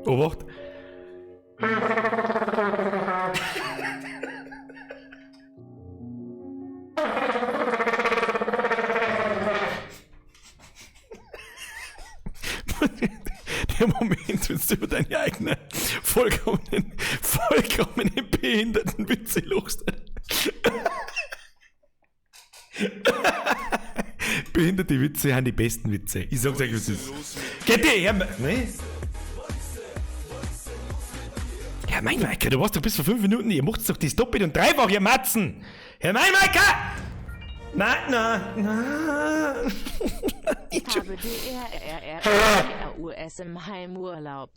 Obacht. Der Moment, wenn du über deine eigene vollkommenen, vollkommenen behinderten Witze lachst. Behinderte Witze sind die besten Witze. Ich sag's euch, wie es ist. Geht dir her, ne? Herr Meinweiker, du warst doch bis vor 5 Minuten, ihr macht doch das doppelt und dreifach, ihr Matzen! Herr Meinweiker! Nein, nein, nein. Ich habe DRRRRRUS im Heimurlaub.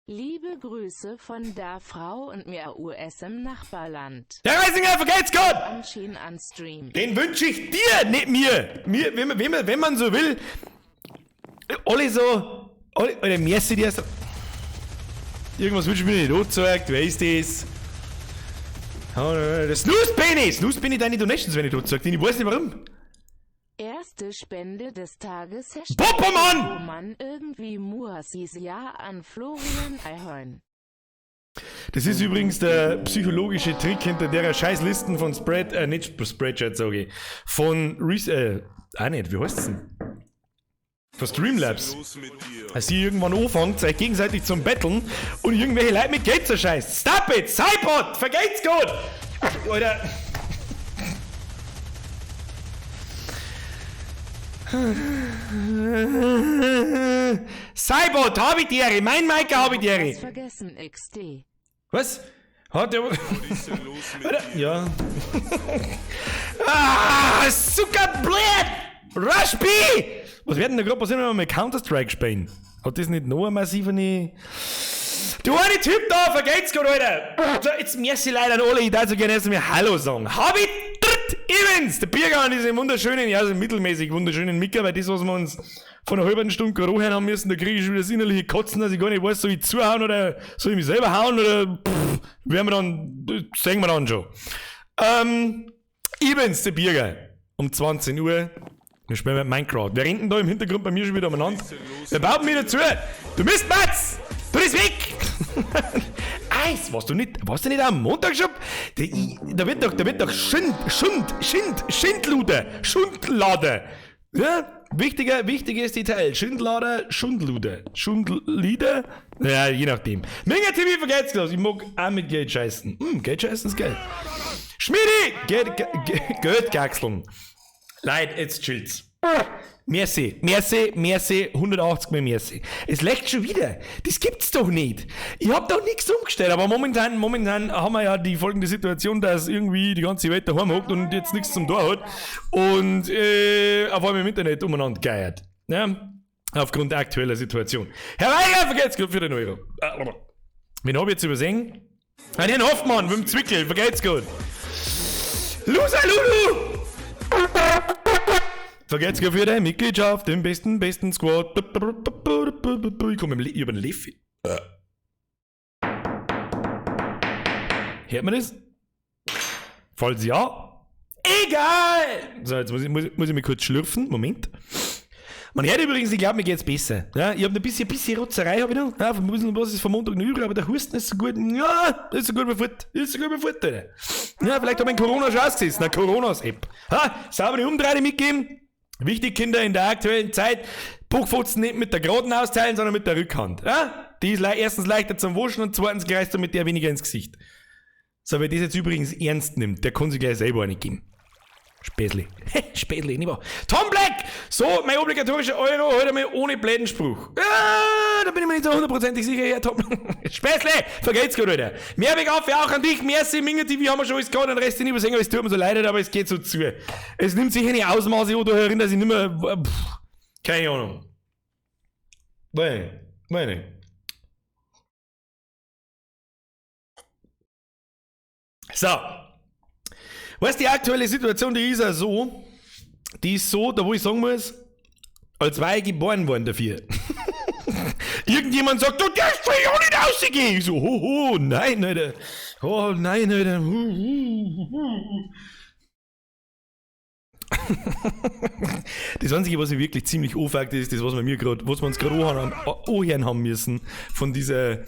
Liebe Grüße von der Frau und mir US im Nachbarland. Der Reisinger, vergelt's Gott! Anschien an Stream. Den wünsche ich dir, nicht mir! Mir, wenn man so will, alle so, alle, oder merci dir so. Irgendwas wünsche ich mir nicht angezeigt, wer ist das? Das Snooze Penny! Snooze Penny, deine Donations werden nicht angezeigt, ich weiß nicht warum. Erste Spende des Tages. Popomann! Mann, irgendwie Muasis Ja an Florian Eichhorn. Das ist übrigens der psychologische Trick hinter der Scheißlisten von Spread, nicht Spreadshirt, sag ich, von auch nicht, wie heißt's denn? Von Streamlabs. Als sie irgendwann anfangt, euch gegenseitig zum Betteln und irgendwelche Leute mit Geld zerscheißt. Stop it! Cybot! Vergelt's gut! Alter. Cybot, hab ich die Ehre! Mein Mike, hab ich die Ehre! Vergessen XD. Was? Hat der. Alter, ja. Ah, Zuckerblät! Rush B! Was wird denn da gerade passieren, wenn wir mal Counter-Strike spielen? Hat das nicht noch eine massive. Du eine Typ da, vergeht's gut, Alter! So, jetzt merci leider an alle, ich darf so gerne erst mal Hallo sagen. Hab ich dritt Events! Der Biergarten an diesem wunderschönen, ja, so mittelmäßig wunderschönen Micker, weil das, was wir uns vor einer halben Stunde gerade anhören haben müssen, da kriege ich schon wieder das innerliche Kotzen, dass ich gar nicht weiß, soll ich zuhauen oder soll ich mich selber hauen oder pff, werden wir dann, sehen wir dann schon. Ich bin's, der Birger. Um 20 Uhr. Wir spielen mit Minecraft. Wir rennen da im Hintergrund bei mir schon wieder umeinander. Wer baut mir dazu? Du bist Mats! Du bist weg! Eis! Warst du nicht am Montag schon? Da wird doch Schindluder, Schundlader. Ja? Wichtiges Detail. Schindlader, Schundluder. Schundlieder? Ja, je nachdem. Minga TV vergeht's los. Ich mag auch mit Geld scheißen. Geld scheißen ist geil. Schmiedi! Geld gaxeln. Leute, jetzt chillt's. Merci, merci, merci, 180 mal merci. Es leckt schon wieder. Das gibt's doch nicht. Ich hab doch nichts umgestellt, aber momentan haben wir ja die folgende Situation, dass irgendwie die ganze Welt daheim hockt und jetzt nichts zum Tor hat und auf einmal im Internet umeinander geiert. Ja? Aufgrund der aktuellen Situation. Herr Weiger, vergelt's gut für den Euro. Wen hab ich jetzt übersehen? Herrn Hoffmann mit dem Zwickel, vergelt's gut. Loser Lulu! Vergelt's gut für deine Mitgliedschaft im besten Squad. Ich komme über den Leffi. Hört man das? Falls ja. Egal! So, jetzt muss ich mich kurz schlürfen. Moment. Man hört übrigens, ich glaube, mir geht's besser. Ja, ich hab ein bisschen Rotzerei, hab ich noch. Ja, ein bisschen was ist vom Montag noch übrig, aber der Husten ist so gut. Ja, ist so gut wie fort. Ist so gut wie fort, Alter. Ja, vielleicht hab ich Corona schon ausgesessen. Na, Corona-App. Ha, saubere Umdrehung mitgeben. Wichtig, Kinder, in der aktuellen Zeit, Puckfotzen nicht mit der Geraden austeilen, sondern mit der Rückhand. Ja? Die ist erstens leichter zum Waschen und zweitens greifst du mit der weniger ins Gesicht. So, wer das jetzt übrigens ernst nimmt, der kann sich gleich selber eine geben. Späßli. Späßli, nicht wahr? Tom Black! So, mein obligatorischer Euro, heute mal ohne blöden Spruch. Ja, da bin ich mir nicht so hundertprozentig sicher, Herr Tom. Späßle! Vergelt's gut, Alter. Mehrweg auf, auch an dich. Merci, Minga TV haben wir schon alles gehabt, den Rest nicht übersehen, aber es tut mir so leid, aber es geht so zu. Es nimmt sicher eine Ausmaße an, da herin, dass ich nicht mehr. Pff, keine Ahnung. Meine. So. Weißt du, die aktuelle Situation, die ist ja so, da wo ich sagen muss, als war ich geboren worden dafür. Irgendjemand sagt, du darfst doch ja nicht rausgehen. Ich so, ho, ho, nein, Alter. Oh, nein, Alter. Hu, hu, hu. Das Einzige, was mich wirklich ziemlich anfuckt, ist das, was wir uns gerade anhören haben müssen, von dieser,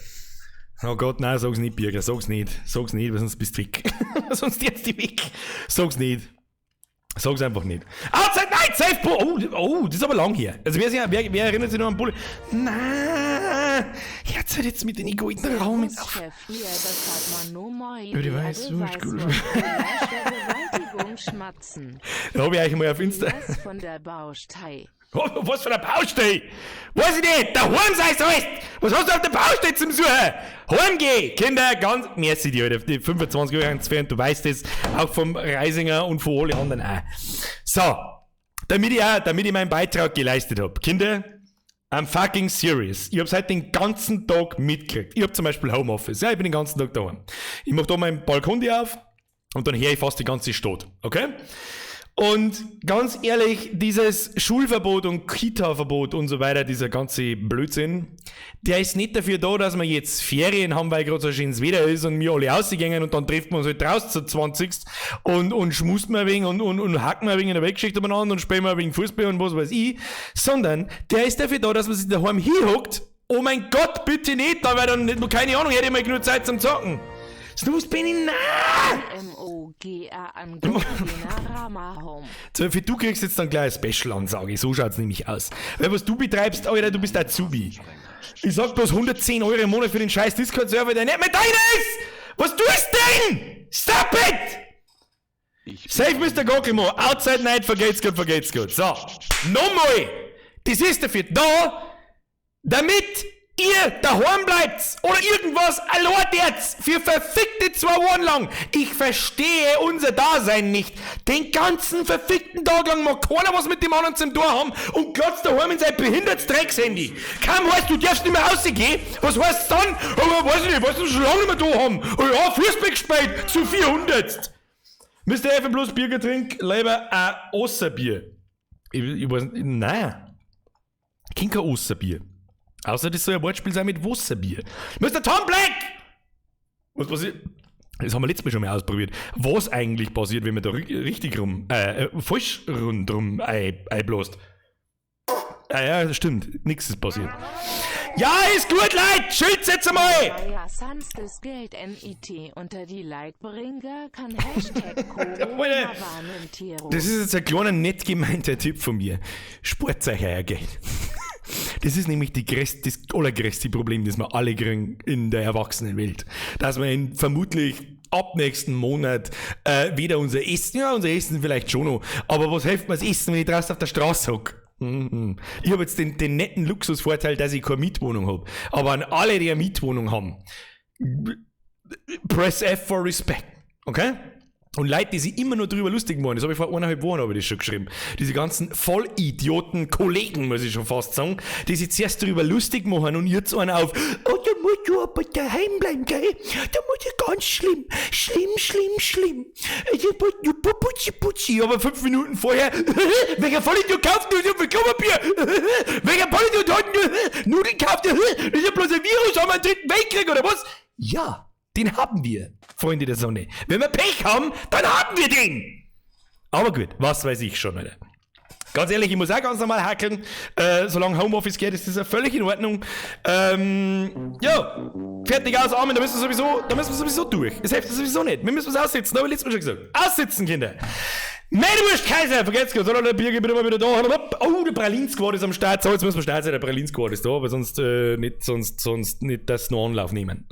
oh Gott, nein, sag's nicht, Birger, sag's nicht, weil sonst bist du weg. Sonst jetzt die weg. Sag's nicht. Sag's einfach nicht. Outside Night, Safe Bo Oh, oh, das ist aber lang her. Also wer erinnert sich noch an Bulli? Na, jetzt halt jetzt mit den goldenen Raum auf. Chef, hier, das hat man nur mal. Ja, die weiß, so ist gut. Vergewaltigung schmatzen. Da hab ich euch mal auf Insta. Was von der Baustei. Was für eine Baustelle? Weiß ich nicht, daheim sei es heißt. Was hast du auf der Baustelle zum Suchen? Heimgeh! Kinder, ganz, merci dir, Alter. Die 25 Euro entfernt, du weißt es, auch vom Reisinger und von allen anderen auch. So, damit ich meinen Beitrag geleistet hab. Kinder, I'm fucking serious. Ich hab's heute den ganzen Tag mitgekriegt. Ich hab zum Beispiel Homeoffice. Ja, ich bin den ganzen Tag daheim. Ich mach da meinen Balkon auf und dann höre ich fast die ganze Stadt. Okay? Und ganz ehrlich, dieses Schulverbot und Kita-Verbot und so weiter, dieser ganze Blödsinn, der ist nicht dafür da, dass wir jetzt Ferien haben, weil gerade so schönes Wetter ist und wir alle rausgehen und dann treffen wir uns halt draußen zu 20. und schmust wir ein wenig und hacken wir ein wenig in der Weltgeschichte umeinander und spielen wir ein wenig Fußball und was weiß ich, sondern der ist dafür da, dass man sich daheim hinhockt. Oh mein Gott, bitte nicht, da wäre dann nicht, keine Ahnung, hätte ich mal genug Zeit zum Zocken. Snooze bin ich, nein! M-O-G-A an Rama Home. So, für du kriegst jetzt dann gleich eine Special-Ansage. So schaut's nämlich aus. Weil was du betreibst, Alter, du bist Azubi. Ich sag bloß 110 Euro im Monat für den scheiß Discord-Server, der nicht mehr deiner ist! Was tust denn? Stop it! Save Mr. Gockelmo. Outside Night, vergeht's gut, vergeht's gut. So, nochmal! Das ist dafür da, damit ihr daheim bleibt oder irgendwas allein jetzt für verfickte 2 Wochen lang. Ich verstehe unser Dasein nicht. Den ganzen verfickten Tag lang mag keiner was mit dem anderen zum Tor haben und glotzt daheim in sein behindertes Dreckshandy. Kaum heißt, du darfst nicht mehr rausgehen. Was heißt dann? Aber weiß ich nicht, was wir schon lange nicht mehr da haben. Oh ja, Fußball gespielt zu 400. Mr. F plus Bier getrink, lieber ein Osserbier. Ich weiß nicht, nein. Kein Osserbier. Außer das soll ein Wortspiel sein mit Wasserbier. Mr. Tom Black! Was passiert? Das haben wir letztes Mal schon mal ausprobiert. Was eigentlich passiert, wenn man da richtig rum, falsch rundrum einbläst? Ah ja, das stimmt. Nix ist passiert. Ja, ist gut, Leute! Schützt jetzt einmal! Ja, sonst das Geld NIT unter die Leitbringer kann Hashtag Alter. Corona. Das ist jetzt ein kleiner, nett gemeinter Tipp von mir. Spart euch euer Geld. Das ist nämlich das allergrößte Problem, das wir alle kriegen in der Erwachsenenwelt. Dass wir in vermutlich ab nächsten Monat weder unser Essen, ja, unser Essen vielleicht schon noch, aber was hilft mir das Essen, wenn ich draußen auf der Straße hock? Ich hab jetzt den netten Luxusvorteil, dass ich keine Mietwohnung hab. Aber an alle, die eine Mietwohnung haben, press F for respect. Okay? Und Leute, die sich immer nur drüber lustig machen, das habe ich vor 1,5 Wochen hab ich das schon geschrieben, diese ganzen Vollidioten, Kollegen, muss ich schon fast sagen, die sich zuerst drüber lustig machen und jetzt einen auf, oh, da musst du aber daheim bleiben, gell? Da muss ich ganz schlimm, schlimm, schlimm, schlimm. Putzi, putzi. Aber 5 Minuten vorher, welcher Vollidiot kauft nur so viel Klopapier? Welcher Vollidiot hat Nudeln gekauft? Das ist ja bloß ein Virus, haben wir einen dritten Weltkrieg oder was? Ja. Den haben wir, Freunde der Sonne. Wenn wir Pech haben, dann haben wir den. Aber gut, was weiß ich schon, Alter. Ganz ehrlich, ich muss auch ganz normal hackeln. Solange Homeoffice geht, ist das ja völlig in Ordnung. Ja, fertig aus, Amen, da müssen wir sowieso durch. Es hilft sowieso nicht. Wir müssen es aussitzen, habe ich letztes Mal schon gesagt. Aussitzen, Kinder. Mettwurst Kaiser, vergesst Gott, oder der Birger bin immer wieder da. Oh, der Pralin-Squad ist am Start. So, jetzt müssen wir schnell sein, der Pralin-Squad ist da, aber sonst nicht das noch Anlauf nehmen.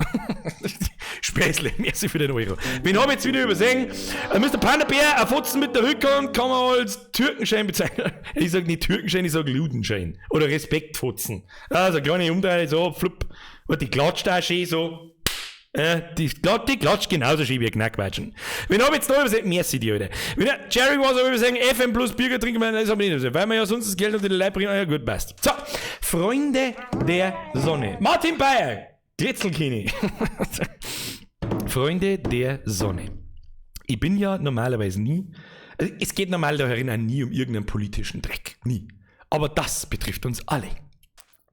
Späßle, merci für den Euro. Wen hab ich jetzt wieder übersehen? Mr. Panda Bär, ein Fotzen mit der Rückhand kann man als Türkenschein bezeichnen. Ich sag nicht Türkenschein, ich sag Ludenschein. Oder Respektfotzen. Also, kleine Umdrehung, so, flupp. Und die klatscht auch schön so. Die klatscht genauso schön wie Knackquatschen. Wenn hab ich jetzt noch übersehen, merci dir, Alter. Wenn Jerry was auch übersehen, FM plus Bürger trinken, das hab ich nicht übersehen. Weil wir ja sonst das Geld unter die Leib bringen, ja gut, passt. So, Freunde der Sonne. Martin Bayer, Gretzelkini. Freunde der Sonne. Ich bin ja normalerweise nie, also es geht normal da herin auch nie um irgendeinen politischen Dreck. Nie. Aber das betrifft uns alle.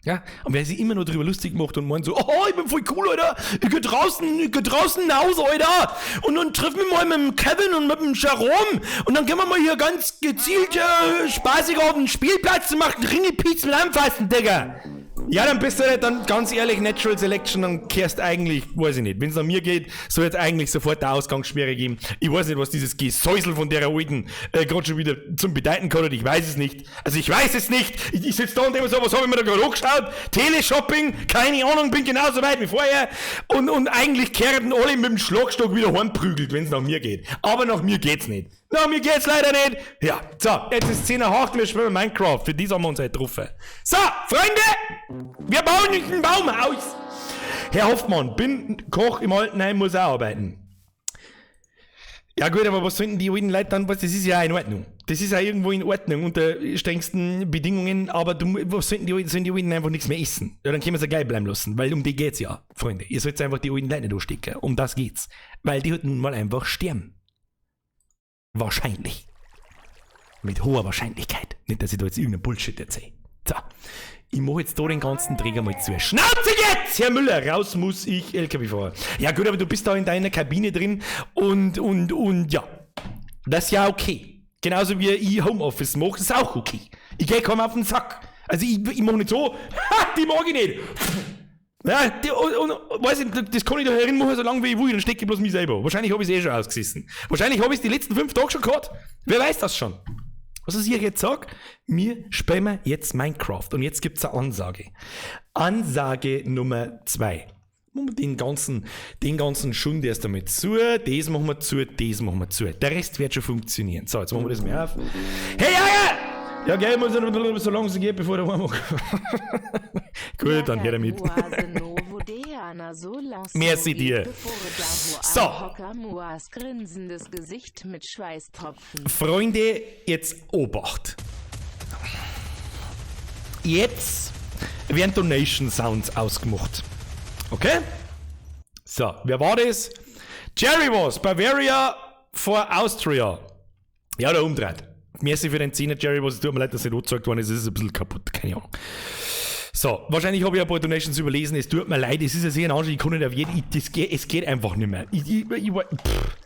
Ja, und wer sich immer nur drüber lustig macht und meint so, oh, ich bin voll cool, Alter, ich geh draußen raus, Alter, und dann treffen wir mal mit dem Kevin und mit dem Jerome und dann gehen wir mal hier ganz gezielt spaßig auf den Spielplatz und machen Ringelpiez mit Anfassen, Digga. Ja, dann bist du halt dann ganz ehrlich Natural Selection, dann kehrst eigentlich, weiß ich nicht, wenn es nach mir geht, soll jetzt eigentlich sofort der Ausgangssperre geben. Ich weiß nicht, was dieses Gesäusel von der Alten gerade schon wieder zum Bedeuten kann, ich weiß es nicht. Also ich weiß es nicht. Ich sitze da und denke mir so, was habe ich mir da gerade angeschaut? Teleshopping, keine Ahnung, bin genauso weit wie vorher. Und eigentlich kehrten alle mit dem Schlagstock wieder heimprügelt, wenn es nach mir geht. Aber nach mir geht's nicht. Nach mir geht's leider nicht. Ja, so, jetzt ist 10 nach 8, wir spielen Minecraft. Für die haben wir uns heute getroffen. So, Freunde, wir bauen nicht ein Baumhaus. Herr Hoffmann, bin Koch im Altenheim, muss auch arbeiten. Ja gut, aber was sollten die alten Leute dann, was, das ist ja auch in Ordnung. Das ist ja irgendwo in Ordnung unter strengsten Bedingungen, aber du, was sollten die alten, sollen die alten einfach nichts mehr essen? Ja, dann können wir sie gleich bleiben lassen, weil um die geht's ja, Freunde. Ihr sollt einfach die alten Leute nicht anstecken. Um das geht's. Weil die halt nun mal einfach sterben. Wahrscheinlich. Mit hoher Wahrscheinlichkeit. Nicht, dass ich da jetzt irgendeinen Bullshit erzähle. So. Ich mach jetzt da den ganzen Träger mal zu. Schnauze jetzt! Herr Müller, raus muss ich LKW fahren. Ja gut, aber du bist da in deiner Kabine drin und ja. Das ist ja okay. Genauso wie ich Homeoffice mache, ist auch okay. Ich geh kaum auf den Sack. Also ich mach nicht so, ha, die mag ich nicht. Ja, die, und, weiß ich, das kann ich da herin machen, solange wie ich will, dann stecke ich bloß mich selber. Wahrscheinlich habe ich es eh schon ausgesessen. Wahrscheinlich habe ich es die letzten 5 Tage schon gehabt. Wer weiß das schon? Was ich jetzt sag? Wir spielen jetzt Minecraft. Und jetzt gibt's eine Ansage. Ansage Nummer 2. Machen wir den ganzen Schund erst einmal zu. Das machen wir zu, das machen wir zu. Der Rest wird schon funktionieren. So, jetzt machen wir das mal auf. Hey, ja, ja! Ja, gell, muss ja so lange es geht, bevor der heimmacht. Gut, dann her damit. Merci dir. So. Grinsendes Gesicht mit Schweißtropfen. Freunde, jetzt Obacht. Jetzt werden Donation Sounds ausgemacht. Okay? So, wer war das? Jerry was, Bavaria for Austria. Ja, der umdreht. Merci für den Zehner, Jerry, was, es tut mir leid, dass nicht angezeigt worden ist. Es ist ein bisschen kaputt, keine Ahnung. So, wahrscheinlich habe ich ein paar Donations überlesen. Es tut mir leid, es ist ja sehr anstrengend. Ich kann nicht auf jeden. Es geht einfach nicht mehr. Ich, pff.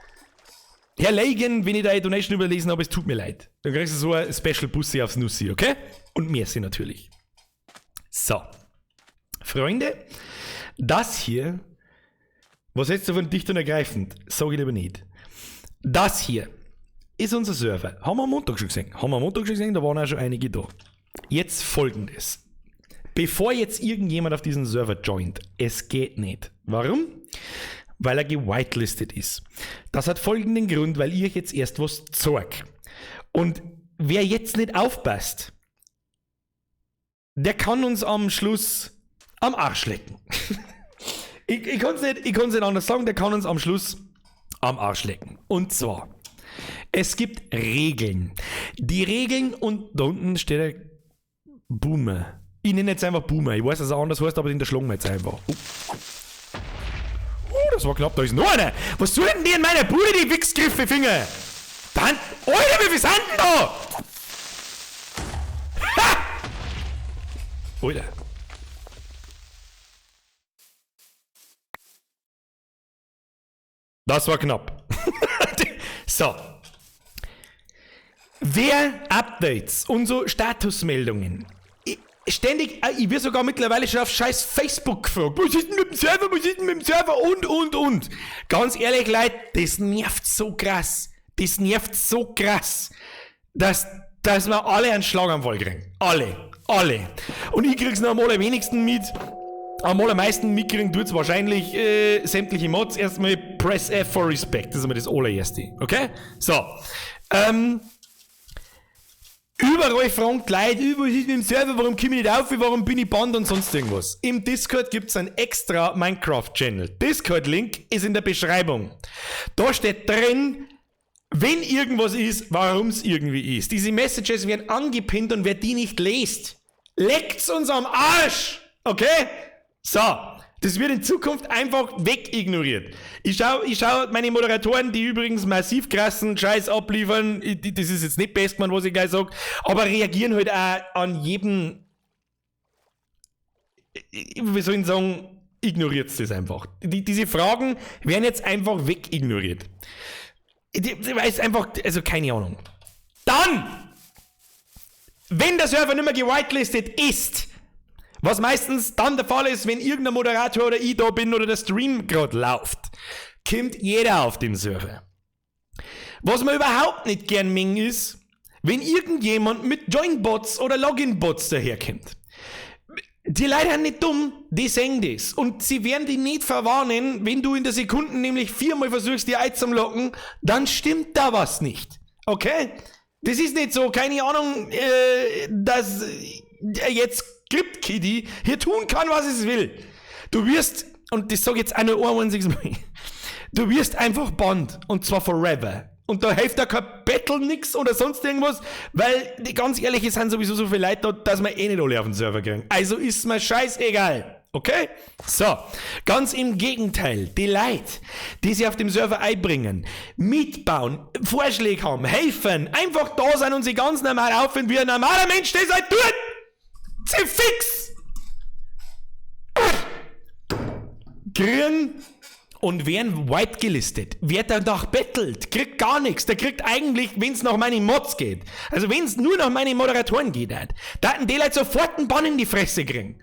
Herr Leigen, wenn ich deine Donation überlesen habe, es tut mir leid. Dann kriegst du so ein Special Bussi aufs Nussi, okay? Und merci natürlich. So. Freunde, das hier, was jetzt davon dicht und ergreifend, sage ich lieber nicht. Das hier ist unser Server. Haben wir am Montag schon gesehen. Haben wir am Montag schon gesehen, da waren auch schon einige da. Jetzt Folgendes. Bevor jetzt irgendjemand auf diesen Server joint, es geht nicht. Warum? Weil er gewhitelistet ist. Das hat folgenden Grund, weil ich euch jetzt erst was zeig. Und wer jetzt nicht aufpasst, der kann uns am Schluss am Arsch lecken. Ich kann es nicht, ich kann's nicht anders sagen, der kann uns am Schluss am Arsch lecken. Und zwar, es gibt Regeln. Die Regeln, und da unten steht der Boomer. Ich nenne jetzt einfach Boomer. Ich weiß, dass er anders heißt, aber den der schlagen wir jetzt einfach. Oh. Oh, das war knapp. Da ist noch einer. Was sollen denn die in meiner Bude, die Wichsgriffe Finger? Dann, Alter, wie viel sind denn da? Ha! Alter. Das war knapp. So. Wer Updates und so Statusmeldungen ständig, ich werde sogar mittlerweile schon auf scheiß Facebook gefragt. Was ist denn mit dem Server? Was ist denn mit dem Server? Und, und, und. Ganz ehrlich, Leute, das nervt so krass. Das nervt so krass, dass wir alle einen Schlaganfall kriegen. Alle. Alle. Und ich krieg's noch am allerwenigsten mit. Am allermeisten mitkriegen tut's wahrscheinlich sämtliche Mods. Erstmal Press F for Respect. Das ist immer das allererste. Okay? So. Überall fragen die Leute, was ist mit dem Server, warum komme ich nicht auf, warum bin ich banned und sonst irgendwas. Im Discord gibt's einen extra Minecraft-Channel. Discord-Link ist in der Beschreibung. Da steht drin, wenn irgendwas ist, warum's irgendwie ist. Diese Messages werden angepinnt und wer die nicht liest, leckt's uns am Arsch. Okay? So. Das wird in Zukunft einfach wegignoriert. Ich schau meine Moderatoren, die übrigens massiv krassen Scheiß abliefern, das ist jetzt nicht best, man, was ich gleich sag, aber reagieren halt auch an jedem wie soll ich sagen, ignoriert das einfach. Diese Fragen werden jetzt einfach wegignoriert. Ich weiß einfach, also keine Ahnung. Dann, wenn der Server nicht mehr gewhitelistet ist, was meistens dann der Fall ist, wenn irgendein Moderator oder ich da bin oder der Stream gerade läuft, kommt jeder auf den Server. Was man überhaupt nicht gern mengen ist, wenn irgendjemand mit Join-Bots oder Login-Bots daherkommt. Die Leute sind nicht dumm, die sehen das. Und sie werden dich nicht verwarnen, wenn du in der Sekunde nämlich viermal versuchst, die einzulocken, dann stimmt da was nicht. Okay? Das ist nicht so, keine Ahnung, dass jetzt Crypt-Kitty hier tun kann, was es will. Du wirst, und das sag ich jetzt auch nur ein einziges Mal, du wirst einfach banned. Und zwar forever. Und da hilft da kein Battle nix oder sonst irgendwas, weil, ganz ehrlich, es sind sowieso so viele Leute da, dass wir eh nicht alle auf den Server kriegen. Also ist mir scheißegal. Okay? So, ganz im Gegenteil, die Leute, die sich auf dem Server einbringen, mitbauen, Vorschläge haben, helfen, einfach da sein und sich ganz normal auffinden, wie ein normaler Mensch das halt tut! Sie fix! Kriegen und werden white gelistet. Wer danach bettelt, kriegt gar nichts. Der kriegt eigentlich, wenn's nach meinen Mods geht, also wenn's nur nach meinen Moderatoren geht, halt, da hätten die Leute sofort einen Bann in die Fresse kriegen.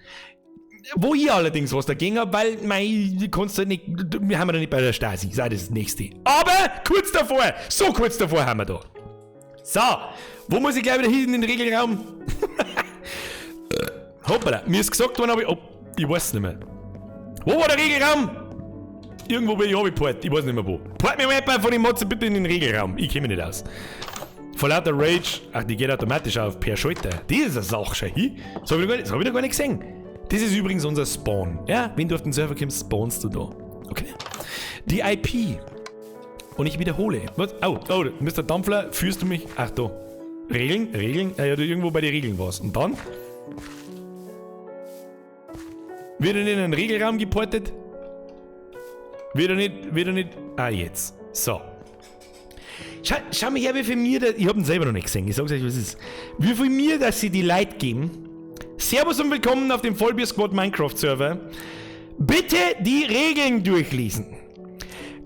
Wo ich allerdings was dagegen hab, weil, mei, du kannst halt nicht, wir haben ja nicht bei der Stasi, sei das nächste. Aber kurz davor, so kurz davor haben wir da. So, wo muss ich gleich wieder hin in den Regelraum? Hoppala, mir ist gesagt worden, aber ich, oh, ich weiß nicht mehr. Wo war der Regelraum? Irgendwo bin ich runtergeport, ich weiß nicht mehr wo. Port mir mal jemand von den Mods bitte in den Regelraum, ich kenn mich nicht aus. Vor lauter Rage, ach, die geht automatisch auf per Schalter. Das ist eine Sache, schau hin. Das hab ich noch gar nicht gesehen. Das ist übrigens unser Spawn. Ja, wenn du auf den Server kommst, spawnst du da. Okay. Die IP. Und ich wiederhole. Was? Oh, oh, Mister Dampfler, führst du mich? Ach, da. Regeln, Regeln. Ja, du irgendwo bei den Regeln warst. Und dann? Wird er nicht in einen Regelraum geportet? Wird er nicht, wird er nicht. Ah, jetzt. So. Schau mal her, wie viel mir da, ich hab ihn selber noch nicht gesehen, ich sag's euch, was es ist. Wie viel mir, dass sie die Leute geben. Servus und willkommen auf dem Vollbier Squad Minecraft Server. Bitte die Regeln durchlesen.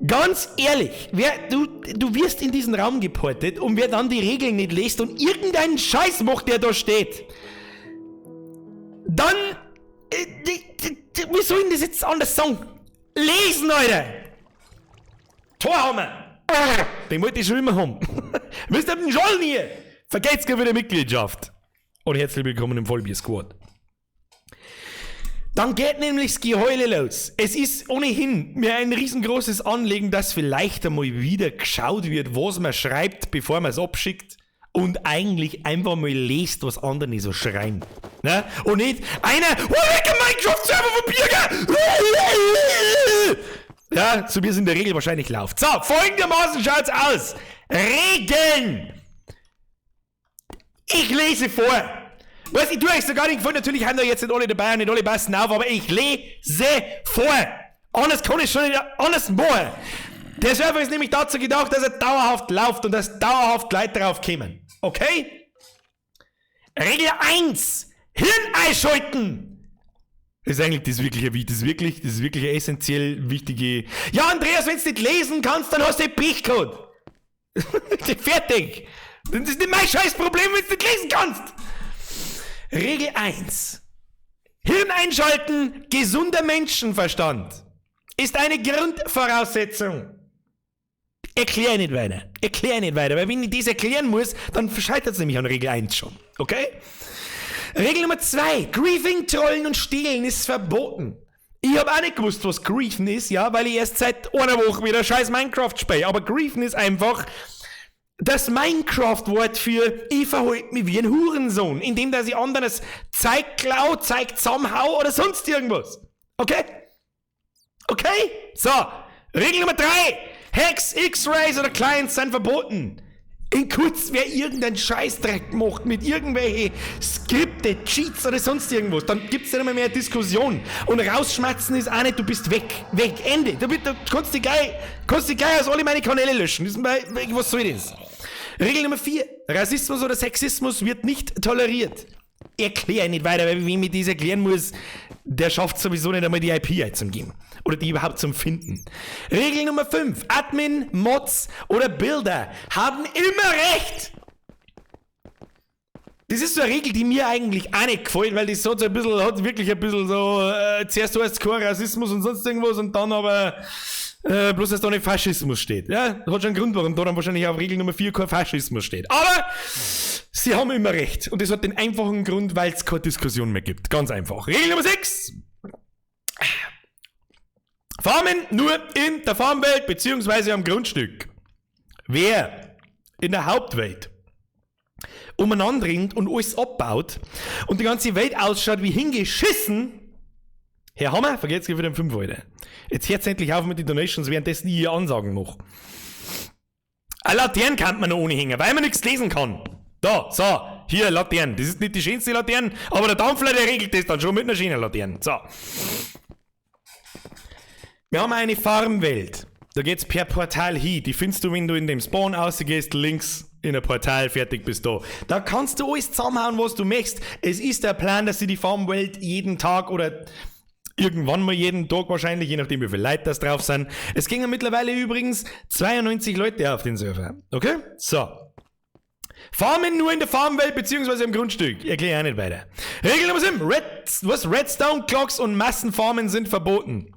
Ganz ehrlich, du wirst in diesen Raum geportet und wer dann die Regeln nicht liest und irgendeinen Scheiß macht, der da steht, dann, wie soll ich denn das jetzt anders sagen? Lesen, Alter! Torhammer! Den wollte ich schon immer haben. Wisst ihr, den Schollen hier? Vergesst wieder Mitgliedschaft. Und herzlich willkommen im Vollbier Squad. Dann geht nämlich das Geheule los. Es ist ohnehin mir ein riesengroßes Anliegen, dass vielleicht einmal wieder geschaut wird, was man schreibt, bevor man es abschickt. Und eigentlich einfach mal lest, was andere so schreien. Ne? Und nicht einer, oh, lecker Minecraft-Server von Birger! Ja, so wie es in der Regel wahrscheinlich läuft. So, folgendermaßen schaut's aus. Regeln! Ich lese vor. Was, ich tue euch sogar nicht gefallen, natürlich haben da jetzt nicht alle dabei und nicht alle passen auf, aber ich lese vor. Anders kann ich schon nicht, anders machen. Der Server ist nämlich dazu gedacht, dass er dauerhaft läuft und dass dauerhaft Leute drauf kommen. Okay? Regel 1. Hirn einschalten! Das ist eigentlich das wirkliche, das ist wirklich, das ist wirklich eine essentiell wichtige. Ja, Andreas, wenn du nicht lesen kannst, dann hast du Pech gehabt. Fertig! Das ist nicht mein scheiß Problem, wenn du nicht lesen kannst! Regel 1. Hirn einschalten, gesunder Menschenverstand ist eine Grundvoraussetzung. Erklär nicht weiter. Erklär nicht weiter, weil wenn ich das erklären muss, dann scheitert es nämlich an Regel 1 schon. Okay? Regel Nummer 2. Griefing, Trollen und Stehlen ist verboten. Ich hab auch nicht gewusst, was Griefen ist, ja, weil ich erst seit einer Woche wieder scheiß Minecraft spiele. Aber Griefen ist einfach das Minecraft-Wort für ich verhalte mich wie ein Hurensohn, indem dass ich anderen das Zeug klau, Zeug zusammenhau oder sonst irgendwas. Okay? Okay? So, Regel Nummer 3. Hacks, X-Rays oder Clients sind verboten. In kurz, wer irgendeinen Scheißdreck macht mit irgendwelchen Skripte, Cheats oder sonst irgendwas, dann gibt's ja nicht mehr, mehr Diskussion. Und rausschmatzen ist auch nicht, du bist weg. Weg, Ende. Du kannst dich gleich aus alle meine Kanäle löschen. Das ist mein, was soll das? Regel Nummer 4. Rassismus oder Sexismus wird nicht toleriert. Erkläre ich nicht weiter, weil wem ich das erklären muss, der schafft sowieso nicht einmal, die IP einzugeben. Oder die überhaupt zum Finden. Regel Nummer 5. Admin, Mods oder Builder haben immer recht. Das ist so eine Regel, die mir eigentlich auch nicht gefällt, weil das so ein bisschen, hat wirklich ein bisschen so, zuerst heißt es kein Rassismus und sonst irgendwas und dann aber bloß, dass da nicht Faschismus steht. Ja, das hat schon einen Grund, warum da dann wahrscheinlich auf Regel Nummer 4 kein Faschismus steht. Aber sie haben immer recht. Und das hat den einfachen Grund, weil es keine Diskussion mehr gibt. Ganz einfach. Regel Nummer 6. Farmen nur in der Farmwelt beziehungsweise am Grundstück. Wer in der Hauptwelt umeinander ringt und alles abbaut und die ganze Welt ausschaut wie hingeschissen, Herr Hammer, vergesst wieder den 5, Alter. Jetzt hört's endlich auf mit den Donations, währenddessen ich hier Ansagen mache. Eine Laterne kann man noch ohne hängen, weil man nichts lesen kann. Da, so, hier, Laterne. Das ist nicht die schönste Laterne, aber der Dampfler, der regelt das dann schon mit einer schönen Laterne. So. Wir haben eine Farmwelt. Da geht's per Portal hin. Die findest du, wenn du in dem Spawn rausgehst, links in der Portal, fertig bist du. Da kannst du alles zusammenhauen, was du möchtest. Es ist der Plan, dass sie die Farmwelt jeden Tag oder irgendwann mal jeden Tag wahrscheinlich, je nachdem wie viele Leute das drauf sind. Es gingen mittlerweile übrigens 92 Leute auf den Server. Okay? So. Farmen nur in der Farmwelt beziehungsweise im Grundstück. Erkläre ich auch nicht weiter. Regel Nummer 7. Was? Redstone Clocks und Massenfarmen sind verboten.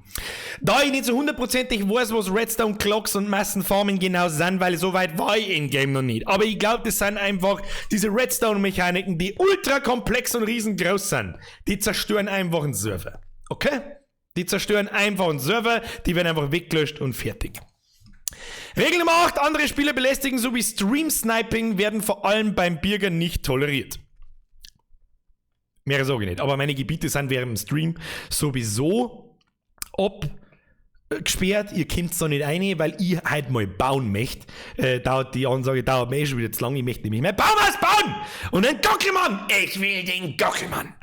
Da ich nicht so hundertprozentig weiß, was Redstone Clocks und Massenfarmen genau sind, weil so weit war ich in Game noch nicht. Aber ich glaube, das sind einfach diese Redstone-Mechaniken, die ultra komplex und riesengroß sind. Die zerstören einfach einen Server. Okay? Die zerstören einfach einen Server, die werden einfach weggelöscht und fertig. Regel Nummer 8, andere Spieler belästigen sowie Stream-Sniping werden vor allem beim Birger nicht toleriert. Mehr sage ich nicht, aber meine Gebiete sind während dem Stream sowieso abgesperrt. Ihr kommt da nicht rein, weil ich halt mal bauen möchte. Dauert die Ansage, dauert mir eh schon wieder zu lange. Ich möchte nämlich mein Baumhaus bauen! Und einen Gockelmann! Ich will den Gockelmann!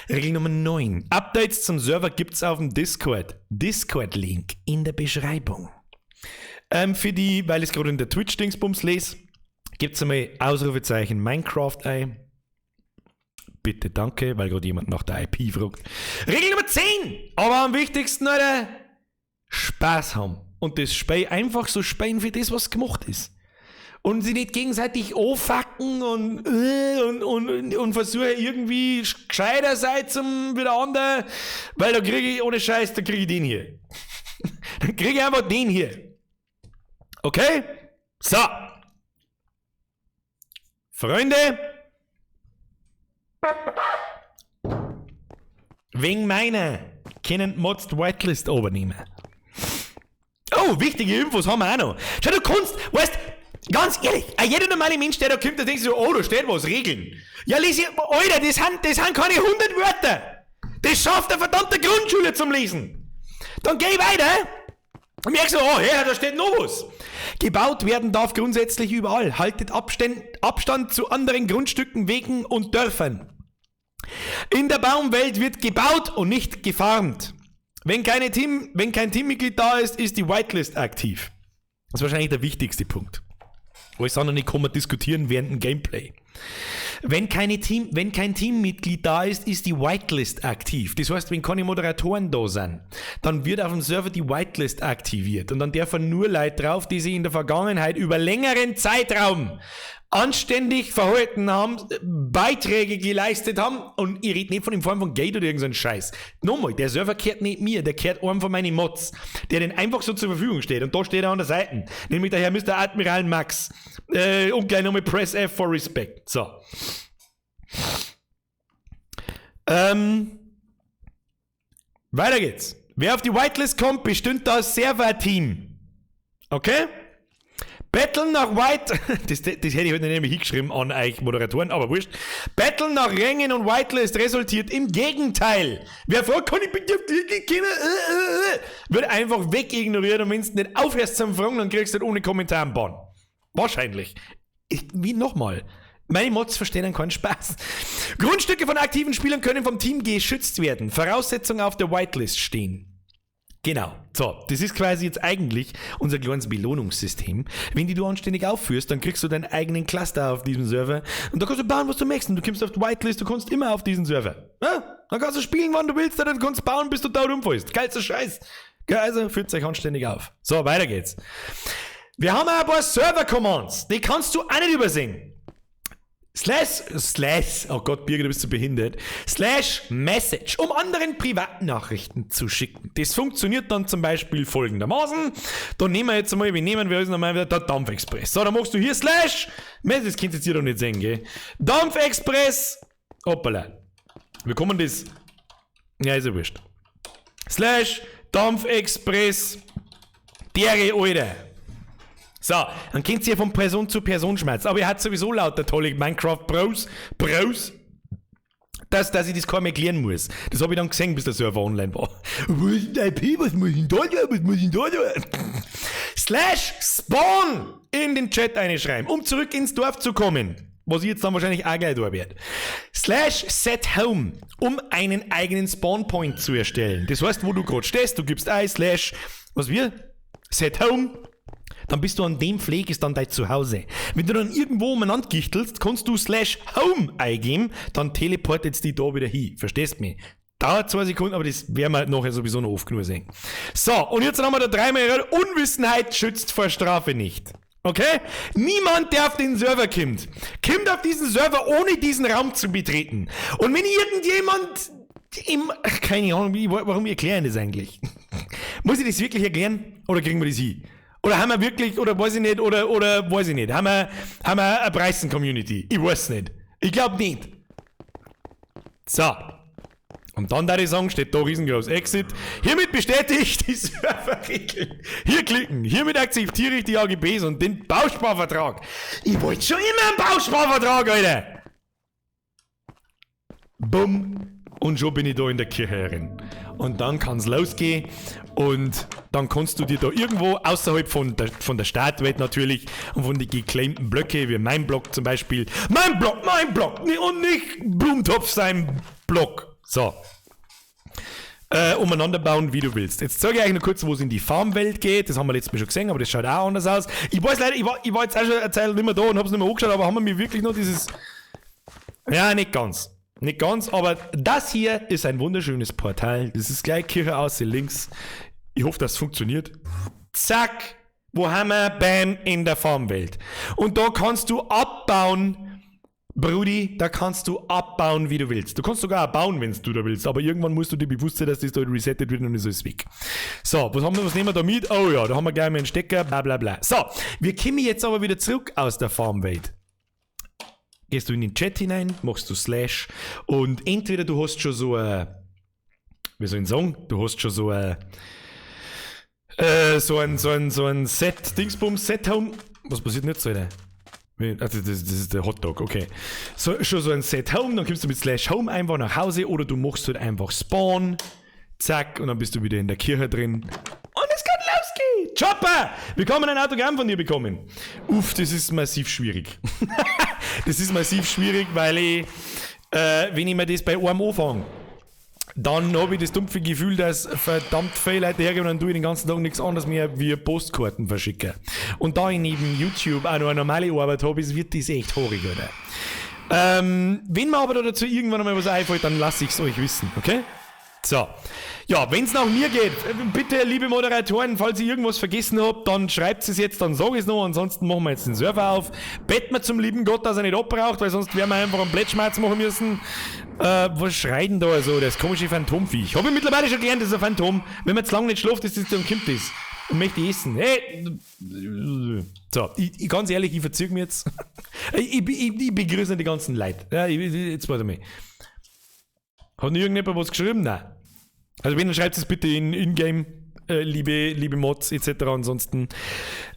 Regel Nummer 9. Updates zum Server gibt's auf dem Discord. Discord-Link in der Beschreibung. Für die, weil ich es gerade in der Twitch-Dingsbums lese, gibt's einmal Ausrufezeichen Minecraft ein. Bitte danke, weil gerade jemand nach der IP fragt. Regel Nummer 10! Aber am wichtigsten, Alter, Spaß haben. Und das Spiel einfach so spielen für das, was gemacht ist. Und sie nicht gegenseitig anfacken und versuchen irgendwie gescheiter sein zum wieder anderen, weil da kriege ich, ohne Scheiß, da kriege ich den hier. Dann kriege ich einfach den hier. Okay? So. Freunde, wegen meiner können Mods die Whitelist übernehmen. Oh, wichtige Infos haben wir auch noch. Schau, du kannst, weißt, ganz ehrlich, jeder normale Mensch, der da kommt, der denkt sich so, oh, da steht was, Regeln. Ja, lies ich, Alter, das sind keine 100 Wörter. Das schafft der verdammte Grundschule zum Lesen. Dann geh weiter und merkst so, oh, ja, da steht noch was. Gebaut werden darf grundsätzlich überall. Haltet Abstand zu anderen Grundstücken, Wegen und Dörfern. In der Baumwelt wird gebaut und nicht gefarmt. Wenn kein Teammitglied da ist, ist die Whitelist aktiv. Das ist wahrscheinlich der wichtigste Punkt. Alles andere kann man diskutieren während dem Gameplay. Wenn kein Teammitglied da ist, ist die Whitelist aktiv. Das heißt, wenn keine Moderatoren da sind, dann wird auf dem Server die Whitelist aktiviert. Und dann dürfen nur Leute drauf, die sich in der Vergangenheit über längeren Zeitraum anständig verhalten haben, Beiträge geleistet haben. Und ich rede nicht von in Form von Geld oder irgend so ein Scheiß. Nochmal, der Server kehrt nicht mir, der kehrt einem von meinen Mods, der den einfach so zur Verfügung steht. Und da steht er an der Seite. Nämlich der Herr Mr. Admiral Max. Und gleich nochmal Press F for Respect. So. Weiter geht's. Wer auf die Whitelist kommt, bestimmt das Server-Team. Okay? Battle nach White, das hätte ich heute nämlich hingeschrieben an euch Moderatoren, aber wurscht. Battle nach Rängen und Whitelist resultiert im Gegenteil. Wer fragt, kann ich bitte auf die kommen? Wird einfach wegignoriert und wenn du nicht aufhörst zum Fragen, dann kriegst du halt ohne Kommentar einen Bann. Wahrscheinlich. Wie nochmal? Meine Mods verstehen dann keinen Spaß. Grundstücke von aktiven Spielern können vom Team geschützt werden. Voraussetzungen auf der Whitelist stehen. Genau. So, das ist quasi jetzt eigentlich unser kleines Belohnungssystem. Wenn die du anständig aufführst, dann kriegst du deinen eigenen Cluster auf diesem Server und da kannst du bauen, was du möchtest. Und du kommst auf die Whitelist, du kommst immer auf diesen Server. Ja? Dann kannst du spielen, wann du willst, oder du kannst bauen, bis du da umfällst. Geilster Scheiß. Also führt euch anständig auf. So, weiter geht's. Wir haben auch ein paar Server-Commands. Die kannst du auch nicht übersehen. Slash, Slash, oh Gott, Birgit, du bist so behindert. /Message, um anderen Privatnachrichten zu schicken. Das funktioniert dann zum Beispiel folgendermaßen. Da nehmen wir jetzt einmal, wie nehmen wir uns nochmal wieder? Der Dampfexpress. So, da machst du hier /Message, das könnt ihr jetzt hier doch nicht sehen, gell? Dampfexpress, hoppala. Wir kommen das, ja, ist ja wurscht. /Dampfexpress, dere Alter. So, dann könnt ihr von Person zu Person schmerzen. Aber ihr habt sowieso lauter tolle Minecraft Bros, dass ich das kaum erklären muss. Das habe ich dann gesehen, bis der Server online war. Wo ist denn IP? Was muss ich denn da tun? Was muss ich denn da tun? /Spawn in den Chat einschreiben, um zurück ins Dorf zu kommen. Was ich jetzt dann wahrscheinlich auch gleich da werde. /Set Home, um einen eigenen Spawn Point zu erstellen. Das heißt, wo du gerade stehst, du gibst ein Slash, was wir? Set Home. Dann bist du an dem Fleck, ist dann dein Zuhause. Wenn du dann irgendwo umeinander gichtelst, kannst du /Home eingeben, dann teleportet die da wieder hin. Verstehst mich? Dauert 2 Sekunden, aber das werden wir nachher sowieso noch oft genug sehen. So, und jetzt haben wir da dreimal: Unwissenheit schützt vor Strafe nicht. Okay? Niemand, der auf den Server kommt, kommt auf diesen Server, ohne diesen Raum zu betreten. Und wenn irgendjemand im, ach, keine Ahnung, warum erklären das eigentlich? Muss ich das wirklich erklären? Oder kriegen wir das hin? Oder haben wir wirklich, oder weiß ich nicht, oder weiß ich nicht. Haben wir eine Preußen-Community? Ich weiß nicht. Ich glaube nicht. So. Und dann da ich sagen, steht da riesengroß Exit. Hiermit bestätigt die Serverregeln. Hier klicken. Hiermit akzeptiere ich die AGBs und den Bausparvertrag. Ich wollte schon immer einen Bausparvertrag, Alter. Bumm. Und schon bin ich da in der Kirche herin. Und dann kann's losgehen. Und dann kannst du dir da irgendwo außerhalb von der Startwelt natürlich und von den geclaimten Blöcke, wie mein Block zum Beispiel. Mein Block, mein Block! Und nicht Blumentopf sein Block. So. Umeinander bauen, wie du willst. Jetzt zeige ich euch noch kurz, wo es in die Farmwelt geht. Das haben wir letztes Mal schon gesehen, aber das schaut auch anders aus. Ich weiß leider, ich war jetzt auch schon eine Zeit nicht mehr da und hab's nicht mehr angeschaut, aber haben wir mir wirklich noch dieses. Ja, nicht ganz. Nicht ganz, aber das hier ist ein wunderschönes Portal. Das ist gleich Kirche aus, links. Ich hoffe, das funktioniert. Zack, wo haben wir? Bam, in der Farmwelt. Und da kannst du abbauen, Brudi, da kannst du abbauen, wie du willst. Du kannst sogar auch bauen, wenn du da willst, aber irgendwann musst du dir bewusst sein, dass das da resettet wird und ist alles weg. So, was haben wir, was nehmen wir da mit? Oh ja, da haben wir gleich mal einen Stecker, bla bla bla. So, wir kommen jetzt aber wieder zurück aus der Farmwelt. Gehst du in den Chat hinein, machst du Slash und entweder du hast schon so ein, wie soll ich sagen, du hast schon so ein Set, Dingsbums, Set Home. Was passiert denn jetzt, Alter? Also das ist der Hotdog, okay. So, schon so ein Set Home, dann kommst du mit /Home einfach nach Hause oder du machst halt einfach Spawn, zack, und dann bist du wieder in der Kirche drin. Und es kann losgehen! Chopper! Wir kommen ein Autogramm von dir bekommen. Uff, das ist massiv schwierig. Das ist massiv schwierig, weil ich, wenn ich mir das bei einem anfange, dann habe ich das dumpfe Gefühl, dass verdammt viele Leute hergehen und dann tue ich den ganzen Tag nichts anderes mehr wie Postkarten verschicken. Und da ich neben YouTube auch noch eine normale Arbeit habe, wird das echt haarig, oder? Wenn mir aber dazu irgendwann einmal was einfällt, dann lasse ich es euch wissen, okay? So. Ja, wenn es nach mir geht, bitte, liebe Moderatoren, falls ich irgendwas vergessen habt, dann schreibt es jetzt, dann sage ich es noch, ansonsten machen wir jetzt den Server auf. Beten wir zum lieben Gott, dass er nicht abbraucht, weil sonst werden wir einfach einen Plätschmerz machen müssen. Was schreit denn da so, das komische Phantomviech? Habe ich mittlerweile schon gelernt, das ist ein Phantom. Wenn man zu lange nicht schläft, ist das, dann kommt das. Und möchte essen. Hey! So, ich, ganz ehrlich, ich verzögere mich jetzt. Ich begrüße die ganzen Leute. Ja, jetzt warte mal. Hat noch irgendjemand was geschrieben? Nein. Also wenn, dann schreibt es bitte in In-Game, liebe Mods etc. Ansonsten.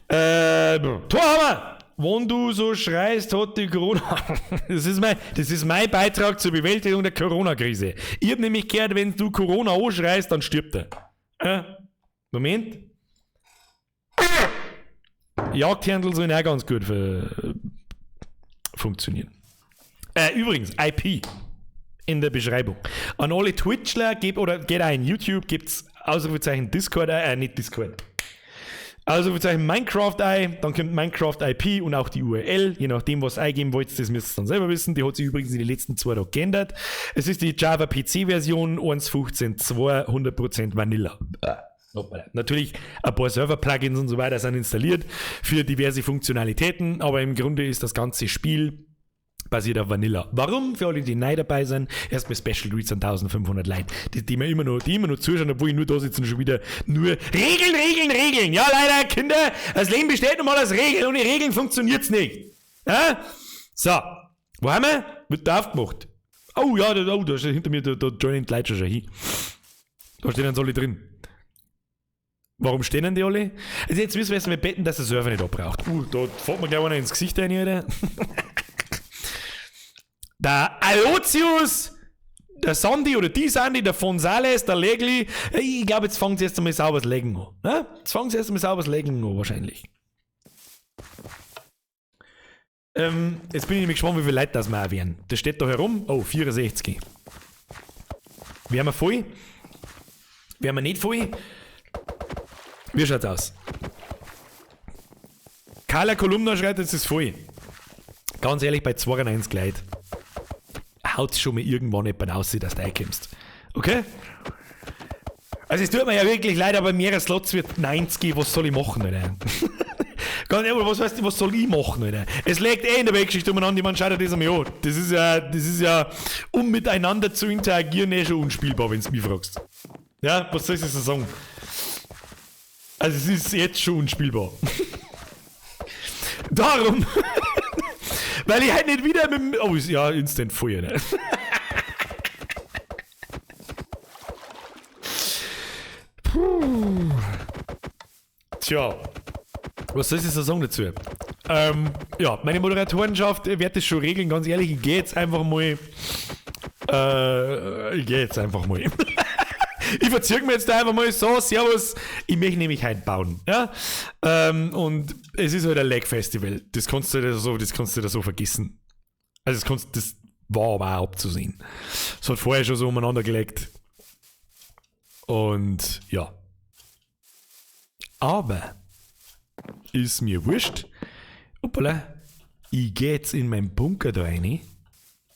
Torhammer! Wenn du so schreist, hat die Corona. Das ist mein Beitrag zur Bewältigung der Corona-Krise. Ich hab nämlich gehört, wenn du Corona anschreist, dann stirbt er. Moment. Jagdhändel sollen auch ganz gut funktionieren. Übrigens, IP in der Beschreibung. An alle Twitchler, gebt, oder geht auch in YouTube, gibt's Ausrufezeichen Discord, nicht Discord. Ausrufezeichen Minecraft ein, dann kommt Minecraft IP und auch die URL, je nachdem, was ihr eingeben wollt, das müsst ihr dann selber wissen. Die hat sich übrigens in den letzten 2 Tagen geändert. Es ist die Java PC Version 1.15.2, 100% Vanilla. Hoppala. Natürlich ein paar Server-Plugins und so weiter sind installiert für diverse Funktionalitäten, aber im Grunde ist das ganze Spiel basiert auf Vanilla. Warum? Für alle, die neu dabei sind, erstmal Special Greets an 1500 Leute, die mir immer noch, die immer noch zuschauen, obwohl ich nur da sitze und schon wieder nur Regeln, Regeln, Regeln. Ja, leider, Kinder, das Leben besteht nun mal aus Regeln. Ohne Regeln funktioniert's nicht. Ja? So, wo haben wir? Wird da aufgemacht. Oh ja, da steht hinter mir, da joinen die Leute schon hin. Da stehen dann alle drin. Warum stehen denn die alle? Also jetzt müssen wir erstmal beten, dass der Server nicht abbraucht. Da fährt mir gleich einer ins Gesicht rein, Alter. Der Alotius, der Sandy oder die Sandy, der von Sales, der Legli. Ich glaube, jetzt fangen sie erst einmal sauberes Legen an. Ne? Jetzt fangen sie erst einmal sauberes Legen an, wahrscheinlich. Jetzt bin ich nämlich gespannt, wie viele Leute das mal werden. Das steht da herum. Oh, 64. Wären wir voll? Wären wir nicht voll? Wie schaut's aus? Carla Kolumna schreit, es ist voll. Ganz ehrlich, bei 92 Leuten haut's schon mal irgendwann jemand aus, dass du reinkommst. Okay? Also es tut mir ja wirklich leid, aber mehrere Slots wird 90, was soll ich machen, Alter? Ganz ehrlich, was weißt du, was soll ich machen, Alter? Es liegt eh in der Weltgeschichte umeinander, man schaut das einmal an. Das ist ja, um miteinander zu interagieren, eh schon unspielbar, wenn du mich fragst. Ja, was soll ich so sagen? Also es ist jetzt schon unspielbar. Darum, weil ich halt nicht wieder mit dem... Oh, ja, instant Feuer, ne? Puh. Tja, was soll ich so sagen dazu? Ja, meine Moderatorenschaft wird das schon regeln, ganz ehrlich, ich gehe jetzt einfach mal... Ich verzögere mir jetzt da einfach mal so, servus, ich möchte nämlich heute bauen. Ja? Und es ist halt ein Lag-Festival, das kannst du da so vergessen. Also das war aber auch abzusehen. Es hat vorher schon so umeinander gelegt. Und ja. Aber ist mir wurscht. Hoppala, ich gehe jetzt in meinen Bunker da rein.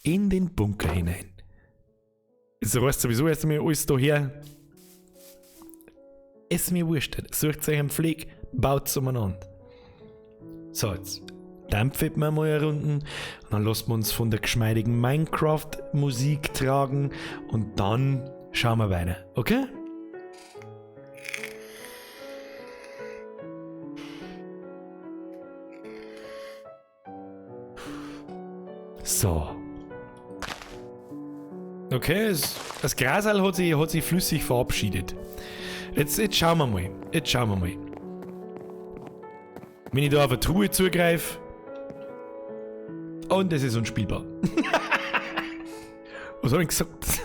In den Bunker hinein. Jetzt reißt sowieso erst einmal alles da her. Ist mir wurscht. Sucht euch einen Pfleg, baut's umeinander. So, jetzt dampft man mal eine Runde. Und dann lassen wir uns von der geschmeidigen Minecraft-Musik tragen. Und dann schauen wir weiter. Okay? So. Okay, das Grasal hat sich flüssig verabschiedet. Jetzt schauen wir mal. Jetzt schauen wir mal. Wenn ich da auf eine Truhe zugreife. Und es ist unspielbar. Was hab ich gesagt?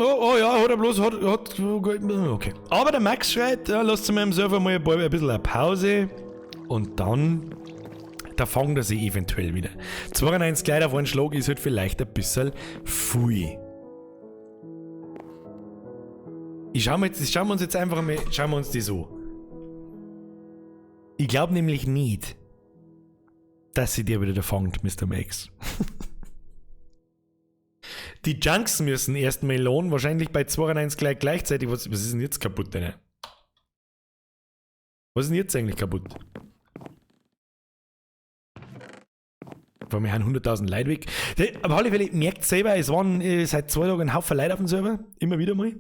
Oh, ja, hat er bloß, okay. Aber der Max schreit, ja, lasst zu meinem Server mal ein bisschen eine Pause und dann, da fangt er sich eventuell wieder. 92 Kleider auf einen Schlag ist halt vielleicht ein bisschen viel. Schauen wir uns jetzt einfach mal, schauen wir uns die so. Ich glaube nämlich nicht, dass sie dir wieder da fangt, Mr. Max. Die Junks müssen erstmal lohnen, wahrscheinlich bei 92 gleichzeitig. Was ist denn jetzt kaputt, denn? Was ist denn jetzt eigentlich kaputt? Weil wir haben 100.000 Leute weg. Aber alle Fälle, merkt selber, es waren seit 2 Tagen ein Haufen Leute auf dem Server. Immer wieder mal.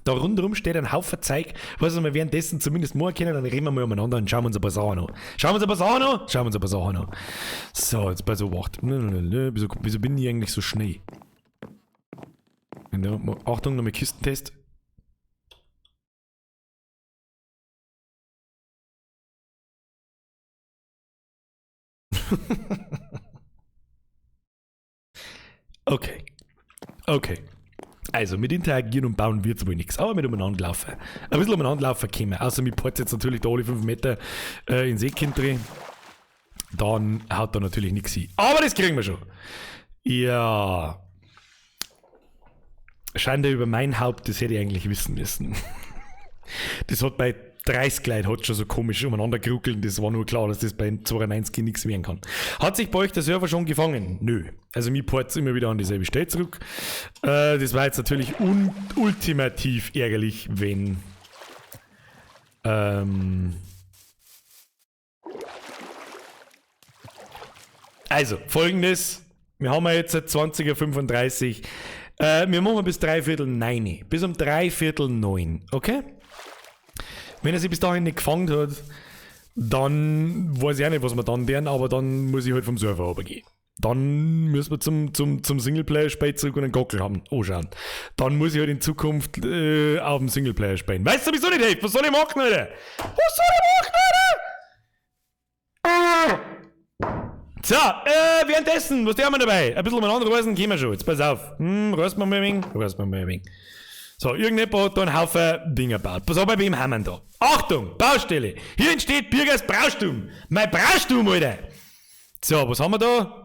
Da rundherum steht ein Haufen Zeug, was wir währenddessen zumindest morgen können, dann reden wir mal umeinander und schauen wir uns ein paar Sachen an. Schauen wir uns ein paar Sachen an? Schauen wir uns ein paar Sachen an. So, jetzt bei so Wacht. Wieso bin ich eigentlich so schnell? Achtung, nochmal Kistentest. Okay. Okay. Also, mit Interagieren und Bauen wird's wohl nichts, aber mit umeinander laufen. Ein bisschen umeinander laufen können wir. Außer mir port jetzt natürlich da alle 5 Meter ins Eck drin. Dann haut da natürlich nichts hin. Aber das kriegen wir schon. Ja. Schande über mein Haupt, das hätte ich eigentlich wissen müssen. Das hat bei 30 Leuten hat schon so komisch umeinander geruckelt. Das war nur klar, dass das bei 92 nichts werden kann. Hat sich bei euch der Server schon gefangen? Nö. Also mir port's immer wieder an dieselbe Stelle zurück. Das war jetzt natürlich ultimativ ärgerlich, wenn also, folgendes. Wir haben ja jetzt 20:35 Uhr. Wir machen bis 8:45. Bis um 8:45, okay? Wenn er sich bis dahin nicht gefangen hat, dann weiß ich auch nicht, was wir dann tun, aber dann muss ich halt vom Server runtergehen. Dann müssen wir zum Singleplayer-Spiel zurück und einen Gockel haben, anschauen. Dann muss ich halt in Zukunft auf dem Singleplayer spielen. Weißt du, wieso nicht hilft? Was soll ich machen, Alter? Was soll ich machen, Alter? So, währenddessen, was tun wir dabei? Ein bisschen umeinander reißen, gehen wir schon. Jetzt pass auf. Reißen wir mal ein wenig. Reißen wir mal ein wenig. So, irgendjemand hat da einen Haufen Dinger gebaut. Pass auf, bei wem haben wir denn da? Achtung, Baustelle. Hier entsteht Birgers Braustum. Mein Braustum, Alter. So, was haben wir da?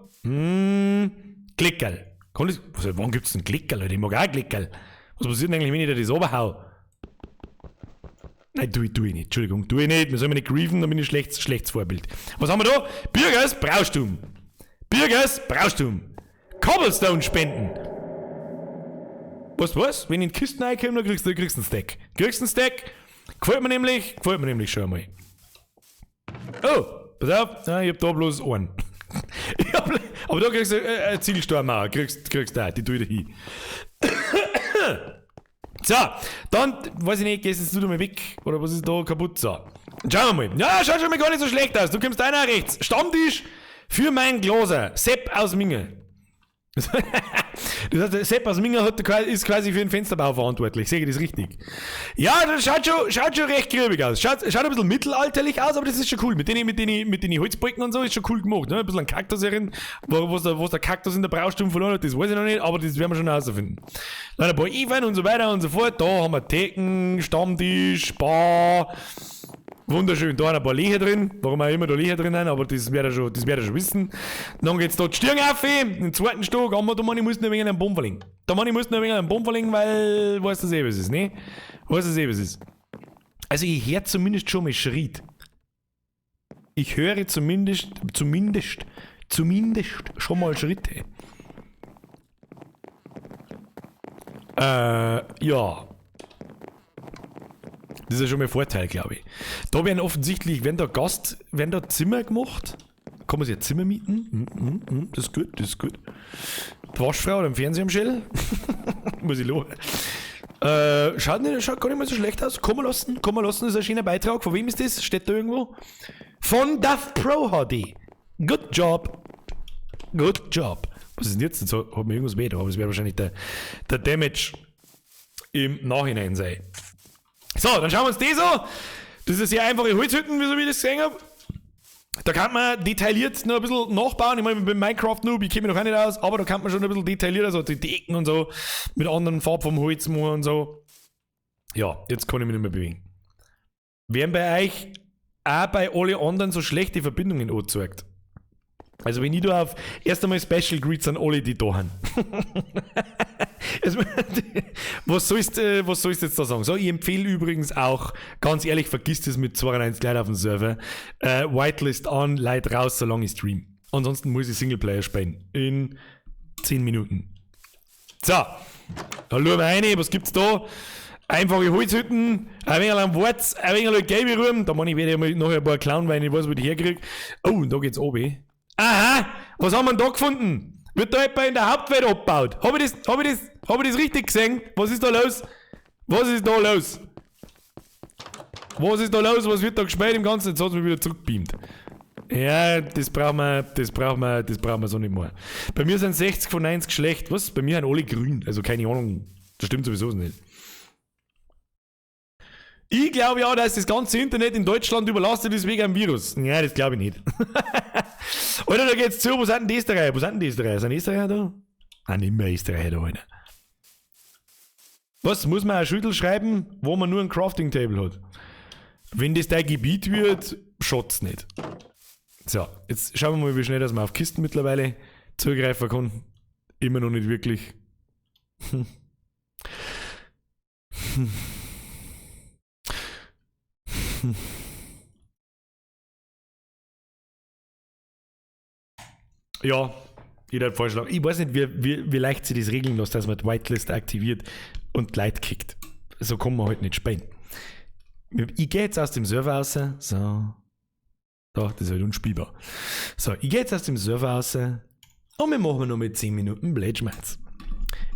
Klickerl. Kann das, was, wann gibt's denn Klickerl, Alter? Ich mag auch Klickerl. Was passiert denn eigentlich, wenn ich da das runterhau? Nein, tu ich nicht. Entschuldigung, tu ich nicht. Wir sollen mich nicht grieven, da bin ich schlechtes Vorbild. Was haben wir da? Birgers Braustum. Birgers Braustum. Cobblestone spenden. Weißt du was? Wenn ich in die Kisten reinkomme, dann kriegst du einen Stack. Kriegst einen Stack? Gefällt mir nämlich schon einmal. Oh, pass auf, ich hab da bloß einen. Aber da kriegst du einen Zielstorm auch. Kriegst du auch, die tue ich da hin. So, dann, weiß ich nicht, gehst jetzt du da mal weg? Oder was ist da kaputt? So, schauen wir mal. Ja, schaut schon mal gar nicht so schlecht aus. Du kommst einer rechts. Stammtisch für meinen Glaser. Sepp aus Minge. Das heißt, Sepp aus Minger ist quasi für den Fensterbau verantwortlich. Sehe ich das richtig? Ja, das schaut schon recht grübig aus. Schaut ein bisschen mittelalterlich aus, aber das ist schon cool. Mit den Holzbalken und so ist schon cool gemacht. Ne? Ein bisschen ein Kaktus herin. Was der Kaktus in der Braustube verloren hat, das weiß ich noch nicht, aber das werden wir schon herausfinden. Dann ein paar Efeu und so weiter und so fort. Da haben wir Theken, Stammtisch, Bar. Wunderschön, da haben ein paar Löcher drin, warum auch immer da Löcher drin sind, aber das werdet ihr schon, wissen. Dann geht's da die Stirn auf, im zweiten Stock, aber da meine ich, muss noch ein wenig einen Baum verlegen. Da meine ich, muss noch ein wenig einen Baum verlegen, weil, weißt du eh, was ist, ne? Weißt du eh, was ist. Also ich höre zumindest schon mal Schritt. Ich höre zumindest schon mal Schritte. Ja. Das ist ja schon mal ein Vorteil, glaube ich. Da werden offensichtlich, wenn da Gast, wenn da Zimmer gemacht, kann man sich ein Zimmer mieten. Das ist gut, das ist gut. Die Waschfrau oder im Fernseher am Schell. Muss ich loben. Schaut gar nicht mal so schlecht aus. Kommen lassen, das ist ein schöner Beitrag. Von wem ist das? Steht da irgendwo? Von Duff Pro HD. Good job. Good job. Was ist denn jetzt? Jetzt hat mir irgendwas weh da, aber es wäre wahrscheinlich der Damage im Nachhinein sein. So, dann schauen wir uns das an. Das ist eine sehr einfache Holzhütten, wie ich das gesehen habe. Da kann man detailliert noch ein bisschen nachbauen. Ich meine, ich bin Minecraft-Noob, ich kenne mich noch auch nicht aus, aber da kann man schon ein bisschen detaillierter, so die Decken und so, mit anderen Farben vom Holz machen und so. Ja, jetzt kann ich mich nicht mehr bewegen. Werden bei euch auch bei alle anderen so schlechte Verbindungen angezeigt? Also wenn ich da auf, erst einmal Special Greets an alle, die da sind. Was sollst du jetzt da sagen? So, ich empfehle übrigens auch, ganz ehrlich, vergiss das mit 92 Leuten auf dem Server. Whitelist an, Leute raus, solange ich stream. Ansonsten muss ich Singleplayer spielen. In 10 Minuten. So, dann schauen wir rein, was gibt's da? Einfache Holzhütten, ein wenig am Warz, ein wenig gelbe Rum. Da meine ich, werde ich mal nachher ein paar klauen, weil ich nicht weiß, wo ich die herkriege. Oh, und da geht's oben. Aha, was haben wir denn da gefunden? Wird da etwa in der Hauptwelt abgebaut? Hab ich das richtig gesehen? Was ist da los? Was ist da los? Was ist da los? Was wird da gespielt im Ganzen? Jetzt hat es mich wieder zurückbeamt. Ja, das brauchen wir so nicht mehr. Bei mir sind 60 von 90 schlecht. Was? Bei mir sind alle grün. Also keine Ahnung. Das stimmt sowieso nicht. Ich glaube ja, dass das ganze Internet in Deutschland überlastet ist wegen einem Virus. Ja, das glaube ich nicht. Alter, da geht's zu. Wo sind denn die Österreicher? Wo sind denn die Österreicher? Sind die Österreicher da? Nein, nicht mehr Österreicher da, Alter. Was, muss man ein Schüttel schreiben, wo man nur ein Crafting Table hat? Wenn das dein Gebiet wird, schaut's nicht. So, jetzt schauen wir mal, wie schnell dass man auf Kisten mittlerweile zugreifen kann. Immer noch nicht wirklich. Ja, jeder hat Vorschlag. Ich weiß nicht, wie leicht sie das regeln lässt, dass man die Whitelist aktiviert und die Leute kickt. So kann man halt nicht spielen. Ich gehe jetzt aus dem Server raus. So. Da, das ist halt unspielbar. So, ich gehe jetzt aus dem Server raus und wir machen noch mit 10 Minuten Blödschmerz.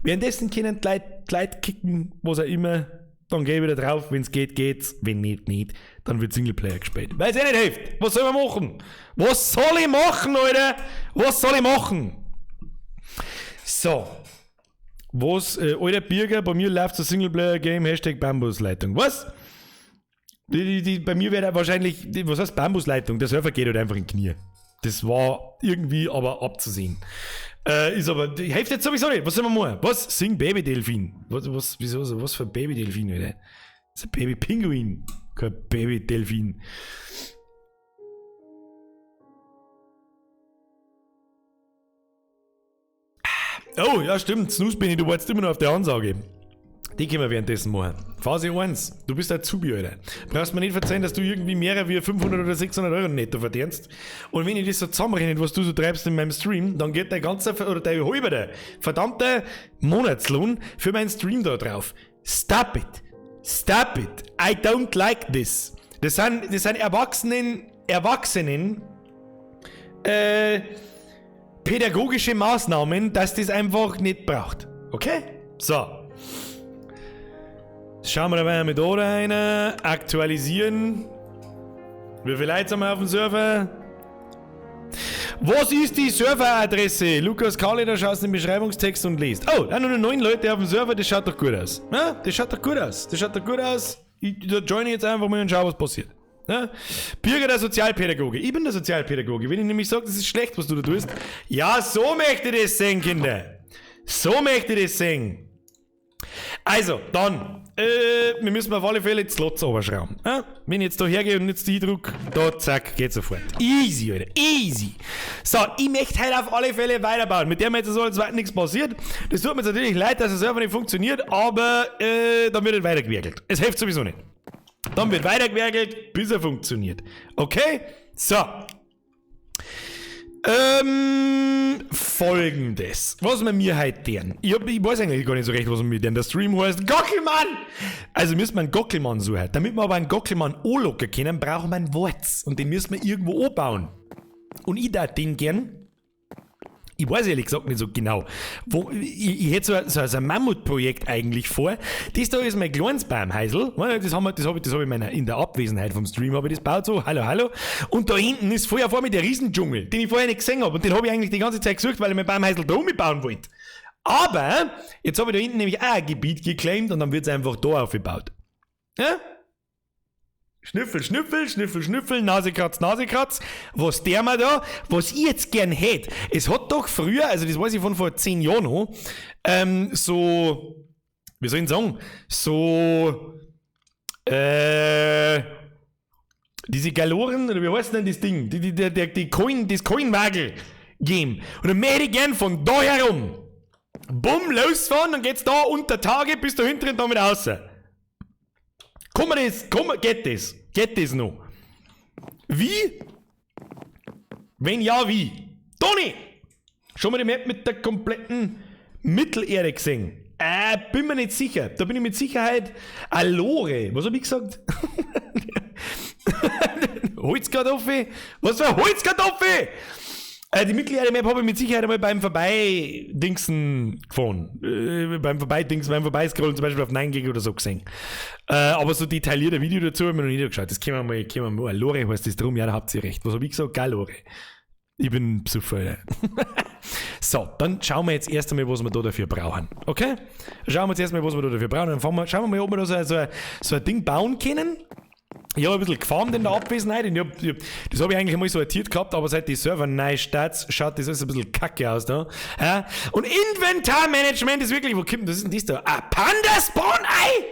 Währenddessen können die Leute kicken, was auch immer. Dann geh ich wieder drauf, wenn's geht, geht's. Wenn nicht, nicht. Dann wird Singleplayer gespielt. Weil's eh nicht hilft. Was soll man machen? Was soll ich machen, Alter? Was soll ich machen? So. Was, alter Birger, bei mir läuft das Singleplayer-Game, Hashtag Bambusleitung. Was? Bei mir wäre wahrscheinlich, was heißt Bambusleitung? Der Server geht halt einfach in die Knie. Das war irgendwie aber abzusehen. Ist aber, die hilft jetzt sowieso nicht. Was soll man machen? Was? Sing Baby-Delfin. Was, wieso, so, was für ein Baby-Delfin, Alter? Das ist ein Baby-Pinguin. Kein Baby-Delfin. Oh, ja, stimmt. Snooze Benny, du wartest immer noch auf der Ansage. Die können wir währenddessen machen. Phase 1. Du bist Azubi, Alter. Brauchst mir nicht verzeihen, dass du irgendwie mehr wie 500 oder 600 Euro netto verdienst. Und wenn ich das so zusammenrechne, was du so treibst in meinem Stream, dann geht dein ganzer, oder dein halber verdammter Monatslohn für meinen Stream da drauf. Stop it. Stop it. I don't like this. Das sind Erwachsenen, pädagogische Maßnahmen, dass das einfach nicht braucht. Okay? So. Schauen wir dabei mit da rein. Aktualisieren. Wie viele Leute sind wir auf dem Server? Was ist die Serveradresse? Lukas Kalle, da schaust du in den Beschreibungstext und liest. Oh, da sind nur 9 Leute auf dem Server, das schaut doch gut aus. Ja, das schaut doch gut aus. Das schaut doch gut aus. Ich da join jetzt einfach mal und schau, was passiert. Ja? Birger, der Sozialpädagoge. Ich bin der Sozialpädagoge. Wenn ich nämlich sage, das ist schlecht, was du da tust. Ja, so möchte ich das sehen, Kinder. So möchte ich das sehen. Also, dann. Wir müssen auf alle Fälle die Slots runterschrauben. Ja? Wenn ich jetzt da hergehe und jetzt die drück, da zack, geht sofort. Easy, Alter. Easy. So, ich möchte heute auf alle Fälle weiterbauen. Mit dem jetzt so als weiter nichts passiert. Das tut mir jetzt natürlich leid, dass der Server nicht funktioniert, aber dann wird weitergewerkelt. Es hilft sowieso nicht. Dann wird weitergewerkelt, bis er funktioniert. Okay? So. Folgendes. Was wir mir heute tun. Ich weiß eigentlich gar nicht so recht, was wir mir tun. Der Stream heißt Gockelmann! Also müssen wir einen Gockelmann suchen. Damit wir aber einen Gockelmann anlocken können, brauchen wir einen Wurz. Und den müssen wir irgendwo anbauen. Und ich darf den gern. Ich weiß ehrlich gesagt nicht so genau. Ich hätte so ein Mammutprojekt eigentlich vor. Das da ist mein kleines Baumhäusl. Das hab ich in der Abwesenheit vom Stream habe ich das gebaut so. Hallo, hallo. Und da hinten ist vorher vor mir der Riesendschungel, den ich vorher nicht gesehen habe. Und den habe ich eigentlich die ganze Zeit gesucht, weil ich mein Baumhäusl da umbauen wollte. Aber jetzt habe ich da hinten nämlich auch ein Gebiet geclaimt und dann wird's einfach da aufgebaut. Ja? Schnüffel, Schnüffel, Schnüffel, Schnüffel, Nasekratz, Nasekratz. Was der mal da, was ich jetzt gern hätte. Es hat doch früher, also das weiß ich von vor 10 Jahren noch, so, wie soll ich denn sagen, so, diese Galoren, oder wie heißt denn das Ding? Die Coin, das Coin-Wagel-Game. Und dann möchte ich gern von da herum, bumm, losfahren, dann geht's da unter Tage bis da hinten und dann wieder raus. Kann man das, geht das? Geht das noch? Wie? Wenn ja, wie? Toni! Schon mal die Map mit der kompletten Mittelerde gesehen? Bin mir nicht sicher. Da bin ich mit Sicherheit Alore. Was hab ich gesagt? Holzkartoffel? Was für Holzkartoffel? Die Mittelerde-Map habe ich mit Sicherheit einmal beim Vorbeidingsen gefahren. Beim Vorbeidingsen, beim Vorbeiscrollen zum Beispiel auf 9gag oder so gesehen. Aber so detaillierte Video dazu habe ich mir noch nicht angeschaut. Das können wir mal. Lore heißt das drum, ja, da habt ihr recht. Was habe ich gesagt? Galore. Ich bin Besucher, Alter. So, dann schauen wir jetzt erst einmal, was wir da dafür brauchen. Okay? Schauen wir jetzt erstmal, was wir da dafür brauchen. Dann schauen wir mal, ob wir da so ein Ding bauen können. Ich habe ein bisschen gefarmt in der Abwesenheit. Und das habe ich eigentlich mal sortiert gehabt, aber seit die Server neu startet, schaut das alles ein bisschen kacke aus da. Ja? Und Inventarmanagement ist wirklich, wo kommt denn das? Ist denn das da? Ah, Panda Spawn Ei!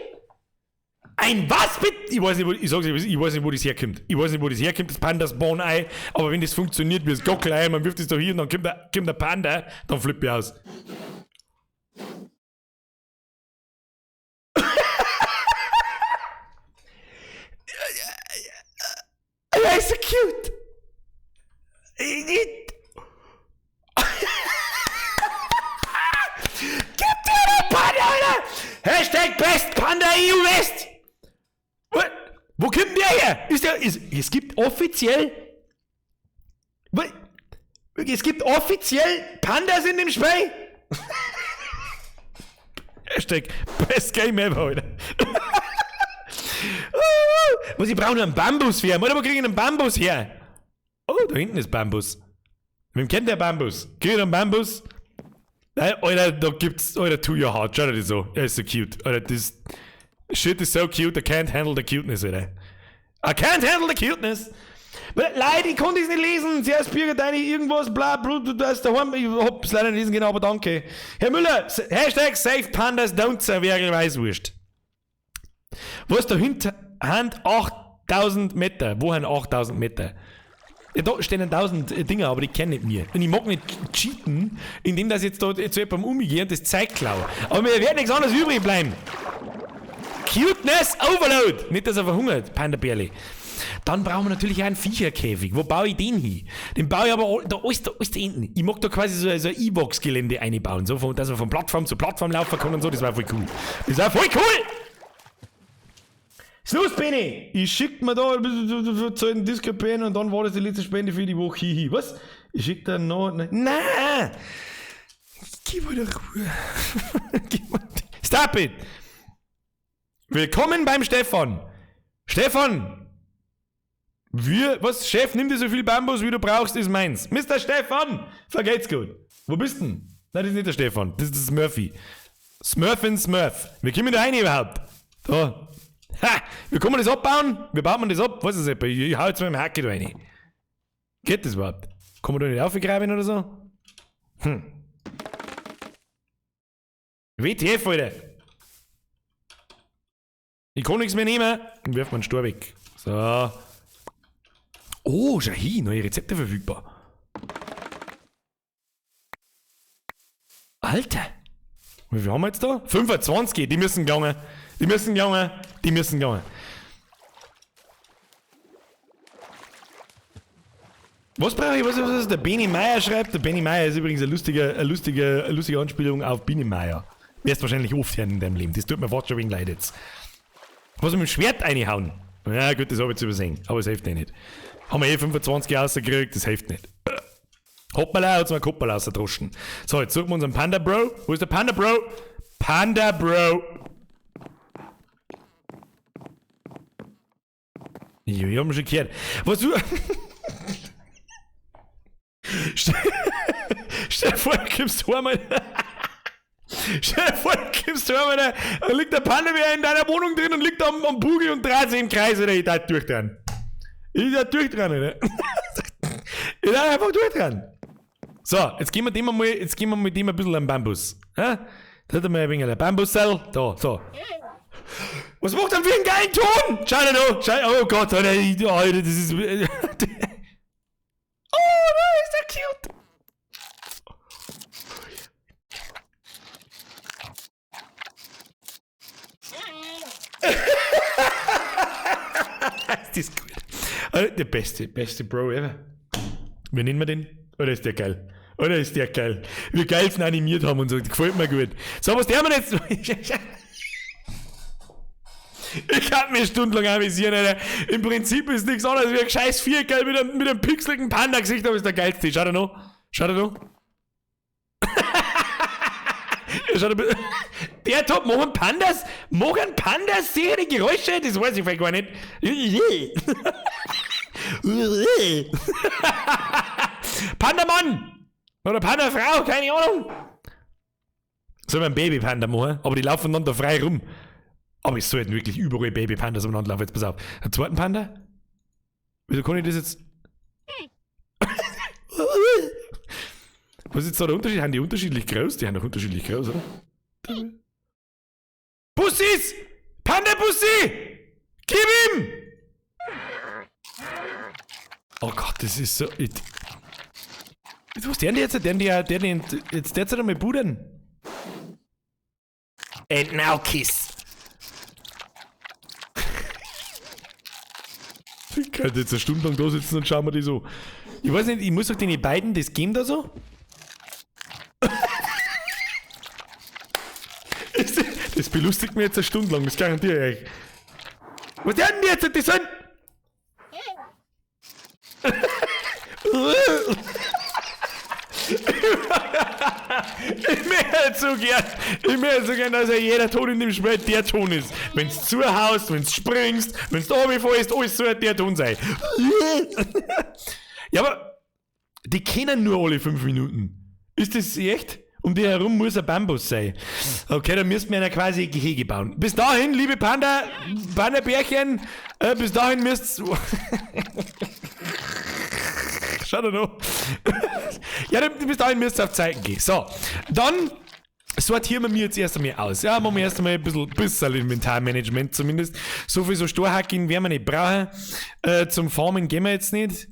Ein was bitte? Ich weiß nicht, wo, ich sag's, ich weiß nicht, wo das herkommt. Ich weiß nicht, wo das herkommt, das Panda Spawn Ei. Aber wenn das funktioniert, wie das Gockel-Ei, man wirft es da hier und dann kommt der Panda, dann flippe ich aus. Er ist so cute. Gib dir den Panda, Alter! Hashtag Best Panda EU West! Wo kommt denn der her? Es gibt offiziell. Es gibt offiziell Pandas in dem Spiel? Hashtag Best Game Ever, Alter. Was, ich brauche nur einen Bambus für. Oder wo kriege ich einen Bambus her? Oh, da hinten ist Bambus. Wem kennt der Bambus? Krieg ich einen Bambus? Nein, Alter, da gibt's, Alter, to your heart. Schau dir das so. Er ist so cute. Alter, das shit is so cute, I can't handle the cuteness, Alter. I can't handle the cuteness. Leute, ich konnte es nicht lesen. Zuerst Birger, deine irgendwas, bla, bla, du hast daheim. Ich hab's leider nicht lesen können, aber danke. Herr Müller, Hashtag Save Pandas Don't wäre Weißwurst. Was da hinten haben 8000 Meter. Wo haben 8000 Meter? Ja, da stehen 1000 Dinger, aber die kenne ich nicht mir. Und ich mag nicht cheaten, indem das jetzt da zu jemandem umgehe und das Zeug klaue. Aber mir wird nichts anderes übrig bleiben. Cuteness Overload! Nicht, dass er verhungert, Panda-Bärli. Dann brauchen wir natürlich auch einen Viecherkäfig. Wo baue ich den hin? Den baue ich aber da alles da hinten. Ich mag da quasi so ein E-Box-Gelände einbauen, so von, dass man von Plattform zu Plattform laufen kann und so. Das war voll cool. Das war voll cool! Snooze, Benny! Ich schick mir da zu den Disco-Pen und dann war das die letzte Spende für die Woche. Hihi. Was? Ich schick da noch. Nein! Gib mir doch Ruhe. Stop it! Willkommen beim Stefan! Stefan! Wir, was, Chef, nimm dir so viel Bambus, wie du brauchst, ist meins. Mr. Stefan! Vergeht's gut. Wo bist denn? Nein, das ist nicht der Stefan, das ist Smurfy. Smurf in Smurf. Wir kommen da rein überhaupt. Da. Ha! Wie kann man das abbauen? Wie baut man das ab? Was ist das? Ich hau jetzt mit dem Hacke da rein. Geht das überhaupt? Kann man da nicht aufgraben oder so? Hm. WTF, Alter! Ich kann nichts mehr nehmen. Dann wirft man einen Stor weg. So. Oh, schau hin, neue Rezepte verfügbar. Alter! Wie viel haben wir jetzt da? 25, die müssen gelangen. Die müssen gelangen. Die müssen gelangen. Was brauche ich? Was der Benny Meier schreibt? Der Benny Meier ist übrigens eine lustige Anspielung auf Biene Meier. Wirst wahrscheinlich oft hören in deinem Leben. Das tut mir fast schon wegen leid jetzt. Was mit dem Schwert reinhauen? Ja gut, das habe ich zu übersehen. Aber es hilft eh nicht. Haben wir eh 25 rausgekriegt, das hilft nicht. Hoppala, hat's mal Hoppala rausgedroschen. So, jetzt suchen wir unseren Panda Bro. Wo ist der Panda Bro? Panda Bro! Ich hab ihn schon gehört. Was du. Stell dir vor, du kommst heim, Alter. Stell dir vor, du kommst heim, Alter. Da liegt der Panda-Bär in deiner Wohnung drin und liegt am Bugel und dreht sich im Kreis, Alter. Ich darf durchdrehen. Ich darf durchdrehen, Alter. Ich darf einfach durchdrehen. So, jetzt gehen wir dem mal, jetzt gehen wir mit dem ein bisschen am Bambus. Ja? Da hat er mal ein wenig ein Bambussel. Da, so. Was macht er für einen geilen Ton? Schau dir noch, schau, oh Gott, Alter, Alter, das ist. Oh, da ist er cute. Das ist gut. Alter, der beste Bro ever. Wie nennen wir den? Oder ist der geil? Oder ist der geil? Wie geil sie ihn animiert haben und so, das gefällt mir gut. So, was der wir jetzt? Ich kann mich stundenlang amüsieren, Alter. Im Prinzip ist nichts anderes wie ein scheiß Viergeil mit einem pixeligen Panda-Gesicht, aber ist der geilste. Schau dir noch. Schau dir noch. Schau dir, der Top, machen Pandas sichere Geräusche? Das weiß ich vielleicht gar nicht. Panda-Mann! Oder Panda-Frau, keine Ahnung. Sollen wir ein Baby-Panda machen? Aber die laufen dann da frei rum. Aber es sollten wirklich überall Baby-Pandas umeinander laufen. Jetzt pass auf. Einen zweiten Panda? Wieso kann ich das jetzt... Was ist jetzt da der Unterschied? Haben die unterschiedlich groß? Die haben doch unterschiedlich groß, oder? Bussis! Panda-Bussi! Gib ihm! Oh Gott, das ist so... Jetzt, was der denn jetzt? Der jetzt derzeit einmal budern. And now kiss. Ich könnte jetzt eine Stunde lang da sitzen und schauen wir die so. Ich weiß nicht, ich muss doch den beiden das geben da so. Das belustigt mich jetzt eine Stunde lang, das garantiere ich euch. Was denn jetzt? Die sind... Ich möchte so gern, dass ja jeder Ton in dem Spiel der Ton ist. Wenn du zuhaust, wenn du springst, wenn du runterfällst, alles soll der Ton sein. Ja, aber die kennen nur alle 5 Minuten. Ist das echt? Um die herum muss ein Bambus sein. Okay, dann müssten wir ja quasi ein Gehege bauen. Bis dahin, liebe Panda, Panda-Bärchen, bis dahin müsst... Schau da noch. Ja, bis dahin müsst ihr auf Zeiten gehen. So, dann sortieren wir mir jetzt erst einmal aus. Ja, machen wir erst einmal ein bisschen Inventarmanagement zumindest. So viel so Storhacken werden wir nicht brauchen. Zum Farmen gehen wir jetzt nicht.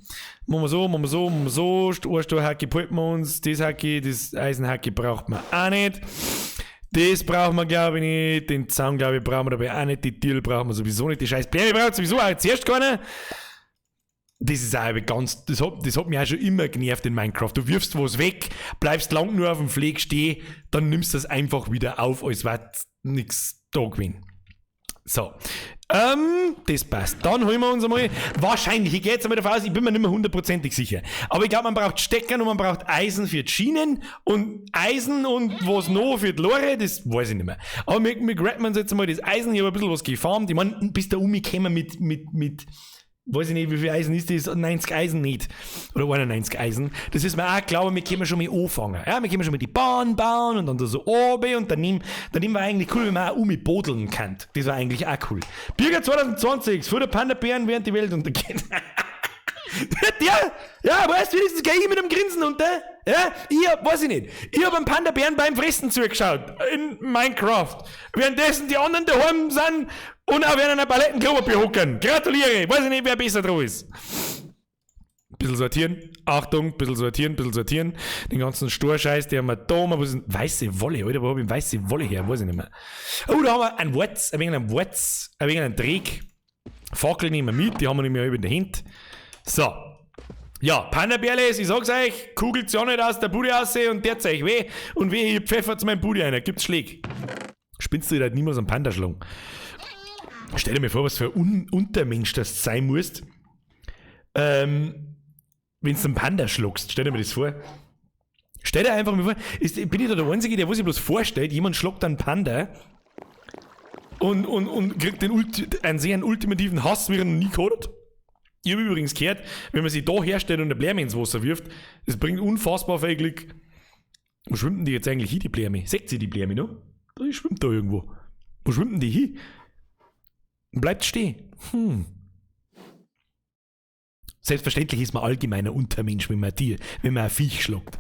Machen wir so, machen wir so, machen wir so. Storhacke halten wir uns. Das Hacke, das Eisenhacke braucht man auch nicht. Das brauchen wir, glaube ich, nicht. Den Zaun, glaube ich, brauchen wir dabei auch nicht. Die Tür brauchen wir sowieso nicht. Die scheiß Bäre braucht sowieso auch zuerst keiner. Das ist auch ganz, das hat mich auch schon immer genervt in Minecraft. Du wirfst was weg, bleibst lang nur auf dem Fleck stehen, dann nimmst du das einfach wieder auf, als wäre nichts da gewesen. So, das passt. Dann holen wir uns einmal, wahrscheinlich, ich gehe jetzt einmal davon aus, ich bin mir nicht mehr hundertprozentig sicher. Aber ich glaube, man braucht Steckern und man braucht Eisen für die Schienen und Eisen und was noch für die Lore, das weiß ich nicht mehr. Aber wir graben uns jetzt einmal das Eisen, ich habe ein bisschen was gefarmt. Ich meine, bis da umgekommen mit weiß ich nicht, wie viel Eisen ist das? 90 Eisen nicht. Oder 91 Eisen. Das ist mir auch klar, wir können schon mal anfangen. Ja, wir können schon mal die Bahn bauen und dann da so oben und dann nehmen wir eigentlich cool, wenn man auch umbodeln kann. Das war eigentlich auch cool. Birger 2020, vor der Panda-Bären während die Welt untergeht. Ja, ja, weißt du, wenigstens gehe ich mit dem Grinsen unter. Ja, ich hab, weiß ich nicht. Ich hab einem Panda-Bären beim Fressen zugeschaut. In Minecraft. Währenddessen die anderen daheim sind und auch während einer Palettenklo behocken. Gratuliere. Weiß ich nicht, wer besser dran ist. Bisschen sortieren. Achtung, bisschen sortieren, bisschen sortieren. Den ganzen Storscheiß, den haben wir da. Was ist denn? Weiße Wolle, Alter. Wo hab ich weiße Wolle her? Weiß ich nicht mehr. Oh, da haben wir einen Wurz, ein wenig einen Wurz, ein wenig einen Dreck. Fackel nehmen wir mit, die haben wir nämlich über in der Hand. So. Ja, Panda-Bärles, ich sag's euch, kugelt ja nicht aus der Bude raus und der zeigt weh. Und weh, ich pfeffert meinen Bude rein, gibt's Schläge. Spinnst du halt niemals einen Panda schlagen? Stell dir mir vor, was für ein Untermensch das sein musst. Wenn du einen Panda schluckst, stell dir mir das vor. Stell dir einfach mal vor, bin ich da der Einzige, der was sich bloß vorstellt, jemand schluckt einen Panda und kriegt einen sehr ultimativen Hass, wie er noch nie gehabt hat. Ich habe übrigens gehört, wenn man sich da herstellt und eine Blärme ins Wasser wirft, das bringt unfassbar viel Glück. Wo schwimmt denn die jetzt eigentlich hin, die Blärme? Seht ihr die Blärme noch? Die schwimmt da irgendwo. Wo schwimmt denn die hin? Und bleibt stehen. Selbstverständlich ist man allgemein ein Untermensch, wenn man ein Tier, wenn man ein Viech schlägt.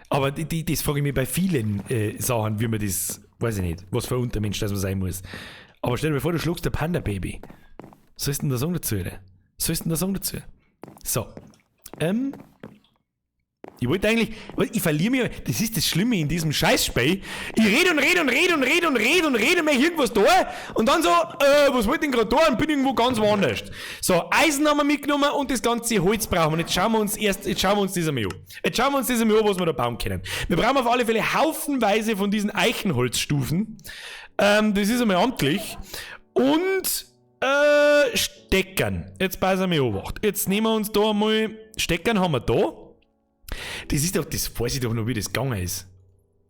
Aber das frage ich mich bei vielen Sachen, wie man das, weiß ich nicht, was für ein Untermensch das man sein muss. Aber stell dir mal vor, du schluckst ein Panda-Baby. Was sollst du denn da sagen dazu, oder? Was sollst du denn da sagen dazu? So. Ich wollte eigentlich, ich verliere mich, das ist das Schlimme in diesem Scheißspiel. Ich rede und rede und rede und rede und rede und rede mir irgendwas da und dann so, was wollte ich denn gerade da und bin irgendwo ganz woanders. So, Eisen haben wir mitgenommen und das ganze Holz brauchen wir. Und jetzt schauen wir uns erst, jetzt schauen wir uns das einmal an. Jetzt schauen wir uns das einmal an, was wir da bauen können. Wir brauchen auf alle Fälle haufenweise von diesen Eichenholzstufen. Das ist einmal amtlich. Und Steckern. Jetzt passen wir auf. Jetzt nehmen wir uns da einmal, Steckern haben wir da. Das ist doch, das weiß ich doch noch, wie das gegangen ist.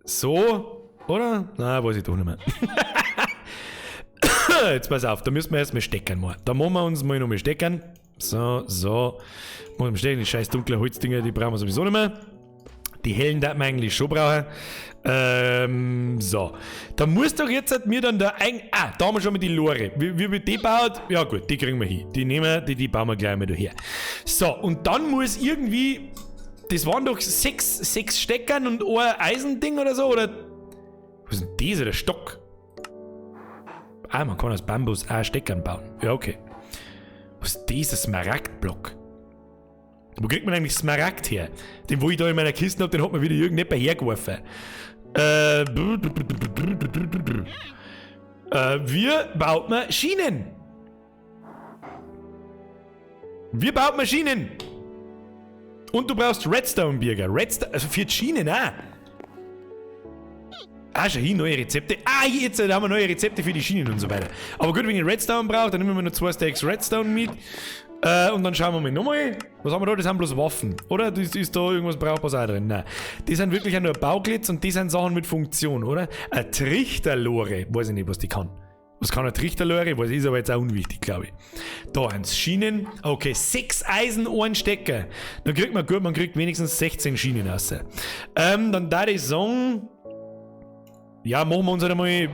So, oder? Nein, weiß ich doch nicht mehr. Jetzt pass auf, da müssen wir erstmal steckern mal. Da machen wir uns mal nochmal steckern. So, so. Machen wir stecken, die scheiß dunklen Holzdinger, die brauchen wir sowieso nicht mehr. Die hellen darf man eigentlich schon brauchen. So. Da muss doch jetzt halt mir dann da ein. Ah, da haben wir schon mal die Lore. Wie wird die gebaut? Ja gut, die kriegen wir hin. Die nehmen wir, die bauen wir gleich mal da her. So, und dann muss irgendwie. Das waren doch sechs Steckern und ein Eisending oder so, oder? Was ist denn das? Der Stock? Ah, man kann aus Bambus auch Steckern bauen. Ja, okay. Was ist das? Ein Smaragdblock. Wo kriegt man eigentlich Smaragd her? Den, wo ich da in meiner Kiste hab, den hat mir wieder irgendjemand hergeworfen. Wir baut man Schienen. Wir baut man Schienen. Und du brauchst Redstone, Birger. Redstone, also für die Schienen auch. Ah, schon hier neue Rezepte. Ah, jetzt haben wir neue Rezepte für die Schienen und so weiter. Aber gut, wenn ich Redstone brauche, dann nehmen wir noch 2 Stacks Redstone mit. Und dann schauen wir mal nochmal. Was haben wir da? Das sind bloß Waffen, oder? Das ist da irgendwas Brauchbares auch drin? Nein. Die sind wirklich auch nur Bauklitz und die sind Sachen mit Funktion, oder? Eine Trichterlore. Weiß ich nicht, was die kann. Was kann eine Trichterlore? Weiß ich, ist aber jetzt auch unwichtig, glaube ich. Da sind Schienen. Okay, 6 Eisen, ein Stecker. Dann kriegt man gut, man kriegt wenigstens 16 Schienen raus. Dann da ich sagen. Ja, machen wir uns halt einmal.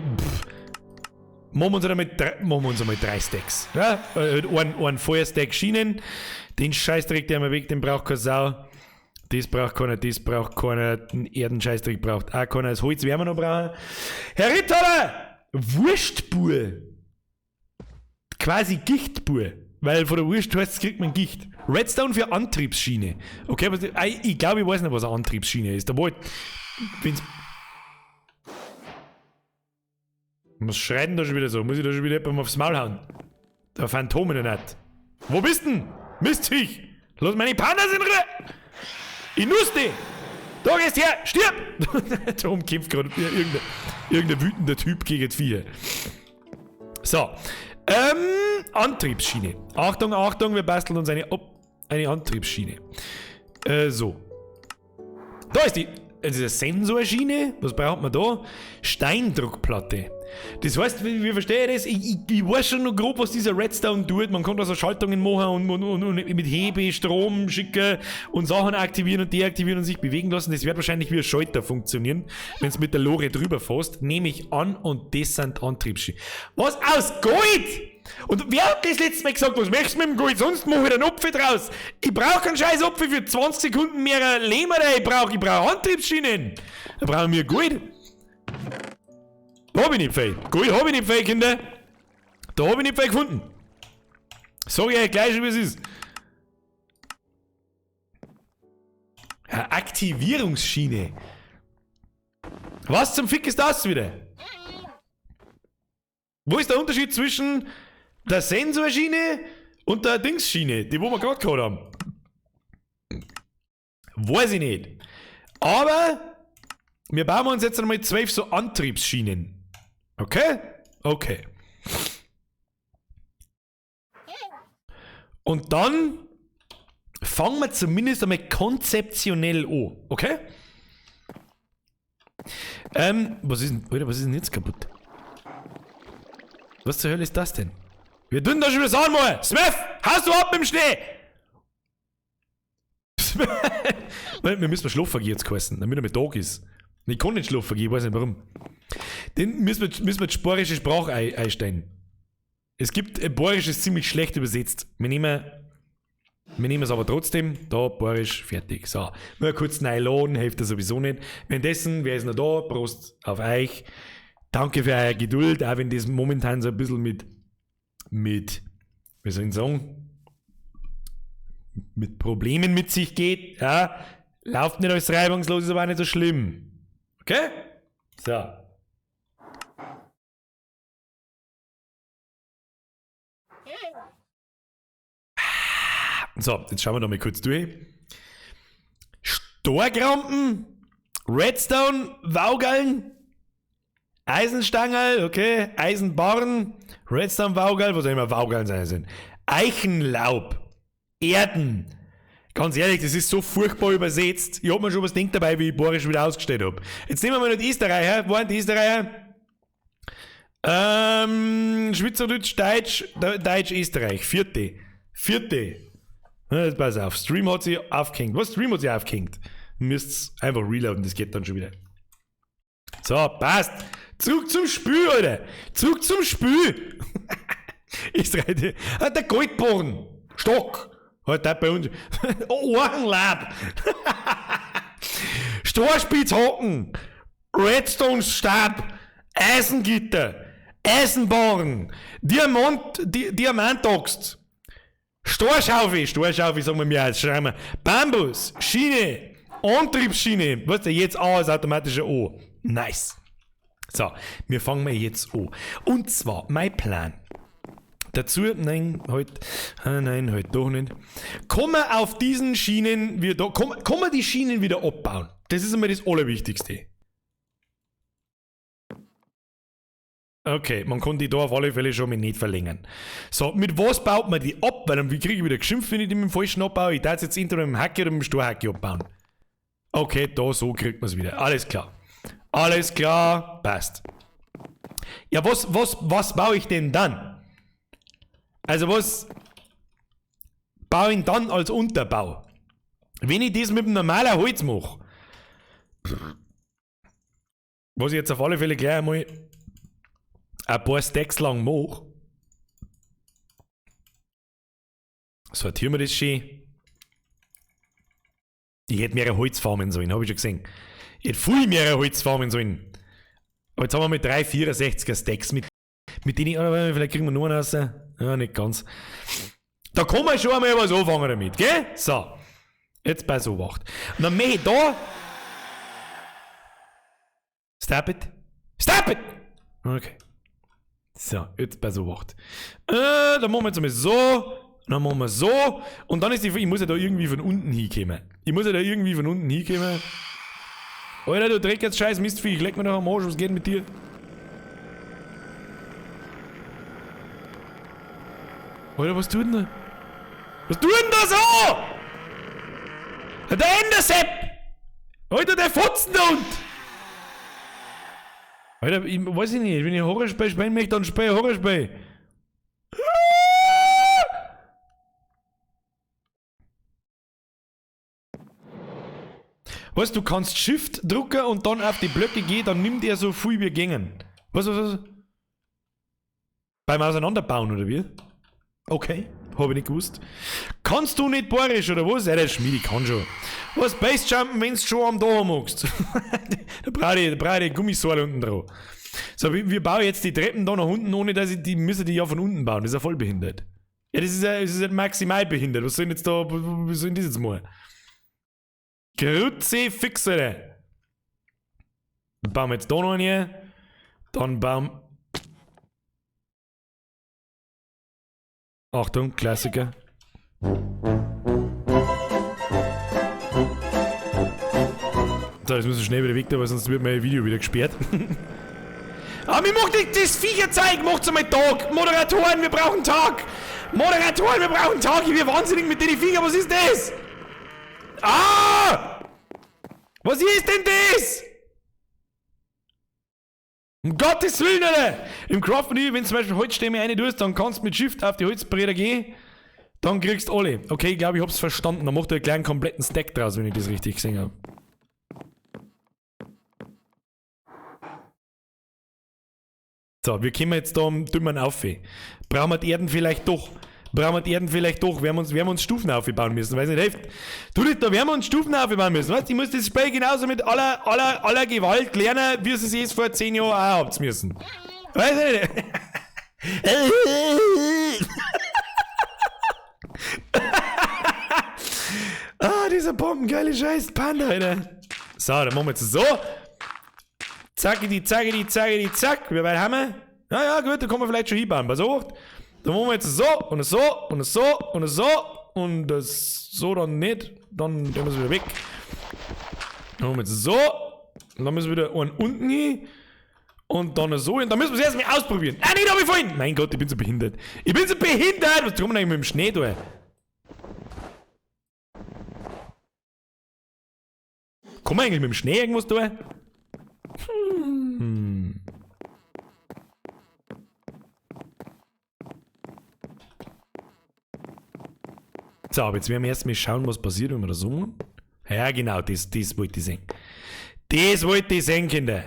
Machen wir uns einmal, machen wir uns einmal 3 Stacks. Ja? Ein Feuerstack Schienen. Den Scheißdreck, der mir weg, den braucht keine Sau. Das braucht keiner, das braucht keiner. Den Erdenscheißdreck braucht auch keiner. Das Holz werden wir noch brauchen. Herr Ritter! Wurstbur. Quasi Gichtbur. Weil von der Wurst heißt, kriegt man Gicht. Redstone für Antriebsschiene. Okay, aber ich glaube, ich weiß nicht, was eine Antriebsschiene ist. Da wollte. Wenn's. Was schreit denn da schon wieder so? Muss ich da schon wieder jemandem aufs Maul hauen? Der Phantom in der Nacht. Wo bist denn? Mistviech! Lass meine Pandas in Ruhe! Ich nuss die! Da gehst her! Stirb! Darum kämpft gerade irgendein wütender Typ gegen die Viecher. So. Antriebsschiene. Achtung, Achtung, wir basteln uns eine Antriebsschiene. So. Da ist die. Das ist eine Sensorschiene. Was braucht man da? Steindruckplatte. Das heißt, wie verstehe ich das? Ich weiß schon noch grob, was dieser Redstone tut. Man kann da so Schaltungen machen und mit Hebe Strom schicken und Sachen aktivieren und deaktivieren und sich bewegen lassen. Das wird wahrscheinlich wie ein Schalter funktionieren, wenn es mit der Lore drüber fährst. Nehme ich an, und das sind Antriebsschienen. Was aus Gold? Und wer hat das letzte Mal gesagt, was möchtest du mit dem Gold? Sonst mache ich einen Apfel draus. Ich brauche keinen scheiß Apfel für 20 Sekunden mehr Lehm, oder ich brauche Antriebsschienen. Da brauchen wir Gold. Da hab ich nicht viel. Gold hab ich nicht viel, Kinder. Da hab ich nicht viel gefunden. Sag ich euch gleich schon, wie es ist. Eine Aktivierungsschiene. Was zum Fick ist das wieder? Wo ist der Unterschied zwischen der Sensorschiene und der Dingsschiene, die wo wir gerade gehabt haben? Weiß ich nicht. Aber wir bauen uns jetzt einmal 12 so Antriebsschienen. Okay? Okay. Und dann fangen wir zumindest einmal konzeptionell an. Okay? Was ist denn, Alter, was ist denn jetzt kaputt? Was zur Hölle ist das denn? Wir tun da schon wieder sagen mal! Smurf! Haust du ab mit dem Schnee! Wir müssen schlafen gehen jetzt geheißen, damit er mit Tag ist. Ich kann nicht schlafen gehen, ich weiß nicht warum. Den müssen wir die sporische Sprache einstellen. Es gibt, Borisch ist ziemlich schlecht übersetzt. Wir nehmen es aber trotzdem. Da, Borisch, fertig. So, mal kurz neu laden, hilft das sowieso nicht. Währenddessen, wer ist noch da? Prost auf euch. Danke für eure Geduld, auch wenn das momentan so ein bisschen mit, wie soll ich sagen, mit Problemen mit sich geht. Ja, läuft nicht alles reibungslos, ist aber auch nicht so schlimm. Okay? So. So, jetzt schauen wir noch mal kurz durch. Storkrampen, Redstone, Waugaln, Eisenstangerl, okay, Eisenbarren, Redstone, Waugal, was auch immer Waugaln sein sind. Eichenlaub, Erden. Ganz ehrlich, das ist so furchtbar übersetzt. Ich hab mir schon was gedacht dabei, wie ich Borisch wieder ausgestellt hab. Jetzt nehmen wir mal noch die Österreicher. Wo waren die Österreicher? Schweizerdeutsch, Deutsch, Deutsch, Österreich. Vierte. Vierte. Jetzt pass auf. Stream hat sich aufgehängt. Was? Stream hat sich aufgehängt? Müsst einfach reloaden, das geht dann schon wieder. So, passt. Zurück zum Spiel, Alter. Zurück zum Spiel. Ich reite. Ah, der Goldborn. Stock. Halt der bei uns. Ohrenlab. Storspitzhacken. Redstone-Stab. Eisengitter. Eisenbahn. Diamant, Diamantaxt. Storschaufel, Storschaufel, sagen wir mir jetzt, schreiben wir. Bambus, Schiene, Antriebsschiene. Weißt du, jetzt A ist automatisch ein O. Nice. So, wir fangen mal jetzt an. Und zwar, mein Plan. Dazu, nein, halt, nein, halt doch nicht. Kommen wir auf diesen Schienen wieder, kommen wir die Schienen wieder abbauen. Das ist einmal das Allerwichtigste. Okay, man kann die da auf alle Fälle schon mal nicht verlängern. So, mit was baut man die ab? Weil dann kriege ich wieder geschimpft, wenn ich die mit dem falschen abbaue. Ich darf jetzt entweder mit dem Hacke oder mit dem Storhacke abbauen. Okay, da so kriegt man's wieder. Alles klar. Alles klar, passt. Ja, was baue ich denn dann? Also was baue ich dann als Unterbau? Wenn ich das mit dem normalen Holz mache, was ich jetzt auf alle Fälle gleich einmal ein paar Stacks lang mache, sortieren wir das schön. Ich hätte mehrere Holz farmen sollen, hab ich schon gesehen. Ich hätte viel mehr Holz farmen sollen. Aber jetzt haben wir mit 3 64er Stacks, mit denen ich, oder vielleicht kriegen wir nur einen raus. Ja, nicht ganz. Da kann man schon einmal was anfangen damit, gell? So. Jetzt bei so 8. Und dann mache ich da. Stop it. Stop it! Okay. So, jetzt bei so 8. Dann machen wir jetzt einmal so. Dann machen wir so. Und dann ist die, ich muss ja da irgendwie von unten hinkommen. Ich muss ja da irgendwie von unten hinkommen. Alter, du Dreck jetzt scheiß Mistvieh, ich leck mir doch am Arsch, was geht mit dir? Alter, was tut denn da? Was tut denn da so? Der Endersepp! Alter, der Fotzen da unten! Alter, ich weiß ich nicht, wenn ich Horrorspiel spielen möchte, dann spiele ich Horrorspiel. Weißt du, du kannst Shift drücken und dann auf die Blöcke gehen, dann nimmt er so viel wie gängen. Was? Beim Auseinanderbauen, oder wie? Okay, hab ich nicht gewusst. Kannst du nicht bayerisch, oder was? Ja, der Schmied, ich kann schon. Was, Basejumpen, wenn du schon am Dach magst? Da brauche ich Gummisäule unten dran. So, wir bauen jetzt die Treppen da nach unten, ohne dass ich die, müssen die ja von unten bauen. Das ist ja voll behindert. Ja, das ist ja maximal behindert. Was soll denn jetzt da, was soll denn das jetzt mal? Kruzifix, Alter. Dann bauen wir jetzt da noch einen hier. Dann bauen. Achtung, Klassiker. So, jetzt müssen wir schnell wieder weg da, weil sonst wird mein Video wieder gesperrt. Aber mir macht das Viecherzeug, macht's einmal Tag. Moderatoren, wir brauchen Tag. Moderatoren, wir brauchen Tag. Ich bin wahnsinnig mit den Viecher. Was ist das? Ah! Was ist denn das? Um Gottes Willen, Alter! Im Craft-Menü, wenn du zum Beispiel Holzstämme rein tust, dann kannst du mit Shift auf die Holzbretter gehen, dann kriegst du alle. Okay, ich glaube, ich hab's verstanden. Dann macht er gleich einen kompletten Stack draus, wenn ich das richtig gesehen habe. So, wir kommen jetzt da am Dümmen auf. Brauchen wir die Erden vielleicht doch? Brauchen wir die Erden vielleicht doch? Werden wir uns Stufen aufbauen müssen, weiß nicht, hilft. Du, da werden wir uns Stufen aufbauen müssen, weißt? Ich muss das Spiel genauso mit aller Gewalt lernen, wie es es vor 10 Jahren auch habt müssen. Weiß ich nicht. Ah, dieser bombengeile Scheiß Panda, Alter. So, dann machen wir jetzt so. Zackidi, zackidi, zackidi, zack. Wie weit haben wir? Ja, ja, gut, da kann man vielleicht schon hinbauen. Pass auf. Dann machen wir jetzt so und so und so und so und das so dann nicht. Dann nehmen wir es wieder weg. Dann machen wir jetzt so. Und dann müssen wir wieder einen unten hin. Und dann so. Und dann müssen wir es erstmal ausprobieren. Ah, nee, da hab ich vorhin. Mein Gott, ich bin so behindert. Ich bin so behindert! Was tun wir denn eigentlich mit dem Schnee da? Kann man eigentlich mit dem Schnee irgendwas tun? Hm. So, aber jetzt werden wir erstmal schauen, was passiert, wenn wir das so machen. Ja, genau, das wollte ich sehen. Das wollte ich sehen, Kinder.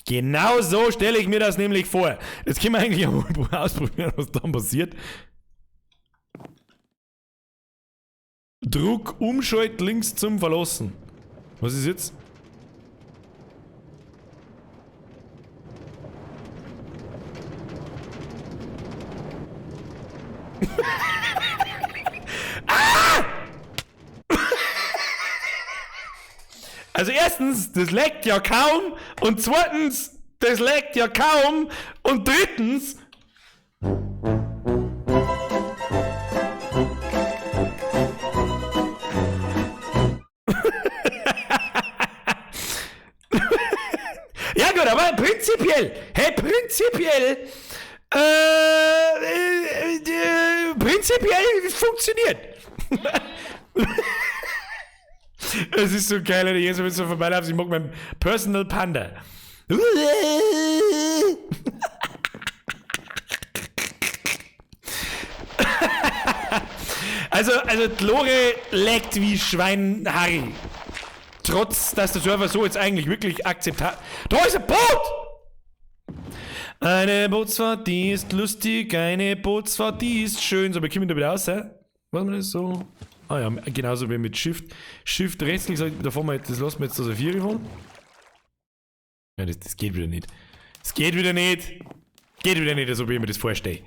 Genau so stelle ich mir das nämlich vor. Jetzt können wir eigentlich auch mal ausprobieren, was dann passiert. Druck Umschalt links zum Verlassen. Was ist jetzt? Ah! Also erstens, das leckt ja kaum. Und zweitens, das leckt ja kaum. Und drittens... Ja gut, aber prinzipiell, hey, prinzipiell, prinzipiell funktioniert. Es ist so geil, Alter, jedes Mal, wenn ich so vorbeilaufe, ich mag meinen Personal Panda. Also die Lore leckt wie Schwein Harry. Trotz, dass der Server so jetzt eigentlich wirklich akzeptabel... Da ist ein Boot! Eine Bootsfahrt, die ist lustig, eine Bootsfahrt, die ist schön. So, wir kommen da wieder raus, hä? Was man das so? Ah ja, genauso wie mit Shift. Shift rechts, links, da fahren wir jetzt, das lassen wir jetzt da so 4 fahren. Ja, das geht wieder nicht. Das geht wieder nicht. Geht wieder nicht, so wie ich mir das vorstelle.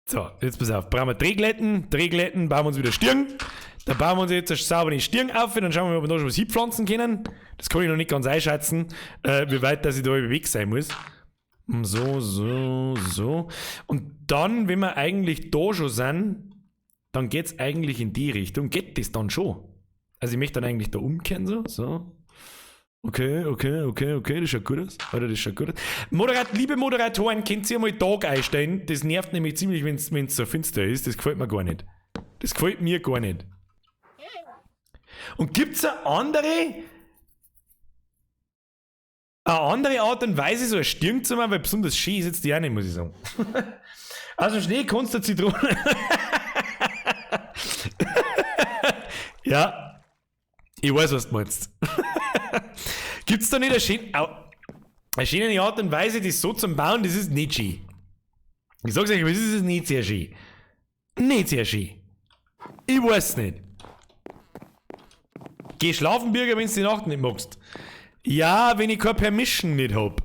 So, jetzt pass auf. Brauchen wir Drehglätten, Drehglätten, bauen wir uns wieder Stirn. Da bauen wir uns jetzt eine saubere Stirn auf, dann schauen wir mal, ob wir da schon was hinpflanzen können. Das kann ich noch nicht ganz einschätzen, wie weit dass ich da weg sein muss. So, so, so. Und dann, wenn wir eigentlich da schon sind, dann geht's eigentlich in die Richtung. Geht das dann schon? Also ich möchte dann eigentlich da umkehren, so. So. Okay, okay, okay, okay, das schaut gut aus. Alter, das schaut gut aus. Liebe Moderatoren, könnt ihr mal Tag einstellen? Das nervt nämlich ziemlich, wenn's so finster ist. Das gefällt mir gar nicht. Das gefällt mir gar nicht. Und gibt's eine andere Art und Weise, so eine Stirn zu machen? Weil besonders schön ist jetzt die auch nicht, muss ich sagen. Also Schnee kannst du Zitrone. Ja, ich weiß, was du meinst. Gibt's da nicht eine schöne Art und Weise, das so zu bauen? Das ist nicht schön. Ich sag's euch, das ist nicht sehr schön. Nicht sehr schön. Ich weiß nicht. Geh schlafen, Birger, wenn's die Nacht nicht magst. Ja, wenn ich keine Permission nicht hab.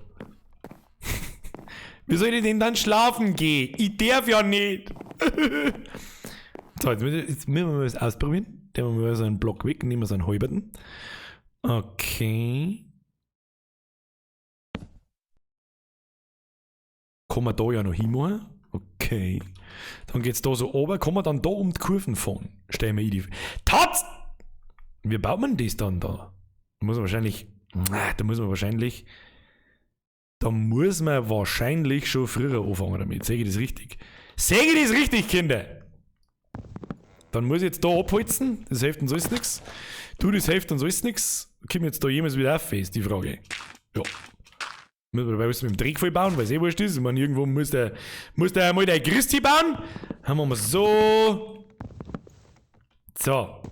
Wie soll ich denn dann schlafen gehen? Ich darf ja nicht. So, jetzt müssen wir mal was ausprobieren. Nehmen wir mal so einen Block weg, nehmen wir so einen halberten. Okay. Kann man da ja noch hinmachen? Okay. Dann geht's da so runter. Kann man dann da um die Kurven fahren? Stell mir die. Tatz! Wie baut man das dann da? Da muss man wahrscheinlich. Da muss man wahrscheinlich. Da muss man wahrscheinlich schon früher anfangen damit. Sehe ich das richtig? Sehe ich das richtig, Kinder? Dann muss ich jetzt da abholzen. Das hilft uns alles nix. Du, das hilft uns alles nix. Kommt jetzt da jemals wieder auf, ist die Frage. Ja. Müssen wir dabei was mit dem Dreck voll bauen, weil es eh wurscht ist. Ich meine, irgendwo muss der mal der Christi bauen. Haben wir mal so. So.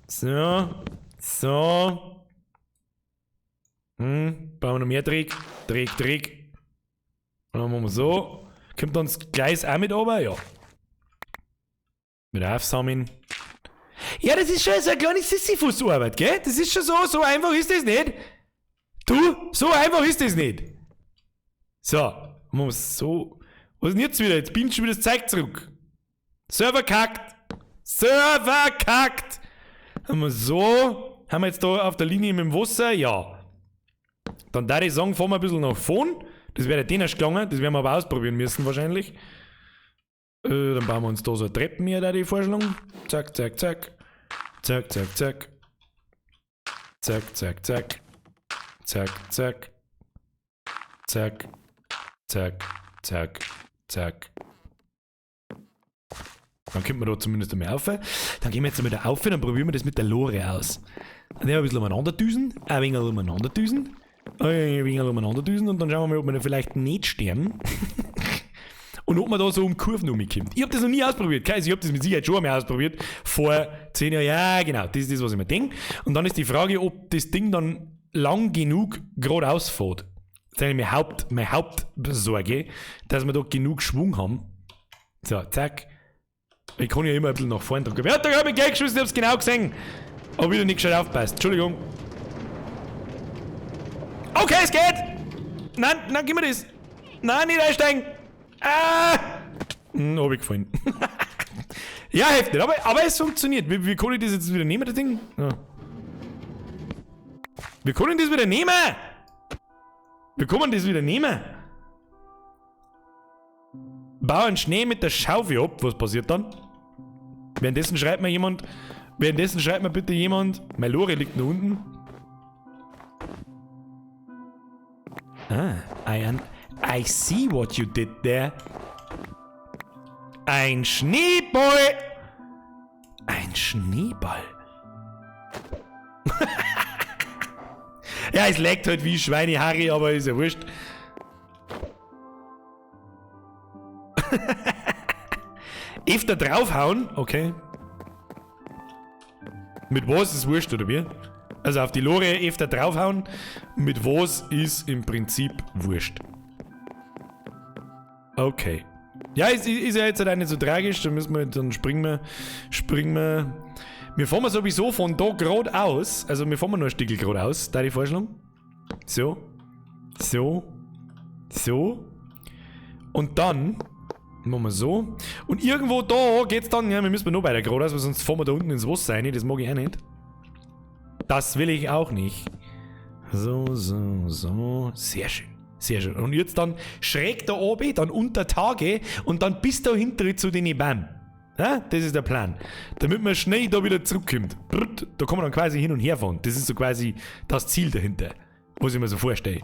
So. So. Bauen wir noch mehr Dreck. Dreck, Dreck. Und dann machen wir so. Kommt dann das Gleis auch mit runter? Ja. Mit aufsammeln. Ja, das ist schon so eine kleine Sisyphus-Arbeit, gell? Das ist schon so, so einfach ist das nicht. Du, so einfach ist das nicht. So, machen wir so. Was ist denn jetzt wieder? Jetzt beamt schon wieder das Zeug zurück. Server kackt. Server kackt. Haben wir so. Haben wir jetzt da auf der Linie mit dem Wasser? Ja. Dann darf ich sagen, fahren wir ein bisschen nach vorn. Das wäre der erst gegangen. Das werden wir aber ausprobieren müssen wahrscheinlich. Dann bauen wir uns da so eine Treppen hier, da die Vorstellung. Zack, zack, zack. Zack, zack, zack. Zack, zack, zack. Zack, zack. Zack. Zack, zack, zack. Dann kommt man da zumindest einmal auf. Dann gehen wir jetzt einmal da auf, dann probieren wir das mit der Lore aus. Dann nehmen wir ein bisschen umeinander düsen, ein wenig umeinander düsen, ein wenig umeinander düsen und dann schauen wir mal, ob wir da vielleicht nicht sterben. Und ob man da so um Kurven rumkommt. Ich hab das noch nie ausprobiert. Also ich hab das mit Sicherheit schon einmal ausprobiert. Vor 10 Jahren. Ja, genau. Das ist das, was ich mir denke. Und dann ist die Frage, ob das Ding dann lang genug geradeaus fährt. Das ist eigentlich meine Hauptsorge, dass wir da genug Schwung haben. So, zack. Ich kann ja immer ein bisschen nach vorne drücken. Wer hat da gerade mit Geld geschossen? Ich hab's genau gesehen. Aber wieder nicht gescheit aufpasst. Entschuldigung. Okay, es geht! Nein, nein, gib mir das! Nein, nicht einsteigen! Ah! Hab ich gefallen. Ja, heftig, aber es funktioniert. Wie kann ich das jetzt wieder nehmen, das Ding? Ja. Wir können das wieder nehmen! Wir können das wieder nehmen! Bauen Schnee mit der Schaufel ab. Was passiert dann? Währenddessen schreibt mir jemand. Währenddessen schreibt mir bitte jemand. Meine Lore liegt da unten. Ah, I see what you did there. Ein Schneeball! Ein Schneeball. Ja, es leckt halt wie Schweine-Harry, aber ist ja wurscht. Öfter draufhauen, okay. Mit was ist wurscht, oder wie? Also auf die Lore öfter draufhauen, mit was ist im Prinzip wurscht. Okay. Ja, ist ja jetzt halt auch nicht so tragisch, da müssen wir, dann springen wir. Wir fahren sowieso von da geradeaus, also wir fahren nur ein Stück geradeaus, da die Vorstellung. So. So. So. Und dann machen wir so. Und irgendwo da geht's dann, ja, wir müssen noch weiter geradeaus, weil sonst fahren wir da unten ins Wasser rein, das mag ich auch nicht. Das will ich auch nicht. So, so, so. Sehr schön. Sehr schön. Und jetzt dann schräg da oben, dann unter Tage und dann bis da hinten zu den Bäumen. Ja, das ist der Plan. Damit man schnell da wieder zurückkommt. Da kann man dann quasi hin und her fahren. Das ist so quasi das Ziel dahinter, was ich mir so vorstelle.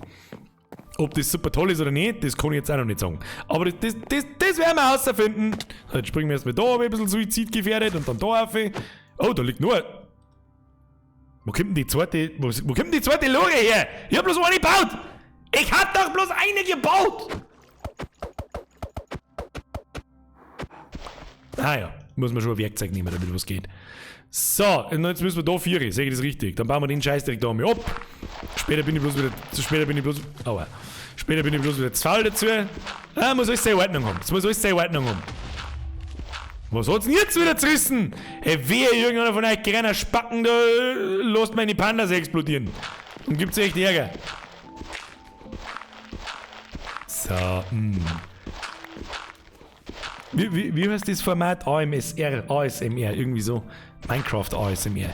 Ob das super toll ist oder nicht, das kann ich jetzt auch noch nicht sagen. Aber das werden wir herausfinden. So, jetzt springen wir erstmal da, ein bisschen suizidgefährdet und dann da rauf. Oh, da liegt nur. Wo kommt denn die zweite. Wo kommt denn die zweite Lore her? Ich hab bloß eine gebaut! Ich hab doch bloß eine gebaut! Ah ja, muss man schon ein Werkzeug nehmen, damit was geht. So, und jetzt müssen wir da 4, sehe ich das richtig? Dann bauen wir den Scheiß direkt da mal ab. Später bin ich bloß wieder. Später bin ich bloß. Aua. Später bin ich bloß wieder zu faul dazu. Ah, muss alles seine Ordnung haben. Es muss alles seine Ordnung haben. Was hat's denn jetzt wieder zerrissen? Hey, wehe, irgendeiner von euch kleiner Spacken da lasst meine Pandas explodieren. Und gibt's echt Ärger. So, Wie heißt das Format? AMSR, ASMR, irgendwie so. Minecraft ASMR.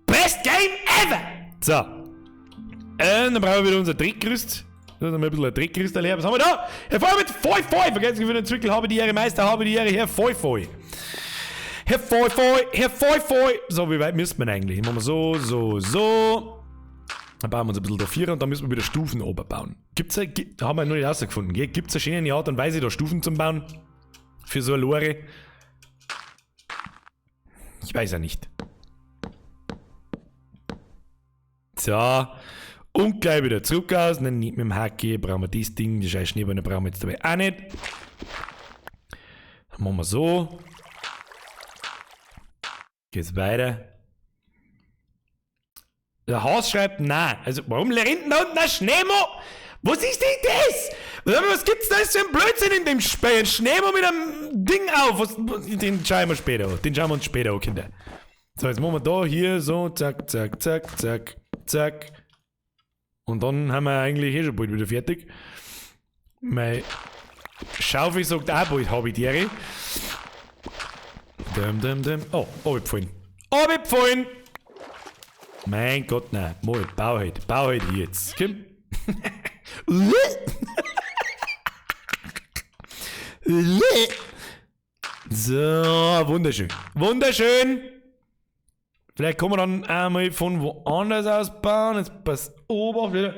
Best Game ever! So. Dann brauchen wir wieder unser Dreckgerüst. Dann haben wir ein bisschen ein Dreckgerüst erlebt. Was haben wir da? Herr Feuer mit Feu, Feu! Vergesst nicht für den Zwickel, habe die Ehre, Meister, habe die Ehre, Herr Feu, Feu. Herr Feu, Feu, Herr Feu, Feu. So, wie weit müssen wir eigentlich? Machen wir so, so, so. Dann bauen wir uns ein bisschen da vier und dann müssen wir wieder Stufen oben bauen. Gibt's da, haben wir noch nicht rausgefunden, gell? Gibt's eine schöne Art und Weise, da Stufen zu bauen? Für so eine Lore? Ich weiß ja nicht. So. Und gleich wieder zurück aus. Nein, nicht mit dem Hacke. Brauchen wir das Ding. Die scheiß Schneebälle brauchen wir jetzt dabei auch nicht. Dann machen wir so. Geht's weiter. Der Haus schreibt nein. Also, warum rennt denn da unten ein Schneemo? Was ist denn das? Was gibt's da für ein Blödsinn in dem Spiel? Ein Schneemo mit einem Ding auf. Was, den schauen wir später an. Den schauen wir uns später an, Kinder. So, jetzt machen wir da hier so. Zack, zack, zack, zack, zack. Und dann haben wir eigentlich eh schon bald wieder fertig. Mein Schaufel sagt auch bald, habe ich die Ehre. Dum, dum, dum. Oh, runtergefallen. Runtergefallen! Mein Gott, nein. Mal, bau halt jetzt. Komm. So, wunderschön. Wunderschön! Vielleicht kann man dann einmal von woanders aus bauen. Jetzt pass auf wieder.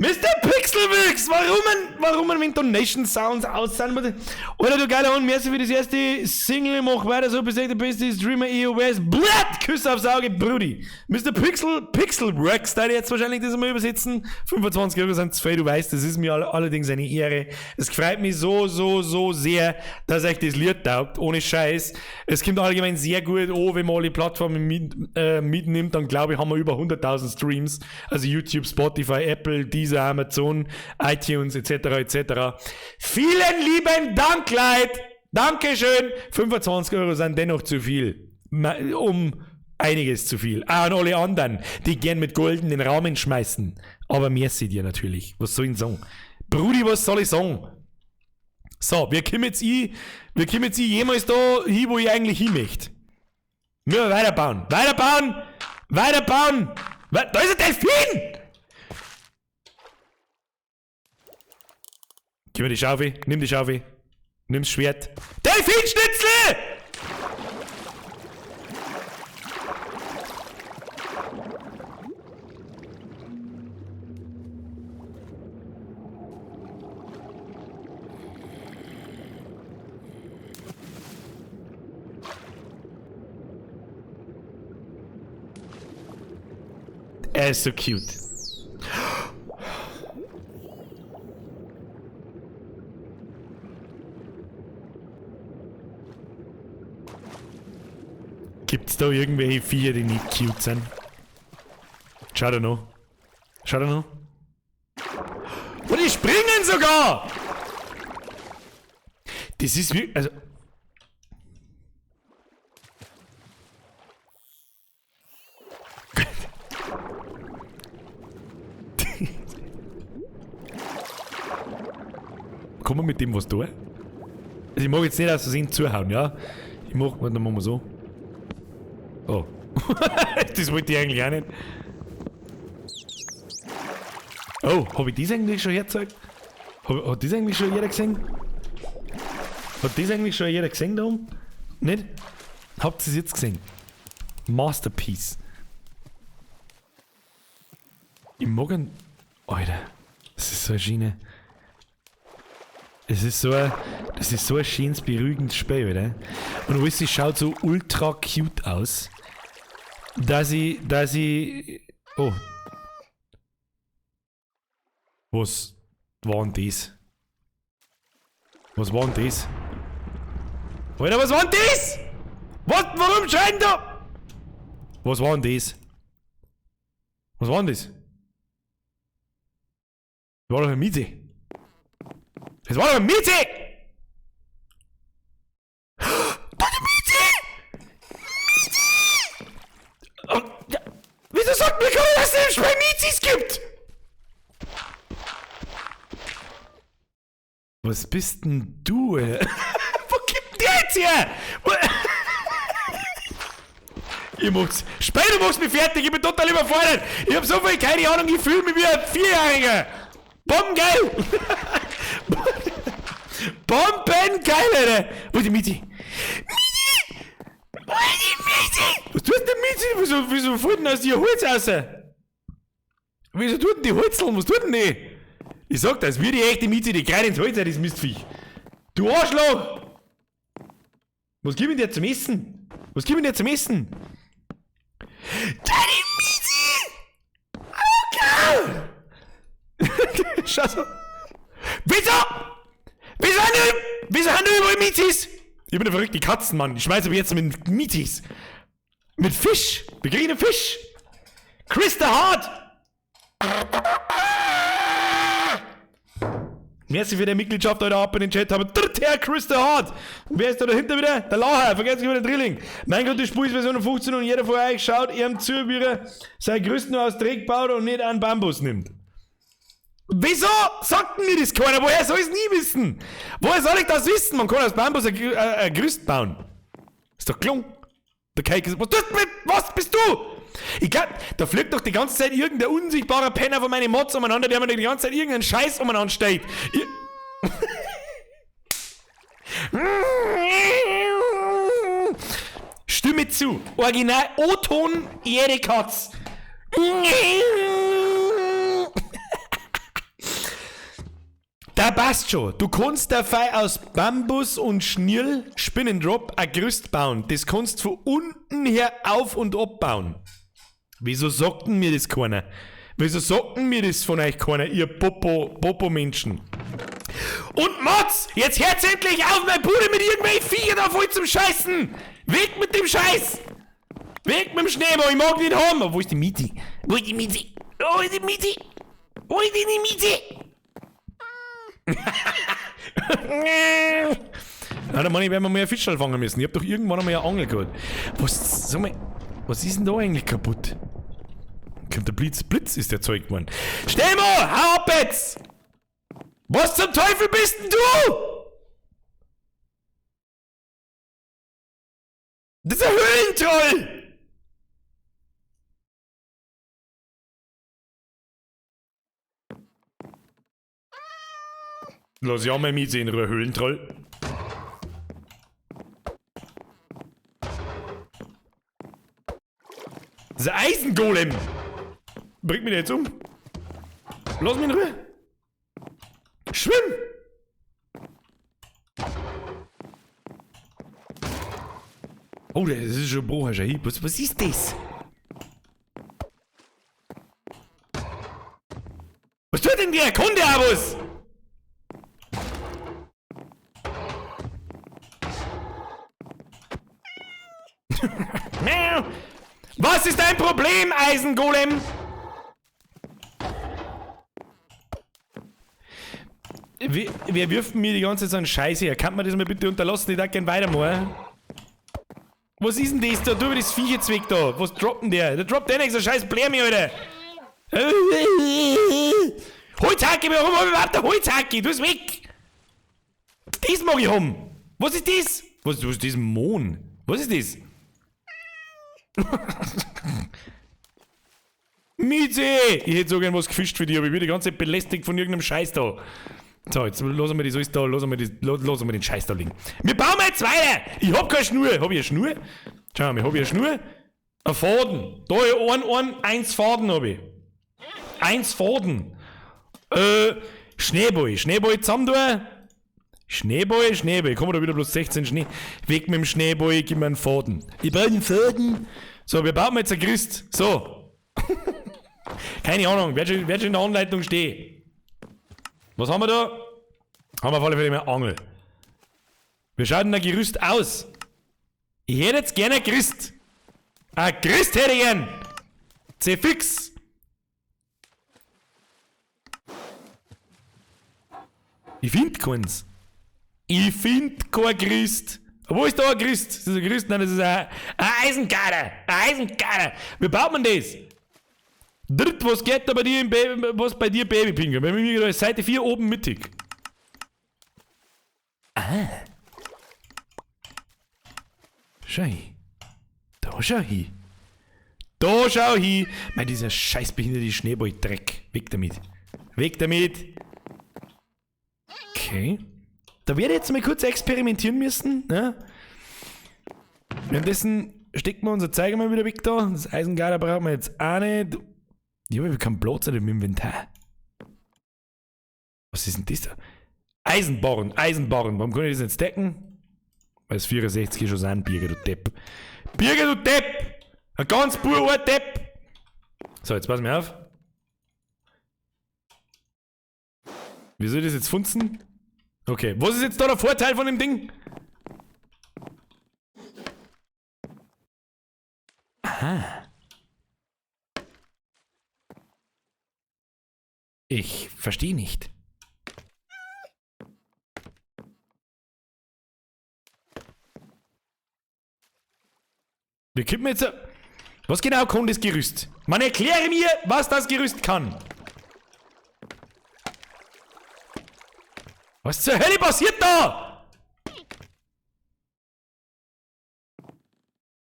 Mr. Pixelwix, warum wenn Donation Sounds aus sind? Alter, du geiler Hund, merci für das erste Single, mach weiter so, bist echt der beste Streamer EOS. Blatt, Küss aufs Auge, Brudi. Mr. Pixelworks, da ich jetzt wahrscheinlich das mal übersetzen. 25 Euro sind zu viel, du weißt, das ist mir allerdings eine Ehre. Es freut mich so, so, so sehr, dass euch das Lied taugt, ohne Scheiß. Es kommt allgemein sehr gut an, wenn man alle Plattformen mitnimmt, dann glaube ich, haben wir über 100.000 Streams. Also YouTube, Spotify, Apple, Deezer, Amazon, iTunes, et cetera, et cetera. Vielen lieben Dank, Leute! Dankeschön! 25 Euro sind dennoch zu viel. Um einiges zu viel. Auch an alle anderen, die gern mit Golden den Rahmen schmeißen. Aber merci dir natürlich. Was soll ich denn sagen? Brudi, was soll ich sagen? So, wir kommen jetzt jemals da hin, wo ich eigentlich hin möchte. Wir weiterbauen. Weiterbauen! Weiterbauen! Da ist ein Delfin! Gib mir die Schaufel, nimm die Schaufel, nimm das Schwert. Delfinschnitzel! Er ist so cute. Gibt's da irgendwelche Viecher, die nicht cute sind? Schau da noch. Schau da noch. Und die springen sogar! Das ist wirklich, also kann man mit dem was tun? Also ich mag jetzt nicht aus Versehen zuhauen, ja? Ich mach, warte, dann machen wir so. Oh. Das wollte ich eigentlich auch nicht. Oh, hab ich das eigentlich schon hergezeigt? Hat das eigentlich schon jeder gesehen? Hat das eigentlich schon jeder gesehen da oben? Nicht? Habt ihr es jetzt gesehen? Masterpiece. Ich mag ihn. Alter, das ist so eine Schiene. Es ist so ein, das ist so ein schönes, beruhigendes Spiel, oder? Und alles schaut so ultra cute aus, dass ich, oh. Was war denn das? Was war denn das? Alter, was war denn das? Was, warum scheint da? Was war denn das? Was war denn das? Das war doch ein Miete. Das war doch ein Miete! Da ist ein Miete! Miete! Oh, ja. Wieso sagt mir keiner, dass es im Spiel Mietis gibt? Was bist denn du, ey? Wo gibt denn der jetzt her? Ihr macht's. Spiel, du machst mich fertig, ich bin total überfordert. Ich hab so viel, keine Ahnung, ich fühl mich wie ein Vierjähriger. Bombengeil! Bombengeil, Alter! Wo ist die Mieti? Mieti! Wo ist die Mieti? Was tut denn die Mieti? Wieso fällt denn aus dir Holz raus? Wieso tut denn die Holzeln? Was tut denn die? Ich sag das, wir die echte Mieti, die kreien ins Holz, das Mistviech. Du Arschloch! Was gib ich dir zum Essen? Was gib ich dir zum Essen? Deine Mieti! Oh, geil! Schau so. Wieso? Wieso haben überall Mietis? Ich bin der verrückte Katzen, Mann. Ich schmeiße aber jetzt mit Mietis. Mit Fisch. Wir kriegen einen Fisch. Chris the Hart. Merci für die Mitgliedschaft heute ab in den Chat. Aber dritt her, Chris the Hart. Und wer ist da dahinter wieder? Der Lacher. Vergesst nicht über den Drilling. Mein Gott, die Spur ist Version 15 und jeder von euch schaut ihrem zu, wie er sein Gerüst nur aus Dreck baut und nicht einen Bambus nimmt. Wieso sagt mir das keiner? Woher soll ich's nie wissen? Woher soll ich das wissen? Man kann aus Bambus ein Gerüst bauen. Ist doch klung. Der Cake ist. Was tust du mit? Was bist du? Ich glaub, da fliegt doch die ganze Zeit irgendein unsichtbarer Penner von meinen Mods umeinander, der mir die ganze Zeit irgendeinen Scheiß umeinander steht. Stimme zu. Original O-Ton, jede Katz. Da passt schon. Du kannst dabei aus Bambus und Schnürl, Spinnendrop, ein Gerüst bauen. Das kannst von unten her auf und abbauen. Wieso sagt denn mir das keiner? Wieso sagt denn mir das von euch keiner, ihr Popo-Menschen? Und Mats, jetzt hört's endlich auf, mein Bruder mit irgendwelchen Viecher da voll zum Scheißen! Weg mit dem Scheiß! Weg mit dem Schneeball, ich mag nicht haben! Aber wo ist die Miete? Wo ist die Miete? Wo ist die Miete? Wo ist denn die Miete? Na, da meine ich, werden wir mal einen Fischl fangen müssen. Ich hab doch irgendwann einmal eine Angel gehabt. Was, sag mal, was ist denn da eigentlich kaputt? Kommt der Blitz? Blitz ist der Zeug geworden. Stell mal, hau ab jetzt! Was zum Teufel bist denn du? Das ist ein Höhlentroll! Lass ich auch mal mitsehen, Ruhe, Höhlentroll. Das ist ein Eisengolem! Bringt mich der jetzt um? Lass mich in Ruhe! Schwimm! Oh, das ist schon Bruch, was ist das? Was tut denn der Kunde, Abus? Was ist dein Problem, Eisengolem? Wer wirft mir die ganze Zeit so einen Scheiß her? Kann man das mal bitte unterlassen? Ich darf gern weitermachen. Was ist denn das da? Du über das Viech jetzt weg da. Was droppt denn der? Der droppt eh nichts, so scheiß Blär mir, Alter. Holzhacke, warum hab ich überhaupt eine Holzhacke? Du bist weg! Das mag ich haben! Was ist das? Was ist das? Mohn? Was ist das? Mieze! Ich hätte so gern was gefischt für dich, aber ich bin die ganze Zeit belästigt von irgendeinem Scheiß da. So, jetzt lassen wir das alles da, lassen wir den Scheiß da liegen. Wir bauen jetzt weiter! Ich hab keine Schnur! Hab ich eine Schnur? Schau mal, hab ich eine Schnur? Ein Faden. Da eins Faden hab ich. Eins Faden. Schneeball. Schneeball zusammen da. Schneeball, Schneeball. Kommen wir da wieder bloß 16 Schnee. Weg mit dem Schneeball, gib mir einen Faden. Ich brauche einen Faden. So, wir bauen jetzt ein Gerüst. So. Keine Ahnung, wird schon in der Anleitung stehen. Was haben wir da? Haben wir auf alle Fälle mehr Angel. Wir schauen ein Gerüst aus. Ich hätte jetzt gerne ein Gerüst. Ein Gerüst hätte ich gern. C-Fix. Ich find keins. Ich find kein Gerüst. Wo ist da ein Gerüst? Das ist ein Gerüst? Nein, das ist ein Eisenkader. Ein Eisenkader. Wie baut man das? Dritt, was geht da bei dir im Baby, was bei dir Babypinguin? Bei mir da ist Seite 4 oben mittig. Ah. Schau hin. Da schau hin. Da schau hin. Mei, dieser scheißbehinderte Schneeball-Dreck. Weg damit. Weg damit. Okay. Da werde ich jetzt mal kurz experimentieren müssen. Ne? Währenddessen stecken wir unser Zeiger mal wieder weg da. Das Eisengader brauchen wir jetzt auch nicht. Ich habe keinen Platz im Inventar. Was ist denn das da? Eisenbarren, Eisenbarren. Warum kann ich das nicht stacken? Weil es 64 schon sind, Birger, du Depp. Birger, du Depp! Ein ganz pur Depp! So, jetzt pass mir auf. Wie soll das jetzt funzen? Okay, was ist jetzt da der Vorteil von dem Ding? Aha. Ich verstehe nicht. Wir kippen jetzt... Was genau kann das Gerüst? Man erkläre mir, was das Gerüst kann. Was zur Hölle passiert da?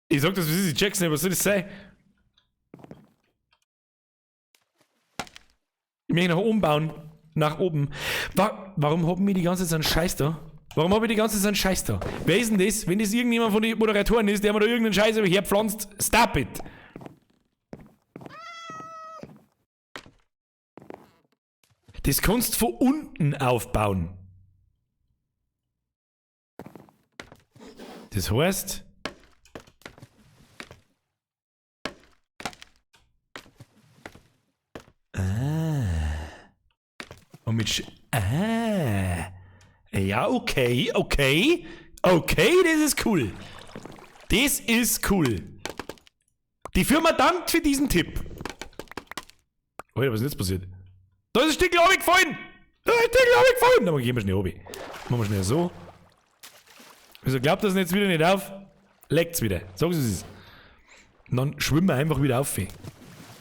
Ich sag das, wie ist, ich check's nicht, was soll das sein? Ich möchte nach oben bauen. Nach oben. Warum haben wir die ganze Zeit so einen Scheiß da? Warum hab ich die ganze Zeit so einen Scheiß da? Wer ist denn das? Wenn das irgendjemand von den Moderatoren ist, der mir da irgendeinen Scheiß herpflanzt, stop it! Das kannst du von unten aufbauen. Das heißt... Ah. Und mit Ah. Ja, okay, okay. Okay, das ist cool. Das ist cool. Die Firma dankt für diesen Tipp. Alter, was ist denn jetzt passiert? Da ist ein Stück runtergefallen! Da ist ein Stück runtergefallen! Na, gehen wir schnell runter. Machen wir schnell so. Wieso glaubt das denn jetzt wieder nicht auf? Leckt's wieder. Sagen Sie es. Und dann schwimmen wir einfach wieder auf.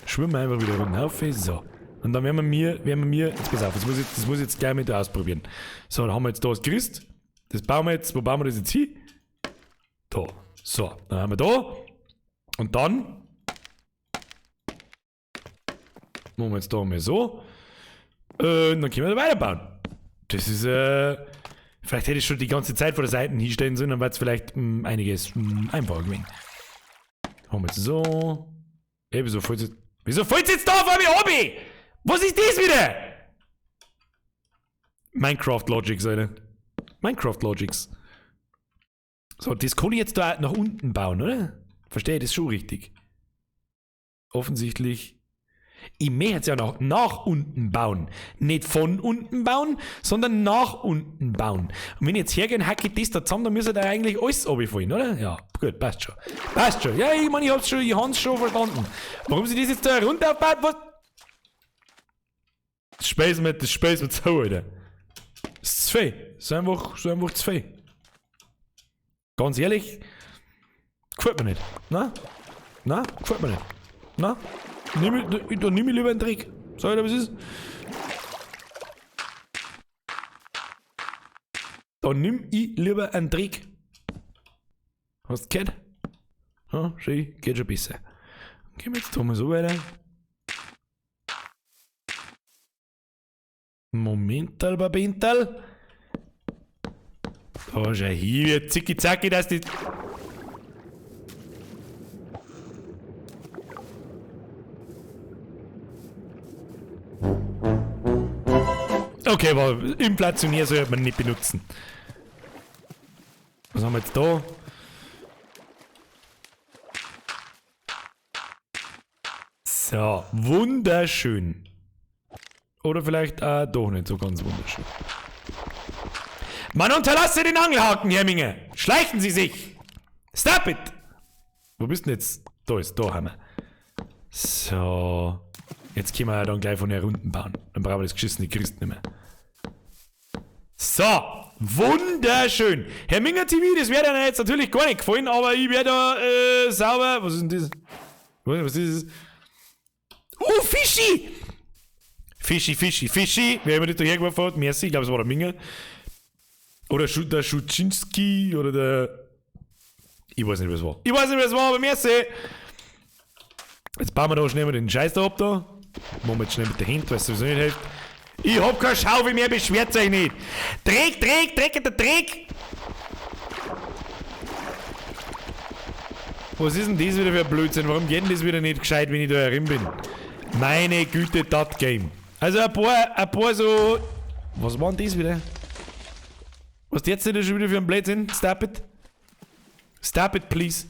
Schwimmen wir einfach wieder runter auf. So. Und dann werden wir mir, jetzt pass auf, das muss ich jetzt gleich mit ausprobieren. So, dann haben wir jetzt da das Gerüst. Das bauen wir jetzt, wo bauen wir das jetzt hin? Da. So, dann haben wir da. Und dann machen wir jetzt da mal so. Und dann können wir da weiterbauen. Das ist, vielleicht hätte ich schon die ganze Zeit vor der Seite hinstellen sollen, dann wäre es vielleicht einiges einfacher gewesen. Machen wir jetzt so. Ey, wieso fällt's jetzt? Wieso fällt's jetzt da auf einmal runter? Was ist das wieder? Minecraft Logics, Alter. Minecraft Logics. So, das kann ich jetzt da nach unten bauen, oder? Verstehe ich das schon richtig? Offensichtlich. Ich möchte jetzt ja noch nach unten bauen. Nicht von unten bauen, sondern nach unten bauen. Und wenn ich jetzt hergehe und hacke das da zusammen, dann müsste da eigentlich alles runterfallen, oder? Ja, gut, passt schon. Passt schon. Ja, ich meine, ich hab's schon verstanden. Warum sie das jetzt da runterbaut, was? Das Spiel mit so, Alter. Das ist zu viel. Das ist einfach zu viel. Ganz ehrlich, gefällt mir nicht. Na? Na? Gefällt mir nicht. Na? Da nimm ich lieber einen Dreck. Sag ich dir, was ist? Da nimm ich lieber einen Dreck. Hast du gehört? Ja, schön, geht schon besser. Gehen wir jetzt da mal so weiter. Momental, Babental. Da schau hier, zicki zacki, dass die. Okay, aber inflationär sollte man nicht benutzen. Was haben wir jetzt da? So, wunderschön. Oder vielleicht auch doch nicht so ganz wunderschön. Man unterlasse den Angelhaken, Herr Minger. Schleichen Sie sich. Stop it. Wo bist du denn jetzt? Da ist, da haben wir. So. Jetzt können wir ja dann gleich von hier unten bauen. Dann brauchen wir das geschissene Gerüst nicht mehr. So, wunderschön. Herr Minger TV, das wird Ihnen jetzt natürlich gar nicht gefallen, aber ich werde da sauber. Was ist denn das? Was ist das? Oh, Fischi! Fischi, Fischi, Fischi. Wer immer das da hergeworfen hat, merci, ich glaube, es war der Minger. Oder der Schuczynski oder der. Ich weiß nicht, was war. Ich weiß nicht, was war, aber merci. Jetzt bauen wir da schnell mal den Scheiß da ab da. Machen wir jetzt schnell mit der Hand, weil es sowieso nicht hilft. Ich hab keine Schaufel mehr, beschwert euch nicht. Dreck, Dreck, Dreck, der Dreck! Was ist denn das wieder für ein Blödsinn? Warum geht denn das wieder nicht gescheit, wenn ich da herin bin? Meine Güte, das Game. Also ein paar so... Was war denn das wieder? Was ist jetzt denn schon wieder für ein Blödsinn? Stop it. Stop it, please.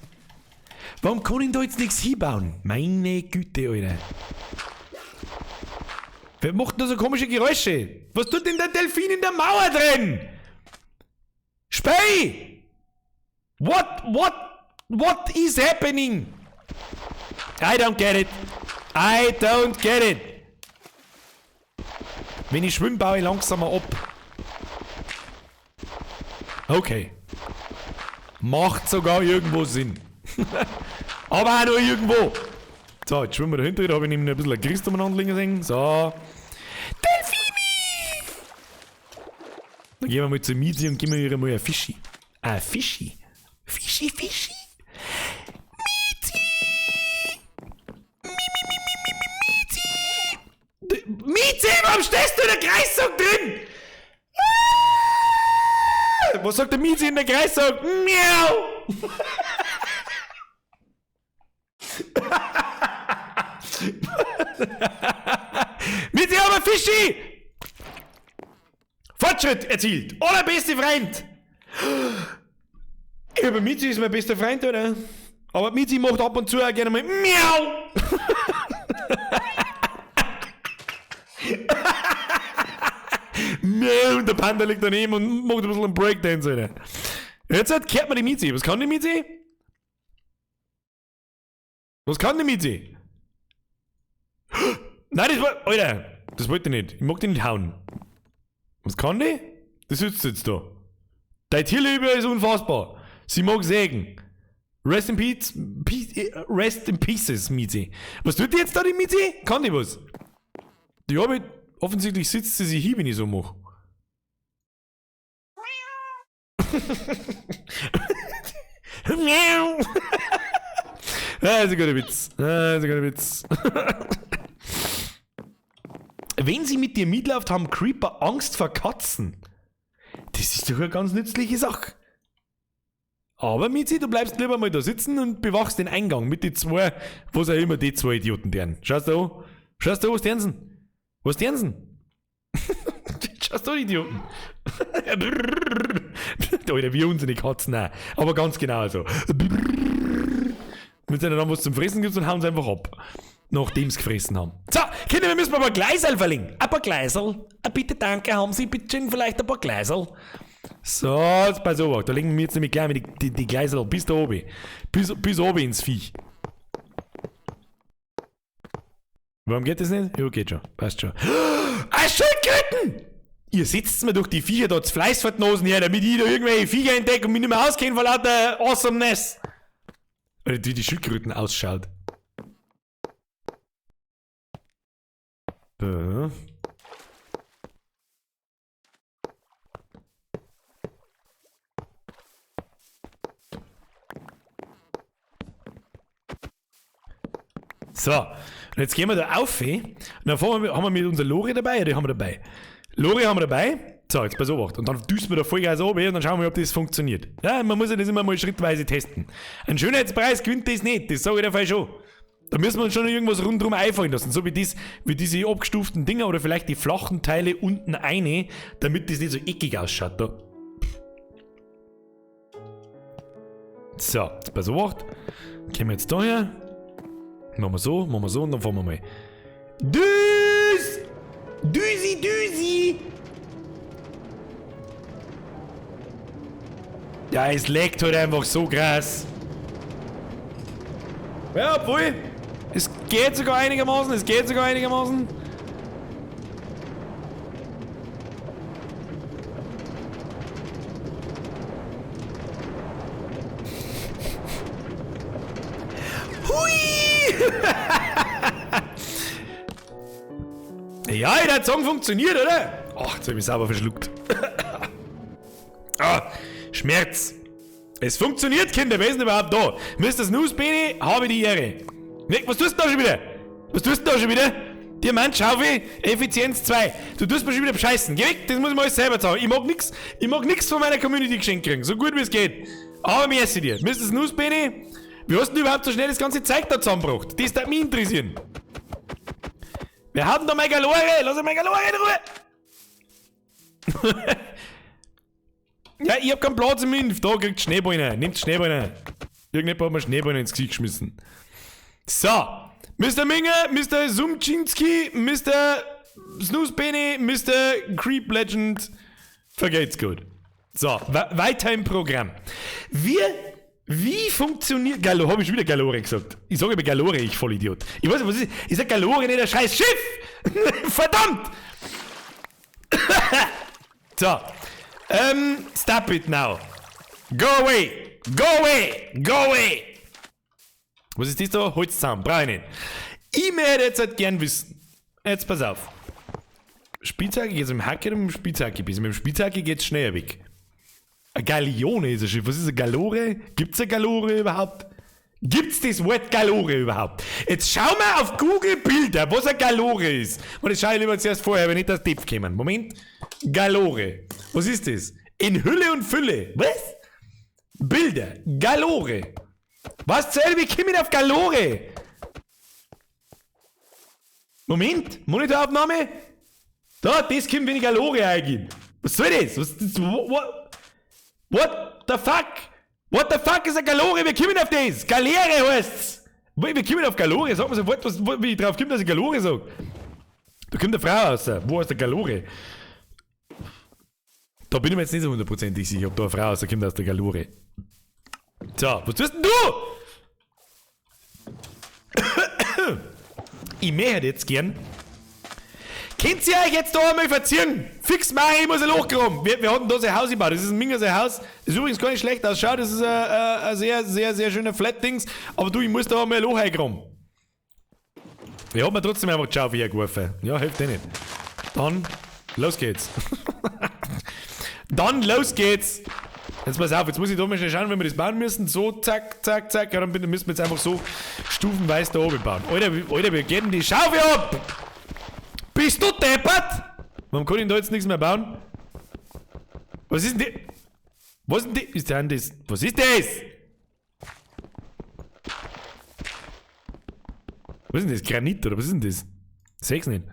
Warum kann ich da jetzt nichts hinbauen? Meine Güte, Alter. Wer macht denn da so komische Geräusche? Was tut denn der Delfin in der Mauer drin? Spey! What is happening? I don't get it. I don't get it. Wenn ich schwimme, baue ich langsamer ab. Okay. Macht sogar irgendwo Sinn. Aber auch nur irgendwo. So, jetzt schwimmen wir dahinter. Da habe ich nämlich ein bisschen ein Gerüst umeinander liegen sehen. So. Delfini! Dann gehen wir mal zur Miezi und geben wir ihr mal ein Fischi. Ein Fischi. Fischi, Fischi. Miezi! Miezi! Miezi, warum stehst du in der Kreissaug drin? Ah! Was sagt der Miezi in der Kreissaug? Miau! Miezi, aber Fischi! Fortschritt erzielt. Oder beste Freund. Ich habe Mizi ist mein bester Freund, oder? Aber Mizi macht ab und zu auch gerne mal Miau. Miau, und der Panda liegt daneben und macht ein bisschen einen Breakdance, Alter. Jetzt kehrt man die Mizi. Was kann die Mizi? Was kann die Mizi? Nein, das war. Alter, das wollte ich nicht. Ich mag die nicht hauen. Was kann die? Das sitzt jetzt da. Dein Tierliebe ist unfassbar. Sie mag sägen. Rest in peace, peace, rest in pieces, Mizi. Was tut die jetzt da, die Mizi? Kann die was? Die Arbeit, offensichtlich sitzt sie sich hin, wenn ich so mache. Miau. Das ist ein guter Witz. Das ist ein guter Witz. Wenn sie mit dir mitläuft, haben Creeper Angst vor Katzen. Das ist doch eine ganz nützliche Sache. Aber Mizi, du bleibst lieber mal da sitzen und bewachst den Eingang mit den zwei, was auch immer die zwei Idioten deren. Schaust du an? Schaust du an, was deren sind? Was deren sind? Schaust du an, Idioten? Alter, wie unsere Katzen auch. Aber ganz genau so. Wenn es ihnen dann was zum Fressen gibt, dann hauen sie einfach ab. Nachdem sie gefressen haben. So, Kinder, wir müssen ein paar Gleiserl verlegen. Ein paar Gleiserl. Bitte danke, haben Sie bitte schön vielleicht ein paar Gleiserl. So, jetzt pass auf. Da legen wir jetzt nämlich gleich die Gleiserl bis da oben. Bis oben ins Viech. Warum geht das nicht? Ja, geht schon. Passt schon. Ah, Schildkröten! Ihr setzt mir durch die Viecher da das Fleiß vor die Nosen her, damit ich da irgendwelche Viecher entdecke und mich nicht mehr auskenne vor lauter Awesomeness. Oder wie die Schildkröten ausschaut. So. So, und jetzt gehen wir da auf, und dann fahren wir, haben wir mit unserer Lore dabei, oder die haben wir dabei? Lore haben wir dabei. So, jetzt pass auf. Und dann düsen wir da Vollgas runter und dann schauen wir, ob das funktioniert. Ja, man muss ja das immer mal schrittweise testen. Ein Schönheitspreis gewinnt das nicht, das sage ich dir voll schon. Da müssen wir uns schon noch irgendwas rundherum einfallen lassen, so wie, das, wie diese abgestuften Dinger oder vielleicht die flachen Teile unten eine, damit das nicht so eckig ausschaut. Da. So, jetzt pass auf. Gehen wir jetzt da her. Machen wir so und dann fahren wir mal. Düs! Düsi, düsi! Ja, es leckt halt einfach so krass. Ja, obwohl, es geht sogar einigermaßen, es geht sogar einigermaßen. Hui! Ja, der Song funktioniert, oder? Ach, jetzt hab ich mich sauber verschluckt. Ah, Schmerz. Es funktioniert, Kinder. Wer ist denn überhaupt da? Mr. Snooze-Bene, habe die Ehre. Nick, was tust du da schon wieder? Was tust du da schon wieder? Diamantschaufel, Effizienz 2. Du tust mir schon wieder bescheißen. Geh weg, das muss ich mir alles selber zahlen. Ich mag nix von meiner Community geschenkt kriegen. So gut wie es geht. Aber merci dir. Mr. Snooze-Bene, wie hast du überhaupt so schnell das ganze Zeug da zusammengebracht? Das würde mich interessieren. Wir haben da meine Galore! Lass meine Galore in Ruhe! Ja, ich hab keinen Platz im Inf. Da kriegt Schneeball rein. Nehmt Schneeball rein. Irgendjemand hat mir Schneeball ins Gesicht geschmissen. So. Mr. Minger, Mr. Sumczynski, Mr. Snooze-Bene, Mr. Creep Legend. Vergeht's gut. So, weiter im Programm. Wie funktioniert... Galore, hab ich schon wieder Galore gesagt. Ich sage immer Galore, ich Vollidiot. Ich weiß nicht, was ist... Ich sag Galore, nicht ein scheiß Schiff! Verdammt! So. Stop it now. Go away! Go away! Go away! Was ist das da? Holz zusammen, brauch ich nicht. Ich möchte jetzt halt gern wissen. Jetzt pass auf. Spitzhacke geht's mit dem Hacker oder mit dem Spitzhacke? Mit dem Spitzhacke geht's schneller weg. Eine Galeone ist ein Schiff. Was ist eine Galore? Gibt's eine Galore überhaupt? Gibt's das Wort Galore überhaupt? Jetzt schauen wir auf Google Bilder, was eine Galore ist. Und das schaue ich lieber zuerst vorher, wenn nicht das Tipp kommen. Moment. Galore. Was ist das? In Hülle und Fülle. Was? Bilder. Galore. Was zur Hölle? Wie komme ich auf Galore? Moment. Monitoraufnahme. Da, das kommt, wenn ich Galore eingebe. Was soll das? What the fuck? What the fuck ist eine Galore? Wir kommen auf das! Galere heißt's! Wir kommen auf Galore. Sag mal sofort, wie ich drauf komme, dass ich Galore sag. Da kommt eine Frau raus. Wo ist der Galore? Da bin ich mir jetzt nicht so hundertprozentig sicher, ob da eine Frau rauskommt aus der Galore. So, was tust denn du? Ich möchte jetzt gern. Könnt ihr euch jetzt da einmal verziehen? Fix mach ich, muss ein Loch graben. Wir hatten da sein Haus gebaut. Das ist ein Minger sein Haus. Das ist übrigens gar nicht schlecht ausschaut. Das ist ein sehr, sehr, sehr schöner Flat-Dings. Aber du, ich muss da einmal ein Loch eingraben. Ich hab mir trotzdem einfach die Schaufel hergeworfen. Ja, hilft eh nicht. Dann, los geht's. Dann, los geht's. Jetzt pass auf, jetzt muss ich da mal schnell schauen, wenn wir das bauen müssen. So, zack, zack, zack. Ja, dann müssen wir jetzt einfach so stufenweise da oben bauen. Alter, Alter, wir geben die Schaufel ab! Bist du deppert? Warum kann ich da jetzt nichts mehr bauen? Was ist denn die? Was ist denn die? Ist denn das? Was ist das? Was ist denn das? Granit oder was ist denn das? Sechs nicht.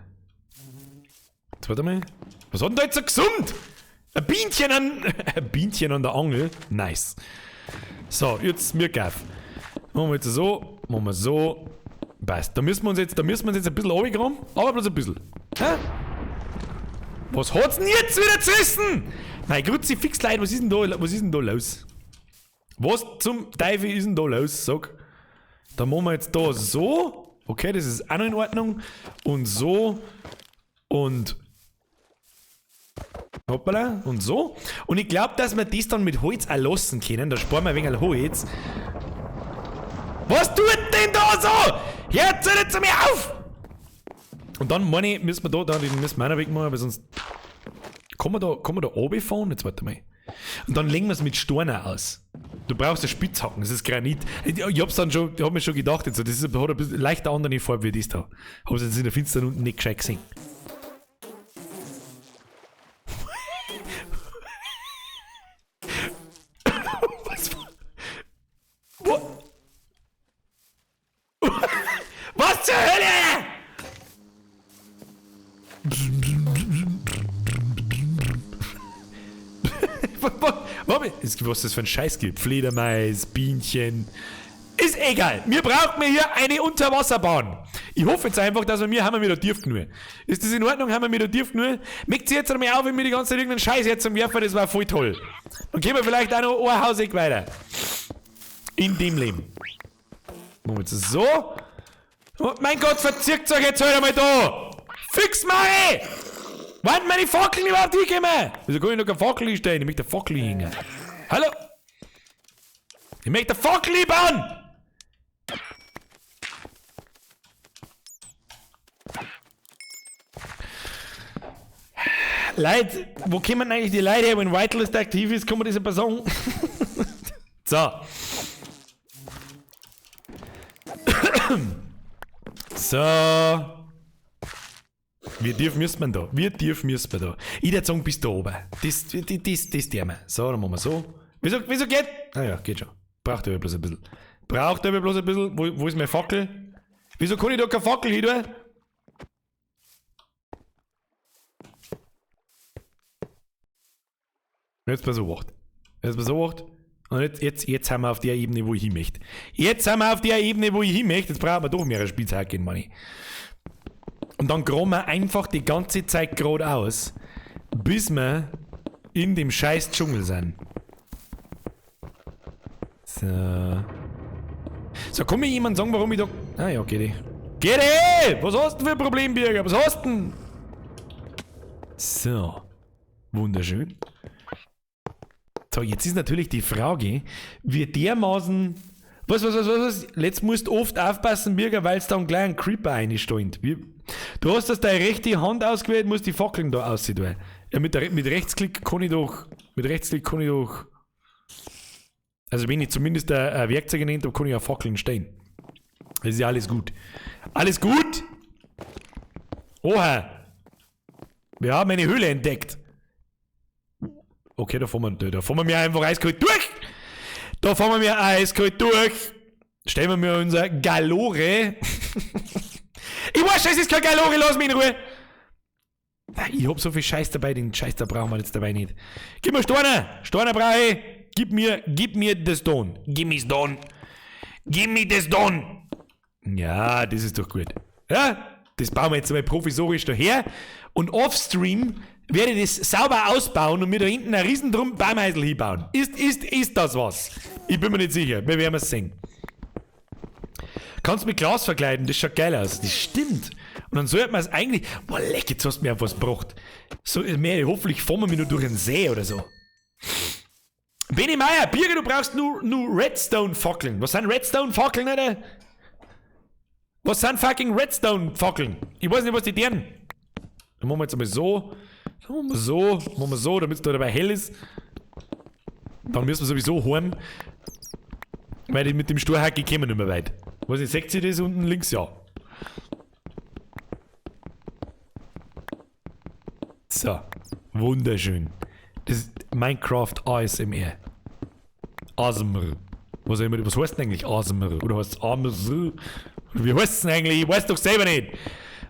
Jetzt warte mal. Was hat denn da jetzt so gesummt? Ein Bienchen an. Ein Bienchen an der Angel. Nice. So, jetzt mir gaff. Machen wir jetzt so. Machen wir so. Passt. Da müssen wir uns jetzt, ein bisschen runtergraben, aber bloß ein bisschen. Hä? Was hat's denn jetzt wieder zerrissen? Mein Kruzifix, Leute, was ist denn da, was ist denn da los? Was zum Teufel ist denn da los? Sag. Da machen wir jetzt da so. Okay, das ist auch noch in Ordnung. Und so. Und. Hoppala. Und so. Und ich glaube, dass wir das dann mit Holz auch lassen können. Da sparen wir ein wenig Holz. Was tut denn da so? Jetzt hört zu mir auf! Und dann meine ich, müssen wir da, den müssen wir auch noch wegmachen, weil sonst. Kann man da runterfahren? Jetzt warte mal. Und dann legen wir es mit Steinen aus. Du brauchst eine Spitzhacken, das ist Granit. Ich hab's dann schon, ich hab mir schon gedacht, jetzt, das ist, hat ein bisschen leicht andere Farbe wie das da. Hab's jetzt in der Finstern unten nicht gescheit gesehen. Was war? Wo? Was zur Hölle? Was das für ein Scheiß gibt. Fledermais, Bienchen. Ist egal. Wir brauchen hier eine Unterwasserbahn. Ich hoffe jetzt einfach, dass wir mir haben wir da tief genug. Ist das in Ordnung? Haben wir mir da tief genug? Mögt ihr jetzt einmal auf, wenn wir die ganze Zeit irgendeinen Scheiß jetzt zum Werfen? Das war voll toll. Dann gehen wir vielleicht auch noch ein Haus weiter. In dem Leben. Machen wir jetzt so. Oh, mein Gott, verzirkt euch jetzt halt einmal da! Fix mal! Wann meine Fackeln überhaupt hinkommen? Wieso kann ich noch keine Fackel hinstellen? Ich möchte eine Fackel hängen. Hallo? Ich möchte eine Fackel bauen! Leute, wo kommen eigentlich die Leute her, wenn Whitelist aktiv ist? Kann man das ein paar sagen? So. So. Wie tief müsste man da? Wie tief müsste man da? Ich würde sagen, bis da oben. Das tun wir. So, dann machen wir so. Wieso geht? Ah ja, geht schon. Braucht aber bloß ein bisschen. Braucht aber bloß ein bisschen. Wo ist meine Fackel? Wieso kann ich da keine Fackel hin tun? Jetzt pass auf. Jetzt pass auf. Und jetzt sind wir auf der Ebene, wo ich hin möchte. Jetzt sind wir auf der Ebene, wo ich hin möchte. Jetzt brauchen wir doch mehrere Spitzhacken, Manni. Und dann graben wir einfach die ganze Zeit geradeaus, bis wir in dem scheiß Dschungel sind. So. So, kann mir jemand sagen, warum ich da... Ah ja, geht eh. Geht eh! Was hast du für ein Problem, Birger? Was hast du denn? So. Wunderschön. So, jetzt ist natürlich die Frage, wie dermaßen... Was? Jetzt musst du oft aufpassen, Birger, weil es da einen kleinen Creeper einsteigt. Du hast das deine rechte Hand ausgewählt, musst die Fackeln da aussehen. Ja, mit Rechtsklick kann ich doch... Mit Rechtsklick kann ich doch... Also wenn ich zumindest ein Werkzeug in der Hand habe, kann ich auch Fackeln stehen. Das ist ja alles gut. Alles gut! Oha! Wir haben eine Höhle entdeckt. Okay, da fahren wir mir einfach eiskalt durch! Da fahren wir mir eiskalt durch! Stellen wir mir unser Galore. Ich weiß, es ist kein Galore, lass mich in Ruhe! Ich hab so viel Scheiß dabei, den Scheiß da brauchen wir jetzt dabei nicht. Gib mir Steine! Steine brauche ich! Gib mir das Stone! Gib mir Stone! Gib mir das Stone! Ja, das ist doch gut. Ja, das bauen wir jetzt einmal provisorisch daher. Und offstream werde ich das sauber ausbauen und mir da hinten ein riesen Drum Baumhäusl hinbauen. Ist das was? Ich bin mir nicht sicher. Wir werden es sehen. Kannst mit Glas verkleiden, das schaut geil aus. Das stimmt. Und dann sollte man es eigentlich. Boah, leck, jetzt hast du mir auf was gebracht. So, mehr, hoffentlich fahren wir mich nur durch einen See oder so. Benny Meier, Birger, du brauchst nur Redstone-Fackeln. Was sind Redstone-Fackeln, Alter? Was sind fucking Redstone-Fackeln? Ich weiß nicht, was die deren. Dann machen wir jetzt einmal so. Dann machen wir so. Machen wir so, damit es da dabei hell ist. Dann müssen wir sowieso heim. Weil die mit dem Sturhacke kommen nicht mehr weit. Was ich, seht ihr das unten links? Ja. So. Wunderschön. Das ist Minecraft ASMR. ASMR. Was, immer, was heißt denn eigentlich ASMR? Oder heißt es AMSR? Wie heißt es denn eigentlich? Ich weiß doch selber nicht.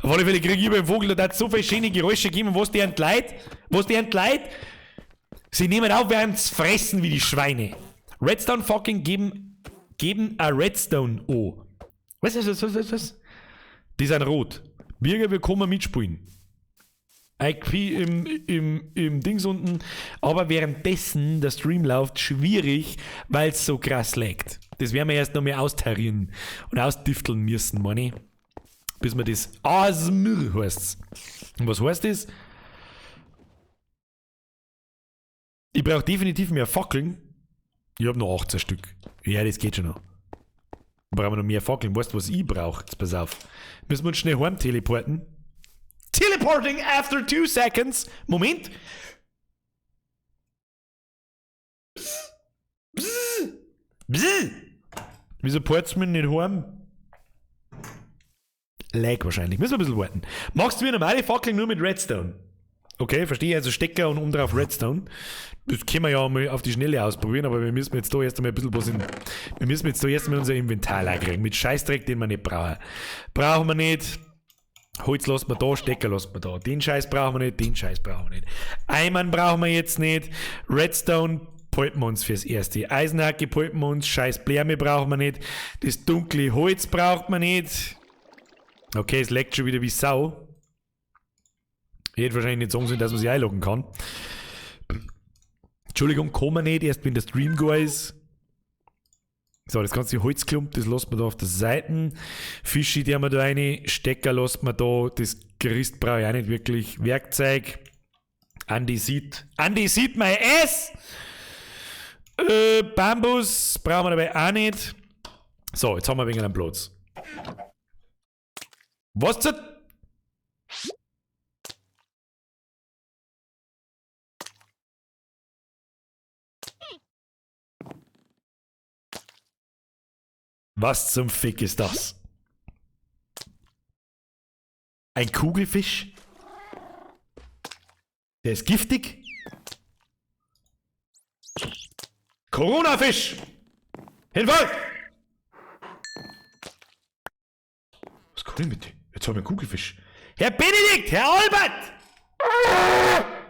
Auf alle Fälle kriege ich über den Vogel, da hat so viele schöne Geräusche gegeben, was die entleiht. Was die entleiht. Sie nehmen auf, während sie fressen wie die Schweine. Redstone fucking geben a Redstone O. Was ist das? Was ist das? Die sind rot. Birger, wir kommen mitspielen. IP im Dings unten. Aber währenddessen der Stream läuft, schwierig, weil es so krass laggt. Das werden wir erst noch mehr austarieren und ausdifteln müssen, meine ich. Bis wir das ASMR heißt's. Und was heißt das? Ich brauche definitiv mehr Fackeln. Ich hab noch 18 Stück. Ja, das geht schon noch. Brauchen wir noch mehr Fackeln. Weißt du, was ich brauche? Jetzt pass auf. Müssen wir uns schnell heim teleporten. Teleporting after 2 seconds. Moment. Bzz. Bzz. Bzz. Wieso port's mir nicht heim? Lag wahrscheinlich. Müssen wir ein bisschen warten. Machst du wie normale Fackeln nur mit Redstone? Okay, verstehe. Also Stecker und oben drauf Redstone. Das können wir ja mal auf die Schnelle ausprobieren, aber wir müssen jetzt da erst einmal ein bisschen was in. Wir müssen jetzt da erst einmal unser Inventar leer kriegen. Mit Scheißdreck, den wir nicht brauchen. Brauchen wir nicht. Holz lassen wir da, Stecker lassen wir da. Den Scheiß brauchen wir nicht, den Scheiß brauchen wir nicht. Eimern brauchen wir jetzt nicht. Redstone polten wir uns fürs Erste. Eisenhacke polten wir uns. Scheiß Blärme brauchen wir nicht. Das dunkle Holz braucht man nicht. Okay, es leckt schon wieder wie Sau. Ich hätte wahrscheinlich nicht sagen sollen, dass man sich einloggen kann. Entschuldigung, kann man nicht, erst wenn der Stream go ist. So, das ganze Holzklump, das lässt man da auf der Seite. Fischi, die haben wir da rein. Stecker lässt man da. Das Gerüst brauche ich auch nicht wirklich. Werkzeug. Andesit. Andesit, my ass! Bambus brauchen wir dabei auch nicht. So, jetzt haben wir ein wenig einen Platz. Was zur... Was zum Fick ist das? Ein Kugelfisch? Der ist giftig? Corona-Fisch! Hinfall! Was kommt denn bitte? Jetzt haben wir einen Kugelfisch. Herr Benedikt! Herr Albert!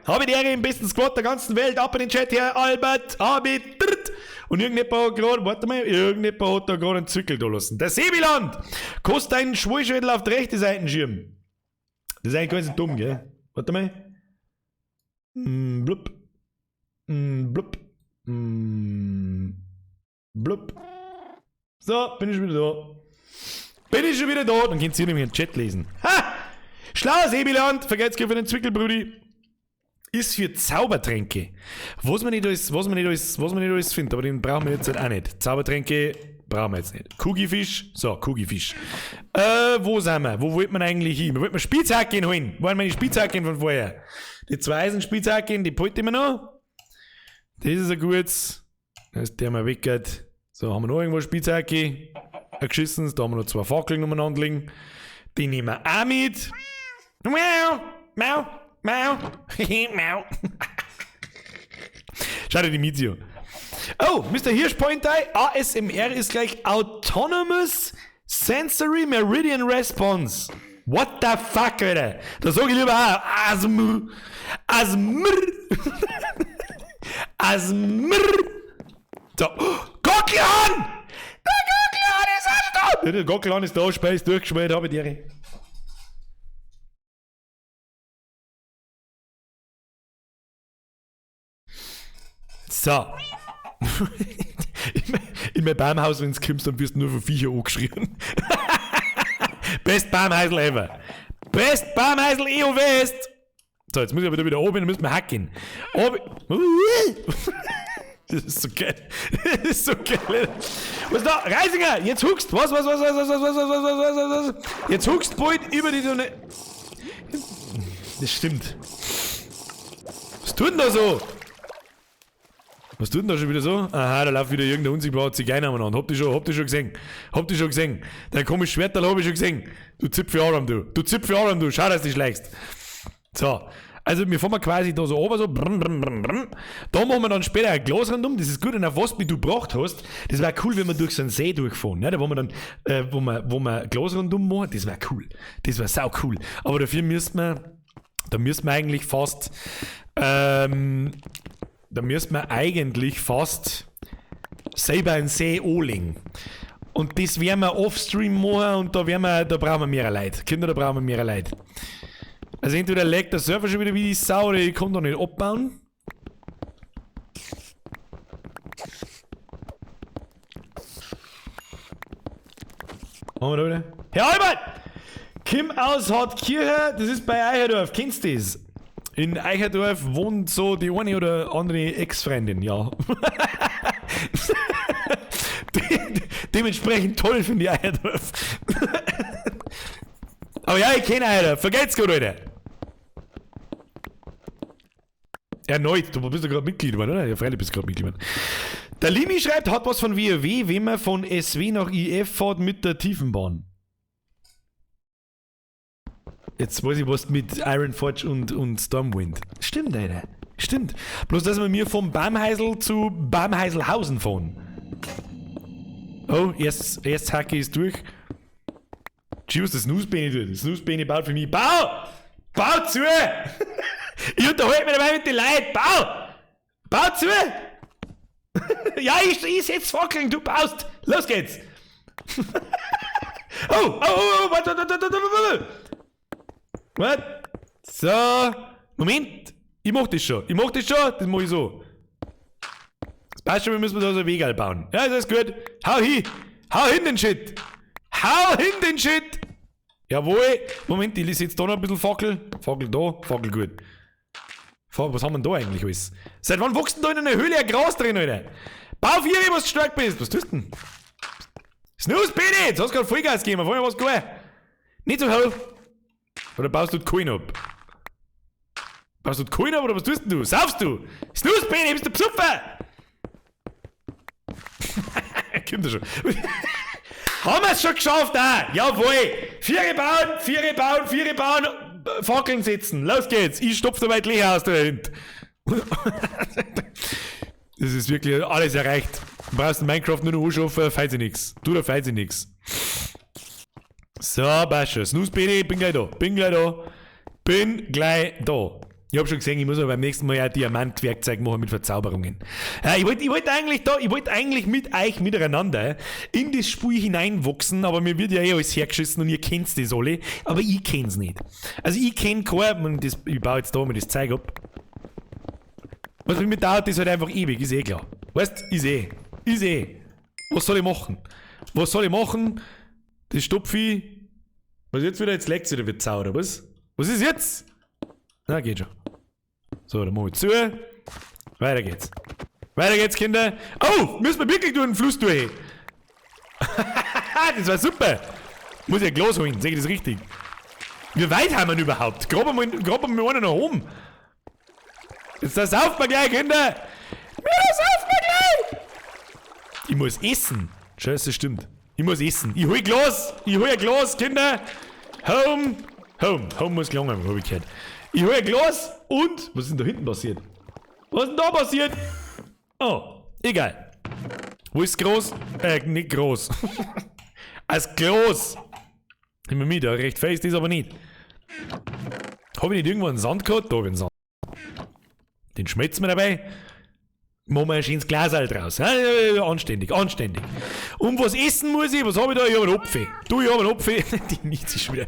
Habe die Ehre im besten Squad der ganzen Welt. Ab in den Chat, Herr Albert! Habe Und irgendjemand hat gerade, warte mal, irgendjemand hat da gerade einen Zwickel da lassen. Der Sebiland! Kostet einen Schwulschädel auf der rechten Seite Schirm. Das ist eigentlich ganz dumm, gell? Warte mal. Blub. Blub. Blub. So, bin ich schon wieder da. Bin ich schon wieder da. Dann könnt ihr nämlich den Chat lesen. Ha! Schlauer Sebiland! Vergelt's für den Zwickel, Brudi. Ist für Zaubertränke. Was man nicht alles, was man nicht alles, was man nicht alles findet, aber den brauchen wir jetzt halt auch nicht. Zaubertränke brauchen wir jetzt nicht. Kugifisch. So, Kugifisch. Wo sind wir? Wo wollt man eigentlich hin? Wo wollt man Spitzhacken holen? Wo waren meine Spitzhacken von vorher? Die zwei Eisenspitzhacken, die behalte ich mir noch. Das ist ein gutes. Das ist der mal weg. So, haben wir noch irgendwo Spitzhacke? Ein geschissenes. Da haben wir noch zwei Fackeln umeinander liegen. Die nehmen wir auch mit. Miau, miau. Mau. Mau. Schau dir die Mizio. Oh, Mr. Hirschpointei, ASMR ist gleich Autonomous Sensory Meridian Response. What the fuck, Alter? Da sag ich lieber auch Asmr. Asmr. Asmr. So. Gockelhahn! Der Gockelhahn ist auch da! Der Gockelhahn ist da, Speis durchgeschmiert, hab ich dir. So. In mein Baumhaus, wenn du kommst, dann wirst du nur von Viecher angeschrien. Best Baumhäusl ever. Best Baumhäusl EU West. So, jetzt muss ich aber da wieder oben, dann müssen wir hacken. Oben. Das ist so geil. Das ist so geil. Was da? Reisinger, jetzt huckst. Was, was, was, was, was, was, was, was, was, was, was. Jetzt huckst bald über die Sonne. Das stimmt. Was tut denn da so? Was tut denn da schon wieder so? Aha, da läuft wieder irgendein unsichtbarer Zigeuner umeinander. Habt ihr schon gesehen? Habt ihr schon gesehen? Dein komisches Schwerterl hab ich schon gesehen. Du Zipfel-Aram, du. Du Zipfel-Aram, du. Schau, dass du dich schleichst. So. Also, wir fahren mal quasi da so oben, so. Brr, brr, brr, brr. Da machen wir dann später ein Glas rundum. Das ist gut. Und auf was du gebracht hast, das wär cool, wenn wir durch so einen See durchfahren. Ne? Da wo wir dann, wo wir Glas rundum machen, das wär cool. Das wär sau cool. Aber dafür müssten wir, da müssten wir eigentlich fast, da müssten wir eigentlich fast selber einen See anlegen. Und das werden wir offstream machen und da brauchen wir mehr Leute. Kinder, da brauchen wir mehr Leute. Also entweder laggt der Server schon wieder wie die Sau oder ich kann da nicht abbauen. Machen wir da wieder. Herr Albert! Kim aus Hartkirche, das ist bei Eicherdorf, kennst du das? In Eicherdorf wohnt so die eine oder andere Ex-Freundin, ja. Dementsprechend toll finde ich Eicherdorf. Aber ja, ich kenne Eicherdorf. Vergelt's gut, Alter. Erneut, du bist ja gerade Mitglied geworden, oder? Ja, freilich bist du gerade Mitglied geworden. Der Limi schreibt, hat was von WoW, wenn man von SW nach IF fährt mit der Tiefenbahn. Jetzt weiß ich was mit Ironforge und Stormwind. Stimmt, Alter. Stimmt. Bloß, dass wir mir vom Baumhäusl zu Baumhäuselhausen fahren. Oh, erst Hacke ist durch. Tschüss, das Snooze-Beine tut. Das Snooze-Beine baut für mich. Bau! Bau zu! Ich unterhalte mich dabei mit den Leuten. Bau! Bau zu! Ja, ich setz Fackeln, du baust! Los geht's! Oh, oh, oh, oh, warte, warte, warte, warte, warte! Warte. So. Moment. Ich mach das schon. Ich mach das schon. Das mach ich so. Das passt schon, wir müssen da so ein Wegerl bauen. Ja, das ist gut. Hau hin. Hau hin den Shit. Hau hin den Shit. Jawohl. Moment, ich setz da noch ein bisschen Fackel. Fackel da. Fackel gut. Was haben wir denn da eigentlich alles? Seit wann wächst denn da in einer Höhle ein Gras drin, Alter? Bau vier, was du stark bist. Was tust du denn? Snooze, bitte! Jetzt hast du gerade Vollgas gegeben. Vorher war's gut. Nicht so hoch. Oder baust du die Kohlen ab? Baust du die Kohlen ab oder was tust denn du? Saufst du? Snooze, bitte, bist du Psuffer? Kommt er schon. Haben wir's schon geschafft, ah? Jawohl! Viere bauen, Viere bauen, Viere bauen, Fackeln setzen. Los geht's! Ich stopf dabei die Löcher aus da hinten. Das ist wirklich alles erreicht. Du brauchst in Minecraft nur noch anschaffen, fällt sich nix. Du, da fällt sich nix. So, passt schon. Snooze, bitte, bin gleich da. Bin gleich da. Bin gleich da. Ich hab schon gesehen, ich muss aber beim nächsten Mal ja Diamantwerkzeug machen mit Verzauberungen. Ja, ich wollte eigentlich mit euch miteinander in das Spiel hineinwachsen, aber mir wird ja eh alles hergeschissen und ihr kennt das alle, aber ich kenn's nicht. Also ich kenn kein, ich baue jetzt da mal das Zeug ab. Was mit mir dauert, ist halt einfach ewig, ist eh klar. Weißt, ist eh. Ist eh. Was soll ich machen? Was soll ich machen? Das Stopfi. Was jetzt wieder? Jetzt leckt's wieder wird oder was? Was ist jetzt? Na, geht schon. So, dann machen wir zu. Weiter geht's. Weiter geht's, Kinder. Oh, müssen wir wirklich durch den Fluss durch. Das war super. Muss ich ein Glas holen, sehe ich das richtig? Wie weit haben wir denn überhaupt? Graben wir einen nach oben. Jetzt das sauft wir gleich, Kinder. Mir sauft wir gleich. Ich muss essen. Scheiße, stimmt. Ich muss essen. Ich hol Glas. Ich hol ein Glas, Kinder. Home. Home. Home muss gelangen, hab ich gehört. Ich hol ein Glas und... Was ist denn da hinten passiert? Was ist denn da passiert? Oh, egal. Wo ist groß? Nicht groß. Als groß. Immer mit, recht fest ist aber nicht. Hab ich nicht irgendwo einen Sand gehabt? Da hab ich einen Sand. Den schmelzen wir dabei. Machen wir ein schönes Glaserl draus. Ja, anständig, anständig. Und was essen muss ich? Was hab ich da? Ich hab einen Apfel. Du, ich hab einen Apfel. Die nichts ist schon wieder.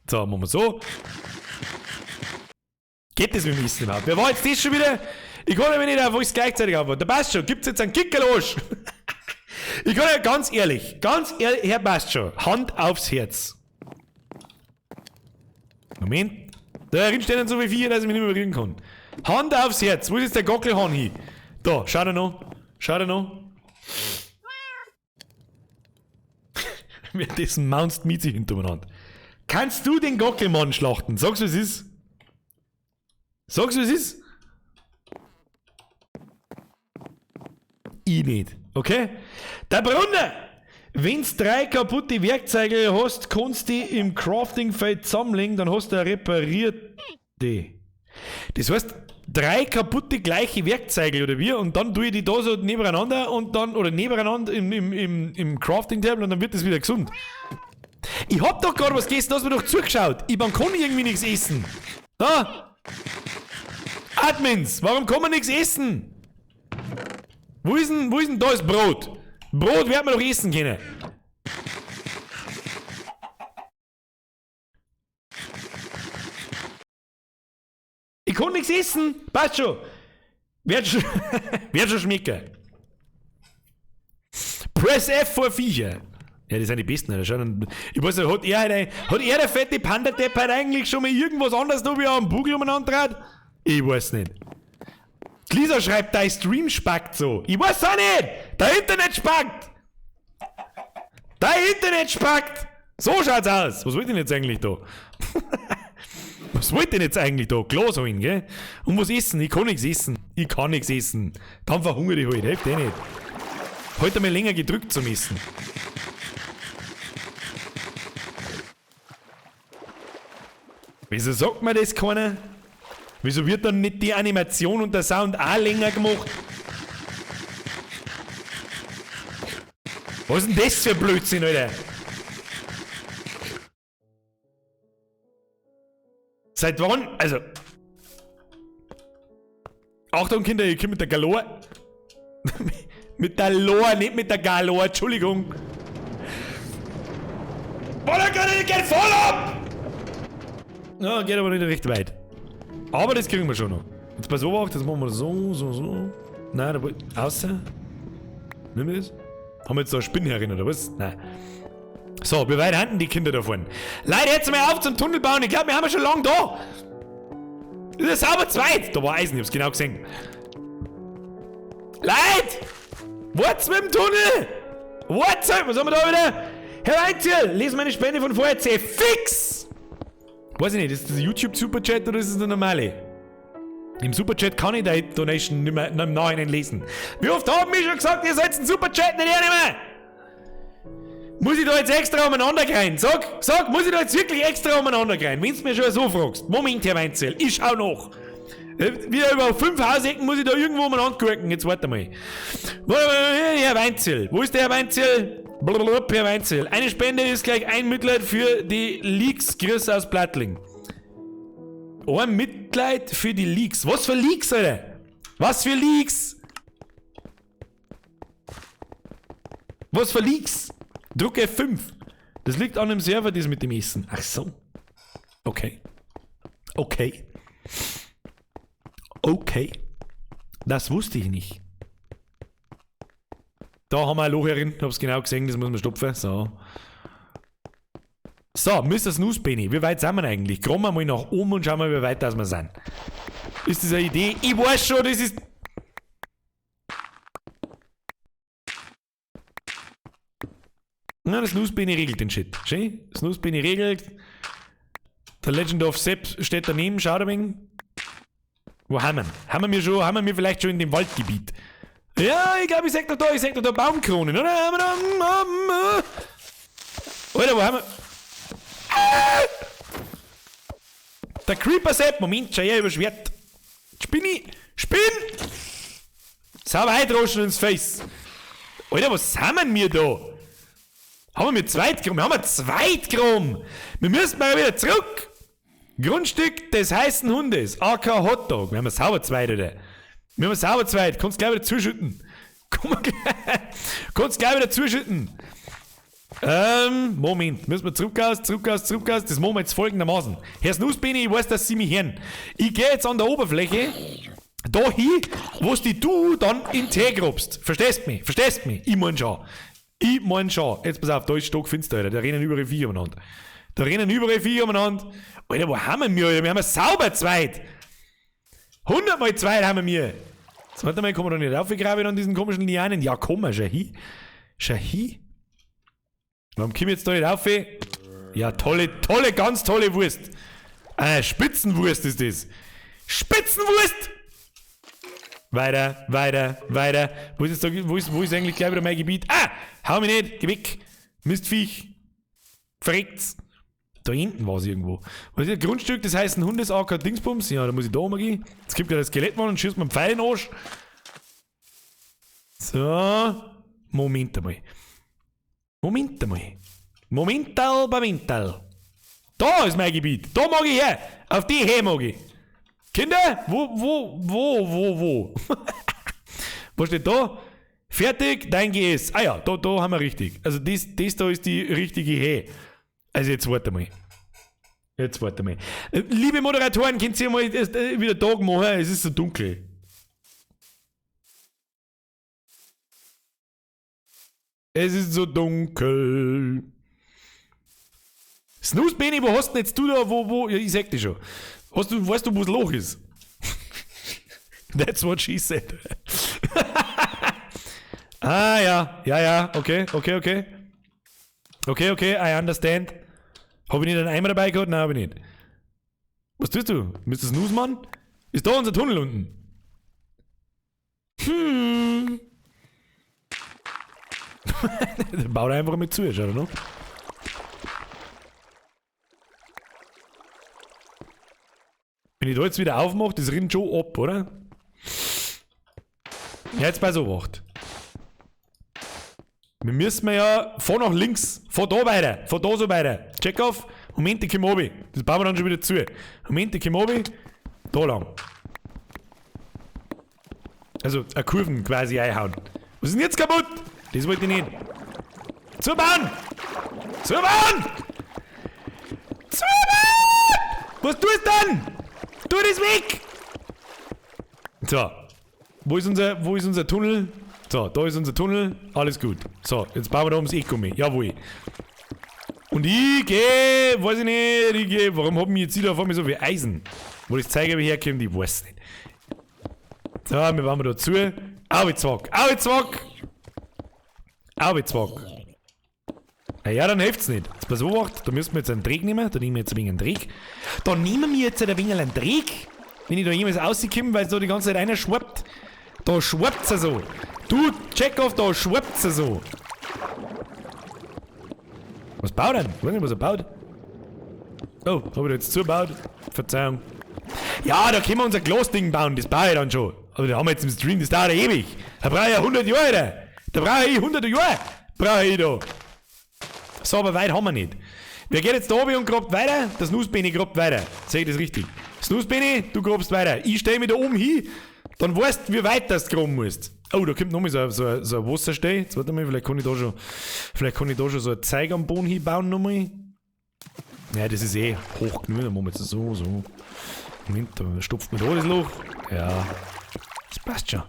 So, machen wir so. Geht das mit dem Essen überhaupt? Wer war jetzt das schon wieder? Ich kann ja nicht auf alles gleichzeitig antworten. Der passt schon. Gibt's jetzt einen Kickerlosch? Ich kann ja ganz ehrlich, Herr passt schon. Hand aufs Herz. Moment. Da drin stehen so viele Viecher, dass ich mich nicht mehr berühren kann. Hand aufs Herz. Wo ist jetzt der Gockelhahn hin? Da, schau da noch. Schau da noch. Währenddessen maunzt mit sich hintereinander. Kannst du den Gockelmann schlachten? Sag's, wie es ist. Sag's, wie es ist. Ich nicht. Okay? Der Brunner! Wenn's 3 kaputte Werkzeuge hast, kannst du die im Crafting-Feld zusammenlegen, dann hast du eine repariert die. Das heißt, 3 kaputte gleiche Werkzeuge oder wie? Und dann tue ich die da so nebeneinander und dann, oder nebeneinander im Crafting-Table und dann wird das wieder gesund. Ich hab doch gerade was gegessen, hast mir doch zugeschaut. Ich kann irgendwie nichts essen. Da! Admins, warum kann man nichts essen? Wo ist denn da das Brot? Brot wird man doch essen können. Ich kann nichts essen. Passt schon. Wird schon, wird schon schmecken. Press F vor Viecher. Ja, die sind die besten, Alter. Schau, ich weiß nicht, hat er der fette Panda-Depp heute eigentlich schon mal irgendwas anderes da wie am Bugel umeinander dreht? Ich weiß nicht. Lisa schreibt, dein Stream spackt so. Ich weiß auch nicht! Dein Internet spackt! Dein Internet spackt! So schaut's aus! Was wollt ihr denn jetzt eigentlich da? Was wollt ihr denn jetzt eigentlich da? Glas holen, gell? Und was essen? Ich kann nichts essen. Ich kann nichts essen. Dann verhungere ich halt. Hilft eh nicht. Heute einmal länger gedrückt zum Essen. Wieso sagt mir das keiner? Wieso wird dann nicht die Animation und der Sound auch länger gemacht? Was ist denn das für ein Blödsinn, Alter? Seit wann? Also. Achtung, Kinder, ich komme mit der Galore. Mit der Lore, nicht mit der Galore, Entschuldigung. Boah, da geht voll ab! Ja, geht aber nicht recht weit. Aber das kriegen wir schon noch. Jetzt pass auf, das machen wir so, so, so. Nein, da außer. Nimm das. Haben wir jetzt da eine Spinne herin, oder was? Nein. So, wie weit haben die Kinder da vorne? Leute, jetzt mal auf zum Tunnel bauen. Ich glaube, wir haben ja schon lange da. Das ist sauber zweit. Da war Eisen, ich hab's genau gesehen. Leute! What's mit dem Tunnel? What's up? Was haben wir da wieder? Herr Weinzierl, lese meine Spende von vorher. C fix! Weiß ich nicht, ist das YouTube Superchat oder ist das der normale? Im Superchat kann ich die Donation nicht mehr im Nachhinein lesen. Wie oft haben wir schon gesagt, ihr sollt den Superchat nicht hernehmen? Muss ich da jetzt extra umeinander rein? Sag, muss ich da jetzt wirklich extra umeinander rein? Wenn du mir schon so fragst. Moment, Herr Weinzierl, ich schau nach. Wieder über 5 Hausecken muss ich da irgendwo umeinander gucken. Jetzt warte mal. Herr Weinzierl, wo ist der Herr Weinzierl? Blablabla, Herr Weinzierl. Eine Spende ist gleich ein Mitleid für die Leaks. Grüße aus Plattling. Ein Mitleid für die Leaks. Was für Leaks, Alter? Was für Leaks? Was für Leaks? Druck F5. Das liegt an dem Server, das mit dem Essen. Ach so. Okay. Okay. Okay. Das wusste ich nicht. Da haben wir ein Loch herin. Ich hab's genau gesehen, das muss man stopfen. So. So, Mr. Snooze Benny, wie weit sind wir eigentlich? Kommen wir mal nach oben und schauen mal, wie weit das wir sind. Ist das eine Idee? Ich weiß schon, das ist... Na, das Snooze Benny regelt den Shit. Schön? Snooze Benny regelt. Der Legend of Sepp steht daneben, schaut ein wenig. Wo haben wir? Haben wir schon, haben wir vielleicht schon in dem Waldgebiet? Ja, ich glaube, ich sag doch da, Baumkronen, oder? Haben wir da, Alter, wo haben wir? Ah! Der Creeper Sepp, Moment, schau her, überschwert. Spinni! Spinn! Sauber eindroschen ins Face. Alter, was haben wir da? Haben wir mit zweit gegraben? Wir haben zweit gegraben! Wir müssen mal wieder zurück! Grundstück des heißen Hundes, AK Hotdog. Wir haben sauber zweit, oder? Wir haben sauber zweit. Kannst gleich wieder zuschütten. Komm, kannst gleich wieder zuschütten. Moment. Müssen wir zurück aus, zurück aus, zurück aus. Das machen wir jetzt folgendermaßen. Herr Snusbene, ich weiß, dass Sie mich hören. Ich gehe jetzt an der Oberfläche da hin, wo die du dann in den Tee grabst. Verstehst mich? Verstehst mich? Ich mein schon. Ich mein schon. Jetzt pass auf, da ist stockfinster, Alter. Da rennen überall Viecher umeinander. Da rennen überall Viecher umeinander. Alter, wo haben wir, Alter? Wir haben sauber zweit. 100 mal zweit haben wir. Jetzt warte mal, kommen wir da nicht raufgegraben an diesen komischen Lianen? Ja, komm mal, schau hin. Schau hin. Warum komme ich jetzt da nicht rauf? Ja, tolle, tolle, ganz tolle Wurst. Spitzenwurst ist das. Spitzenwurst! Weiter, weiter, weiter. Wo ist jetzt da, wo ist eigentlich gleich wieder mein Gebiet? Ah! Hau mich nicht! Geh weg! Mistviech! Verreckt's! Da hinten war's irgendwo. Was ist das Grundstück, das heißt ein Hundesacker Dingsbums? Ja, da muss ich da mal gehen. Jetzt kommt gleich das Skelettmann und schießt mir einen Pfeil in den Arsch. So. Moment einmal. Moment einmal. Momental, Momental. Da ist mein Gebiet. Da mag ich her. Auf die her mag ich. Kinder, wo? Was steht da? Fertig, dein GS. Ah ja, da haben wir richtig. Also das da ist die richtige He. Also jetzt warte mal. Jetzt warte mal. Liebe Moderatoren, könnt ihr mal wieder Tag machen? Es ist so dunkel. Es ist so dunkel. Snooze, Benny, wo hast denn jetzt du da, wo, ja, ich sag dir schon. Weißt du, wo das Loch ist? That's what she said. Ah, ja, ja, ja, okay, okay, okay. Okay, okay, I understand. Hab ich nicht einen Eimer dabei gehabt? Nein, hab ich nicht. Was tust du? Mister Snoozemann? Ist da unser Tunnel unten? Der baut einfach mit zu, schau noch. Wenn ich da jetzt wieder aufmache, das rinnt schon ab, oder? Ja, jetzt bei so Wacht. Wir müssen ja vor nach links, vor da weiter, vor da so weiter. Check auf, Moment, ich komm runter. Das bauen wir dann schon wieder zu. Moment, ich komm runter. Da lang. Also, eine Kurven quasi einhauen. Was ist denn jetzt kaputt? Das wollte ich nicht. Zubauen! Zubauen! Zubauen! Was tust du denn? Tu das weg! So. Wo ist unser Tunnel? So, da ist unser Tunnel. Alles gut. So, jetzt bauen wir da ums Eck um. Jawohl. Und ich geh, weiß ich nicht, ich geh, warum haben wir jetzt wieder vor mir so viel Eisen? Wo das Zeug herkommt, ich weiß nicht. So, wir bauen da zu. Au, zwack, au, zwack! Au, zwack. Na ja, dann hilft's nicht. Jetzt pass auf, da müssen wir jetzt einen Dreck nehmen. Da nehmen wir jetzt ein wenig einen Dreck. Da nehmen wir jetzt ein wenig einen Dreck. Wenn ich da jemals rauskomme, weil so die ganze Zeit einer schwappt. Da schwappt's ja so. Du, check auf, da schwappt's ja so. Was baut er denn? Ich weiß nicht, was er baut. Oh, hab ich da jetzt zugebaut? Verzeihung. Ja, da können wir unser Glasding bauen, das baue ich dann schon. Aber das haben wir jetzt im Stream, das dauert ja ewig. Da brauche ich ja 100 Jahre, Alter. Da brauche ich 100 Jahre. Brauche ich da. So, aber weit haben wir nicht. Wer geht jetzt da oben und grabt weiter? Das Nussbene grabt weiter. Sehe ich das richtig? Snusbene, du grabst weiter. Ich stell mich da oben hin, dann weißt du, wie weit das graben musst. Oh, da kommt nochmal so ein Wassersteh. Jetzt warte mal, vielleicht kann ich da schon, so ein Zeug am Boden hinbauen nochmal. Ja, das ist eh hoch genug. Dann machen wir jetzt so, so. Moment, da stopft man da das Loch. Ja, das passt schon.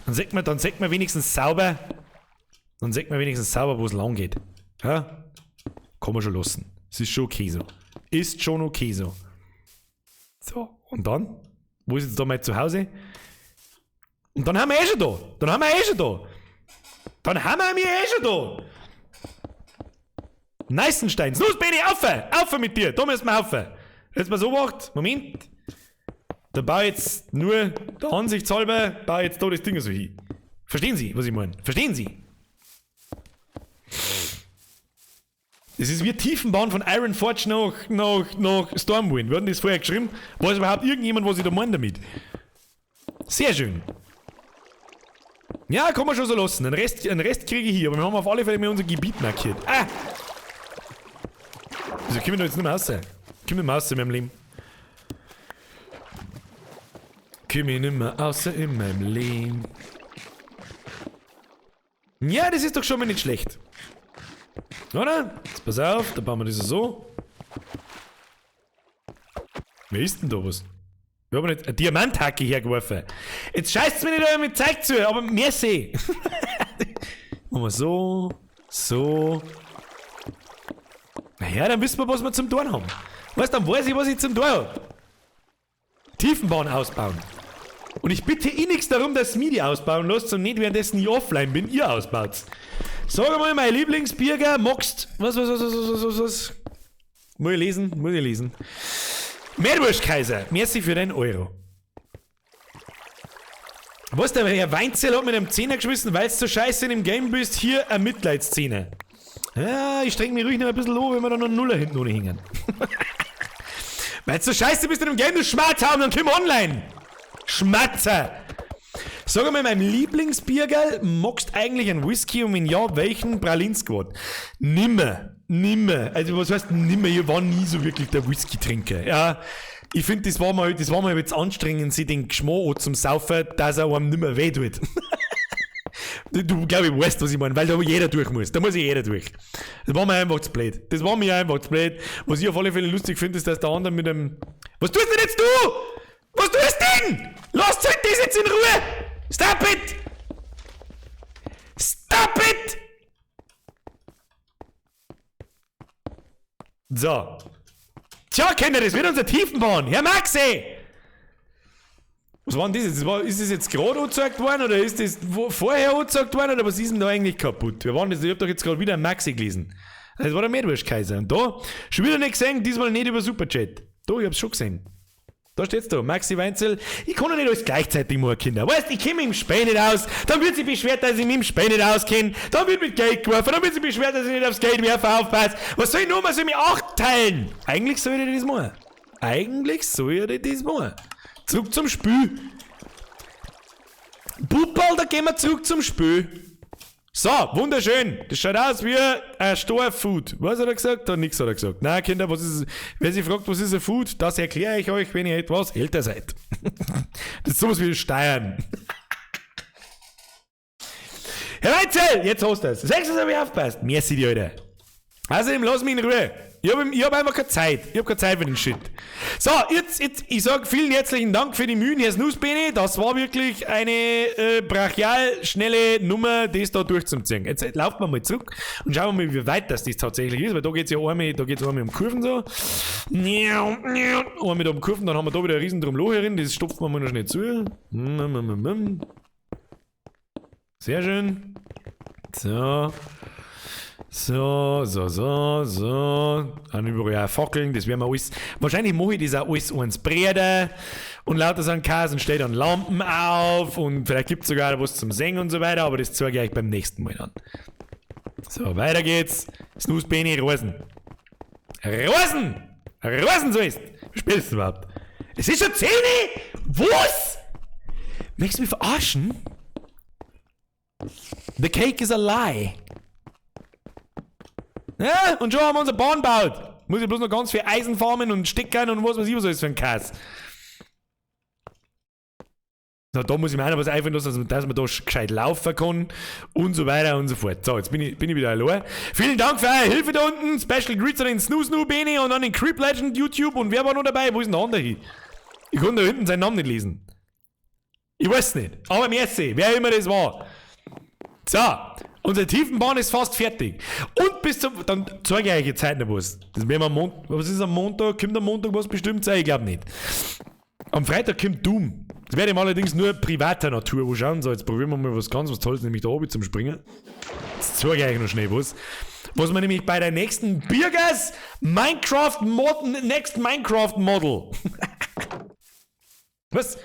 Dann sieht man, wenigstens sauber, wo es lang geht. Ja? Kann man schon lassen. Es ist schon okay so. Ist schon okay so. So, und dann? Wo ist jetzt da mein Zuhause? Und dann haben wir eh schon da. Dann haben wir eh schon da. Dann haben wir eh schon da. Neißenstein. Los, Benni, auf! Auf mit dir! Da müssen wir auf! Jetzt mal so gemacht. Moment. Da baue ich jetzt nur, der Ansichtshalber, baue ich jetzt da das Ding so hin. Verstehen Sie, was ich meine? Verstehen Sie? Das ist wie Tiefenbahn von Iron Forge nach Stormwind. Wir hatten das vorher geschrieben. Weiß überhaupt irgendjemand, was ich da meine damit? Sehr schön. Ja, kann man schon so lassen. Den Rest kriege ich hier, aber wir haben auf alle Fälle mehr unser Gebiet markiert. Ah! Wieso kommen wir da jetzt nicht mehr raus? Kommen wir nicht mehr raus in meinem Leben? Komm ich nicht mehr raus in meinem Leben. Ja, das ist doch schon mal nicht schlecht. Oder? Jetzt pass auf, da bauen wir das so. Wer ist denn da was? Wir haben nicht eine Diamanthacke hergeworfen. Jetzt scheißt's mir nicht euer mit Zeug zu, aber merci. Machen wir so, so. Naja, dann wissen wir, was wir zum Tun haben. Weißt du, dann weiß ich, was ich zum Tun hab. Tiefenbahn ausbauen. Und ich bitte innigst darum, dass mir die ausbauen lasst und nicht währenddessen ich offline bin, ihr ausbaut. Sag mal, mein Lieblingsbürger, magst. Was, was, was, was, was, was, was? Muss ich lesen? Muss ich lesen. Meerwurstkaiser, merci für den Euro. Was, der Herr Weinzel hat mit einem Zehner geschmissen, weil du so scheiße in dem Game bist, hier eine Mitleidszene. Ja, ich streng mich ruhig noch ein bisschen an, wenn wir da noch einen Nuller hinten ohne hängen. Weil du so scheiße bist in dem Game, du Schmatzhaum, dann komm online. Schmatzer. Sag mal, meinem Lieblingsbiergerl, magst eigentlich einen Whisky und wenn ja, welchen? Pralin Squad. Nimmer. Nimmer. Also was heißt nimmer? Ich war nie so wirklich der Whisky-Trinker. Ja, ich find, das war mal jetzt anstrengend, sich den Geschmack zum Saufen, dass er einem nimmer weh tut. Du, glaub ich, weißt, was ich meine, weil da jeder durch muss. Da muss ich jeder durch. Das war mir einfach zu blöd. Das war mir einfach zu blöd. Was ich auf alle Fälle lustig finde, ist, dass der andere mit dem... Was tust denn jetzt du? Was tust denn? Lasst halt das jetzt in Ruhe! Stop it! Stop it! So. Tja, Kinder, das wird unser Tiefenbahn. Herr Maxi! Was war denn das jetzt? Ist das jetzt gerade angezeigt worden oder ist das vorher angezeigt worden oder was ist denn da eigentlich kaputt? Wir waren das, ich hab doch jetzt gerade wieder Maxi gelesen. Das war der Meerwurstkaiser. Und da, schon wieder nicht gesehen, diesmal nicht über Superchat. Da, ich hab's schon gesehen. Da steht's da, Maxi Weinzel. Ich kann doch nicht alles gleichzeitig machen, Kinder. Weißt, ich komme im Spiel nicht aus. Dann wird sich beschwert, dass ich mich im Spiel nicht auskenne. Dann wird mit Geld geworfen. Dann wird sich beschwert, dass ich nicht aufs Geldwerfer aufpasse. Was soll ich nur mal? Soll ich mich auch teilen? Eigentlich soll ich das machen. Eigentlich soll ich das machen. Zurück zum Spiel. Bubal, da gehen wir zurück zum Spiel. So, wunderschön. Das schaut aus wie ein Store Food. Was hat er gesagt? Da nix hat er gesagt. Nein, Kinder, was ist, wer sich fragt, was ist ein Food, das erkläre ich euch, wenn ihr etwas älter seid. Das ist sowas wie Steuern. Herr Weinzel, jetzt hast du es. Sagst du, dass ich aufpasst? Merci dir, Alter. Außerdem lass mich in Ruhe. Ich hab einfach keine Zeit. Ich hab keine Zeit für den Shit. So, jetzt, ich sag vielen herzlichen Dank für die Mühen, Herr Snusbene. Das war wirklich eine brachial schnelle Nummer, das da durchzuziehen. Jetzt laufen wir mal zurück und schauen wir mal, wie weit das tatsächlich ist, weil da geht's ja einmal, um Kurven so. Einmal da um Kurven, dann haben wir da wieder ein riesen Drumloch herin, das stopfen wir mal noch schnell zu. Sehr schön. So. So, so, so, so. Dann überall auch Fackeln, das werden wir alles. Wahrscheinlich mache ich das auch alles eins breiter und lauter so einen Käse und stelle dann Lampen auf und vielleicht gibt es sogar was zum Singen und so weiter, aber das zeige ich euch beim nächsten Mal dann. So, weiter geht's. Snusbene, Rosen. Rosen! Rosen, so ist! Wie spielst du überhaupt? Es ist schon 10! Was? Möchtest du mich verarschen? The cake is a lie. Ja, und schon haben wir unsere Bahn gebaut. Muss ich bloß noch ganz viel Eisen farmen und Steckern und was weiß ich, was alles für ein Kass. So, da muss ich mir auch noch was einfallen lassen, dass man da gescheit laufen kann und so weiter und so fort. So, jetzt bin ich wieder allein. Vielen Dank für eure Hilfe da unten. Special Greets an den Snoo Snoo Bene und an den Creep Legend YouTube. Und wer war noch dabei? Wo ist denn der andere hin? Ich konnte da hinten seinen Namen nicht lesen. Ich weiß nicht. Aber merci, wer immer das war. So, unsere Tiefenbahn ist fast fertig. Und bis zum. Dann zeige ich euch jetzt heute noch was. Das werden wir am Montag. Was ist am Montag? Kommt am Montag was bestimmt sein? Ich glaube nicht. Am Freitag kommt Doom. Das werde ich mir allerdings nur privater Natur anschauen. So, jetzt probieren wir mal was ganz was Tolles, nämlich da oben zum Springen. Jetzt zeige ich euch noch schnell was. Was wir nämlich bei der nächsten Birgers Minecraft Mod, Next Minecraft Model. Was?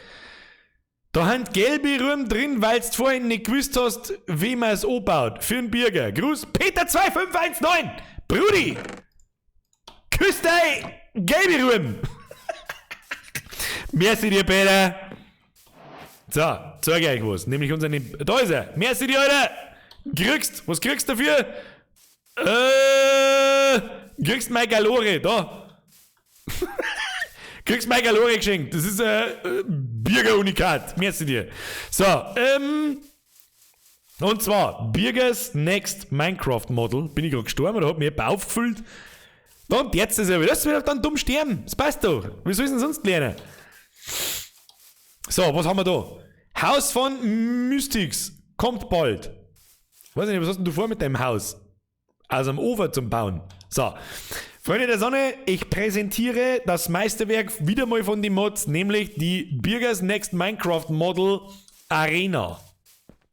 Da haben gelbe Rüben drin, weil du vorhin nicht gewusst hast, wie man es anbaut. Für den Birger. Gruß Peter2519. Brudi! Küss dein gelbe Rüben! Merci dir, Peter! So, zeig ich euch was. Nämlich unseren. Da ist er. Merci dir, Alter. Kriegst. Was kriegst du dafür? Kriegst mein Galore. Da. Kriegst mein Galore geschenkt. Das ist ein Birger-Unikat. Merci dir. So, und zwar Birgers Next Minecraft Model. Bin ich gerade gestorben oder hat mir jemand aufgefüllt? Und jetzt ist er wieder. Das wird dann dumm sterben. Das passt doch. Wie soll ich denn sonst lernen? So, was haben wir da? Haus von Mystics. Kommt bald. Weiß ich nicht, was hast denn du vor mit deinem Haus? Also am Ofer zum Bauen. So. Freunde der Sonne, ich präsentiere das Meisterwerk wieder mal von den Mods, nämlich die Birgers Next Minecraft Model Arena.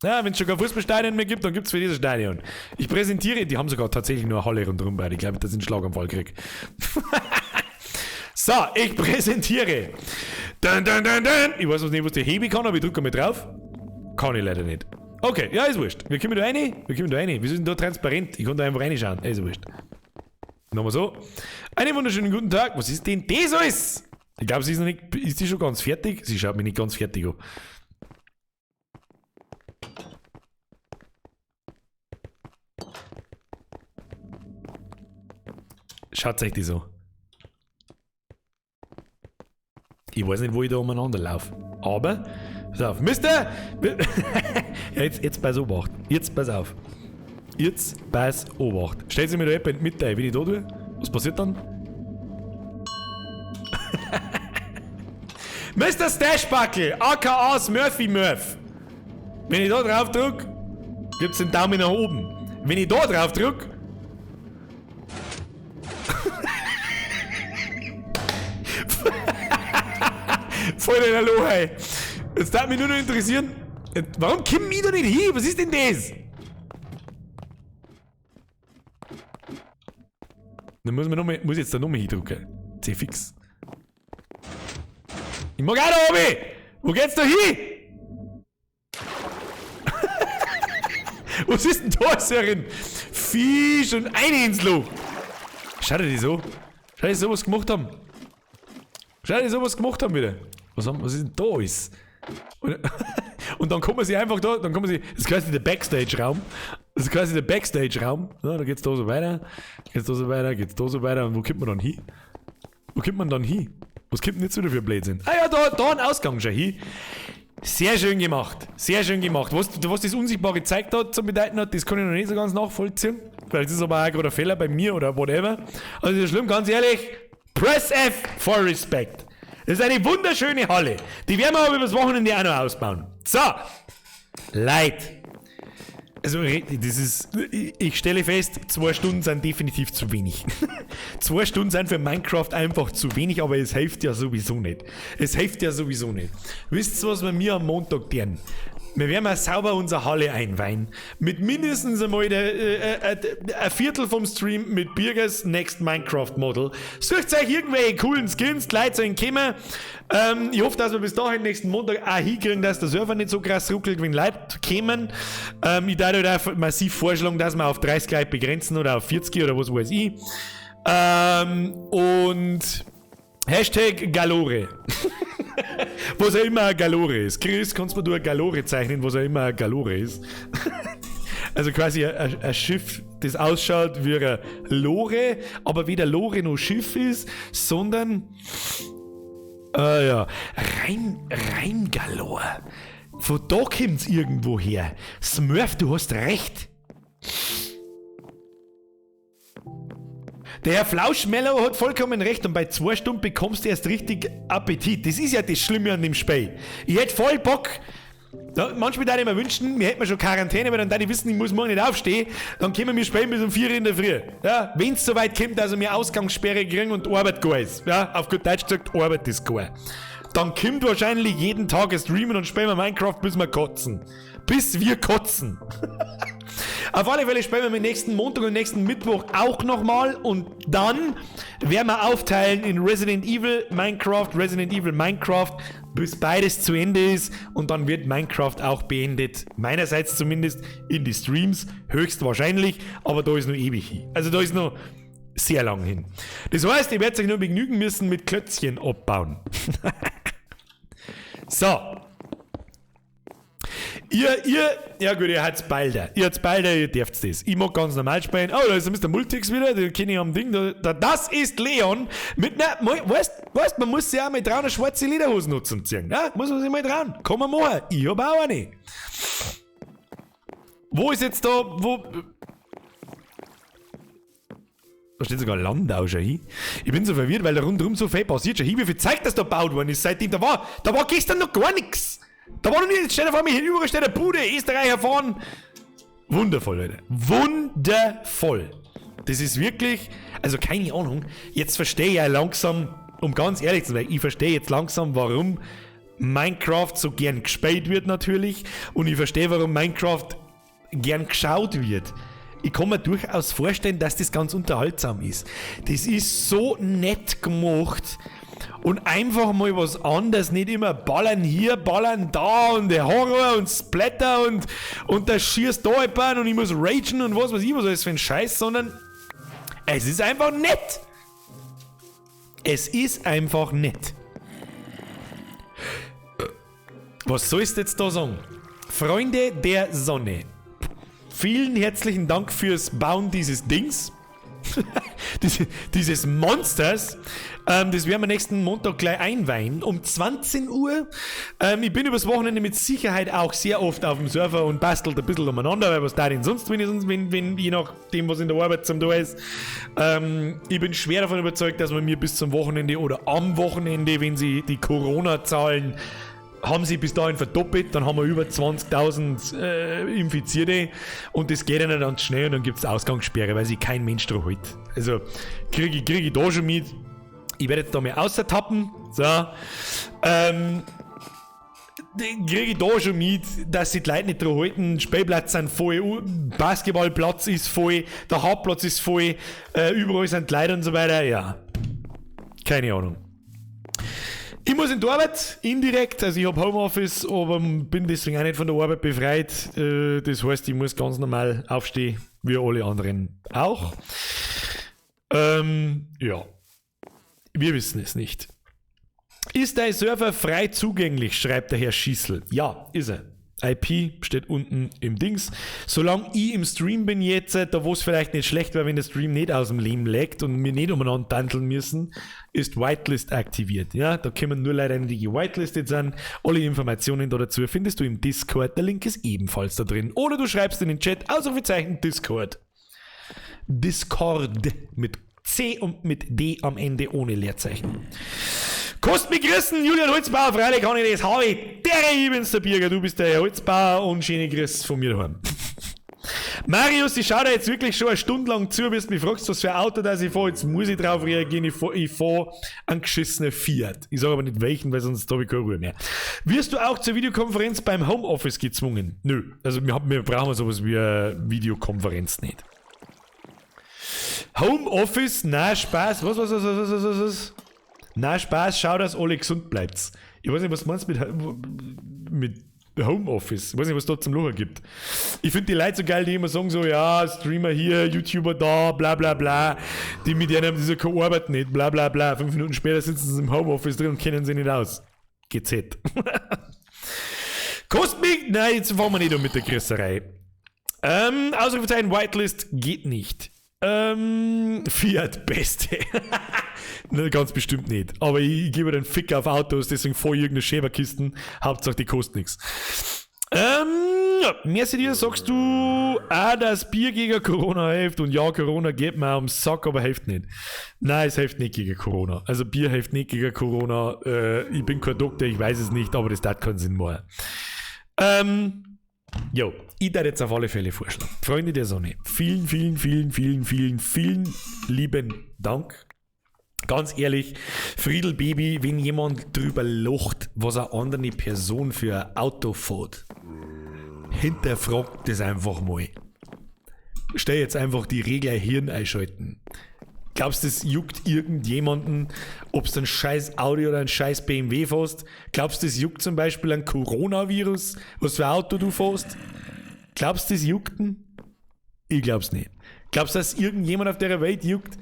Ja, wenn es schon kein Fußballstadion mehr gibt, dann gibt es für dieses Stadion. Ich präsentiere, die haben sogar tatsächlich nur eine Halle rundherum bei. Ich glaube, das ist ein Schlaganfall krieg. So, ich präsentiere. Dun, dun, dun, dun. Ich weiß nicht, was der Hebi kann, aber ich drücke mal drauf. Kann ich leider nicht. Okay, ja, ist wurscht. Wir kommen da rein. Wir kommen da rein. Wieso ist denn da transparent? Ich kann da einfach reinschauen. Ja, ist wurscht. Nochmal so. Einen wunderschönen guten Tag. Was ist denn das alles? Ich glaube, sie ist noch nicht. Ist sie schon ganz fertig? Sie schaut mich nicht ganz fertig an. Schaut euch die so. Ich weiß nicht, wo ich da umeinander laufe. Aber, pass auf, Mister! Ja, jetzt pass Obacht. Jetzt pass auf. Jetzt pass Obacht. Stellt sich mir da jemand in die Mitte ein, wenn ich da tue? Was passiert dann? Mr. Stashbuckle, aka Smurfy Murph. Wenn ich da drauf drück, gibt's den Daumen nach oben. Wenn ich da drauf drück, voll den Hallo, hey. Jetzt darf mich nur noch interessieren, warum kommen ich da nicht hin? Was ist denn das? Dann muss man noch mal, muss ich jetzt da nochmal hindrücken. C fix. Ich mag auch da oben! Wo geht's da hin? Was ist denn da, Sören? Fisch und eine ins Loch. Schau dir die so. Schau dir so, was gemacht haben. Schau dir so, was gemacht haben wieder. Was ist denn da alles? Und dann kommen sie einfach da, dann kommen sie, das ist quasi der Backstage-Raum. Das ist quasi der Backstage-Raum. Ja, da geht's da so weiter, geht's da so weiter, geht's da so weiter. Und wo kommt man dann hin? Wo kommt man dann hin? Was kommt denn jetzt wieder für Blödsinn? Ah ja, da ein Ausgang schon hin. Sehr schön gemacht. Sehr schön gemacht. Was das Unsichtbare gezeigt hat, zu bedeuten hat, das kann ich noch nicht so ganz nachvollziehen. Vielleicht ist es aber auch gerade ein Fehler bei mir oder whatever. Also ist ja schlimm, ganz ehrlich. Press F for Respect. Das ist eine wunderschöne Halle. Die werden wir aber übers Wochenende auch noch ausbauen. So. Leid. Also, das ist, ich stelle fest, 2 Stunden sind definitiv zu wenig. 2 Stunden sind für Minecraft einfach zu wenig, aber es hilft ja sowieso nicht. Es hilft ja sowieso nicht. Wisst ihr, was wir mir am Montag tun? Wir werden mal sauber unsere Halle einweihen. Mit mindestens einmal ein Viertel vom Stream mit Birgers Next Minecraft Model. Sucht euch irgendwelche coolen Skins, die Leute sollen kommen. Ich hoffe, dass wir bis dahin nächsten Montag auch hinkriegen, dass der Server nicht so krass ruckelt, wenn Leute kommen. Ich darf halt auch massiv vorschlagen, dass wir auf 30 Leute begrenzen oder auf 40 oder was weiß ich. Und Hashtag Galore. Was auch immer ein Galore ist. Chris, kannst du mir du ein Galore zeichnen, was auch immer ein Galore ist? Also quasi ein Schiff, das ausschaut wie eine Lore, aber weder Lore noch Schiff ist, sondern ja, Reimgalore. Von da kommt's irgendwo her. Smurf, du hast recht. Der Herr Flauschmellow hat vollkommen recht und bei 2 Stunden bekommst du erst richtig Appetit. Das ist ja das Schlimme an dem Spiel. Ich hätte voll Bock. Ja, manchmal würde ich mir wünschen, wir hätten schon Quarantäne, weil dann da die wissen, ich muss morgen nicht aufstehen, dann können wir spielen bis um 4 Uhr in der Früh. Ja, wenn's soweit kommt, dass wir Ausgangssperre kriegen und Arbeit gar ist. Ja, auf gut Deutsch gesagt, Arbeit ist gar. Dann kommt wahrscheinlich jeden Tag ein Streamen und spielen wir Minecraft, bis wir kotzen. Bis wir kotzen. Auf alle Fälle spielen wir mit nächsten Montag und nächsten Mittwoch auch nochmal und dann werden wir aufteilen in Resident Evil, Minecraft, Resident Evil, Minecraft, bis beides zu Ende ist und dann wird Minecraft auch beendet. Meinerseits zumindest in die Streams, höchstwahrscheinlich, aber da ist noch ewig hin. Also da ist noch sehr lang hin. Das heißt, ihr werdet euch nur begnügen müssen mit Klötzchen abbauen. So. Ja gut, ihr habt's bald. Ihr habt's bald, ihr dürft's das. Ich mag ganz normal spielen. Oh, da ist der Mr. Multix wieder, den kenne ich am Ding. Das ist Leon mit ner, weißt, man muss sich auch mal trauen, eine schwarze Lederhosen noch zum ziehen. Ja, muss man sich mal trauen. Kann man machen. Ich hab auch eine. Wo ist jetzt da, wo... Da steht sogar Landau schon hin. Ich bin so verwirrt, weil da rundherum so viel passiert schon hin. Wie viel Zeug das da gebaut worden ist seitdem. Da war gestern noch gar nichts. Da war noch nicht, steht vor mir hier, überall steht eine Bude, Österreicher fahren. Wundervoll, Leute. Wundervoll. Das ist wirklich, also keine Ahnung. Jetzt verstehe ich ja langsam, um ganz ehrlich zu sein, ich verstehe jetzt langsam, warum Minecraft so gern gespielt wird natürlich. Und ich verstehe, warum Minecraft gern geschaut wird. Ich kann mir durchaus vorstellen, dass das ganz unterhaltsam ist. Das ist so nett gemacht und einfach mal was anderes, nicht immer ballern hier, ballern da und der Horror und Splatter und da schießt da jemand und ich muss ragen und was weiß ich was alles für ein Scheiß, sondern es ist einfach nett. Es ist einfach nett. Was sollst du jetzt da sagen? Freunde der Sonne. Vielen herzlichen Dank fürs Bauen dieses Dings. Dieses Monsters. Das werden wir nächsten Montag gleich einweihen. Um 20 Uhr. Ich bin übers Wochenende mit Sicherheit auch sehr oft auf dem Server und bastelt ein bisschen umeinander, weil was da denn sonst, wenn je nachdem, was in der Arbeit zum da ist. Ich bin schwer davon überzeugt, dass wir mir bis zum Wochenende oder am Wochenende, wenn sie die Corona-Zahlen haben sie bis dahin verdoppelt, dann haben wir über 20.000 Infizierte und das geht ja nicht ganz schnell und dann gibt's Ausgangssperre, weil sich kein Mensch drauf hält. Also kriege ich da schon mit. Ich werde jetzt da mal außertappen. So. Kriege ich da schon mit, dass sich die Leute nicht drauf halten. Spielplatz sind voll, Basketballplatz ist voll, der Hauptplatz ist voll, überall sind die Leute und so weiter. Ja. Keine Ahnung. Ich muss in die Arbeit, indirekt, also ich hab Homeoffice, aber bin deswegen auch nicht von der Arbeit befreit. Das heißt, ich muss ganz normal aufstehen, wie alle anderen auch. Ja, wir wissen es nicht. Ist dein Server frei zugänglich, schreibt der Herr Schießl. Ja, ist er. IP steht unten im Dings. Solange ich im Stream bin jetzt, da wo es vielleicht nicht schlecht wäre, wenn der Stream nicht aus dem Leben leckt und wir nicht umeinander tanteln müssen, ist Whitelist aktiviert. Ja, da kommen nur Leute rein, die gewitelistet sind. Alle Informationen da dazu findest du im Discord. Der Link ist ebenfalls da drin. Oder du schreibst in den Chat, Ausrufezeichen Discord. Discord mit C und mit D am Ende ohne Leerzeichen. Kost mich grüßen, Julian Holzbauer, freilich kann ich das, habe ich. Der, ich bin's der Birger, du bist der Herr Holzbauer und schöne Grüße von mir daheim. Marius, ich schau dir jetzt wirklich schon eine Stunde lang zu, bis du mich fragst, was für ein Auto das ich fahre. Jetzt muss ich drauf reagieren, ich fahr einen geschissenen Fiat. Ich sage aber nicht welchen, weil sonst habe ich keine Ruhe mehr. Wirst du auch zur Videokonferenz beim Homeoffice gezwungen? Nö, also wir brauchen sowas wie eine Videokonferenz nicht. Homeoffice? Na Spaß, was? Na Spaß, schau, dass alle gesund bleibt. Ich weiß nicht, was meinst du mit Homeoffice? Ich weiß nicht, was es da zum Lachen gibt. Ich finde die Leute so geil, die immer sagen so, ja, Streamer hier, YouTuber da, bla bla bla. Die mit denen haben diese keine Arbeit nicht, bla bla bla. 5 Minuten später sitzen sie im Homeoffice drin und kennen sie nicht aus. GZ. Kostet mich... Nein, jetzt fahren wir nicht um mit der Grisserei. Ausrufezeichen Whitelist geht nicht. Fiat Beste. Ne, ganz bestimmt nicht. Aber ich gebe den Fick auf Autos, deswegen fahr ich irgendeine Schäberkisten. Hauptsache, die kostet nichts. Ja, merci dir, sagst du auch, dass Bier gegen Corona hilft. Und ja, Corona geht mir am Sack, aber hilft nicht. Nein, es hilft nicht gegen Corona. Also Bier hilft nicht gegen Corona. Ich bin kein Doktor, ich weiß es nicht, aber das tat keinen Sinn mehr. Jo, ich darf jetzt auf alle Fälle vorschlagen. Freunde der Sonne, vielen, vielen, vielen, vielen, vielen, vielen lieben Dank. Ganz ehrlich, Friedel Baby, wenn jemand drüber lacht, was eine andere Person für ein Auto fährt, hinterfragt das einfach mal. Stell jetzt einfach die Regler Hirn einschalten. Glaubst du, das juckt irgendjemanden, ob es ein scheiß Audi oder ein scheiß BMW fährst? Glaubst du, das juckt zum Beispiel ein Coronavirus, was für ein Auto du fährst? Glaubst du, das juckt denn? Ich glaub's nicht. Glaubst du, dass irgendjemand auf der Welt juckt?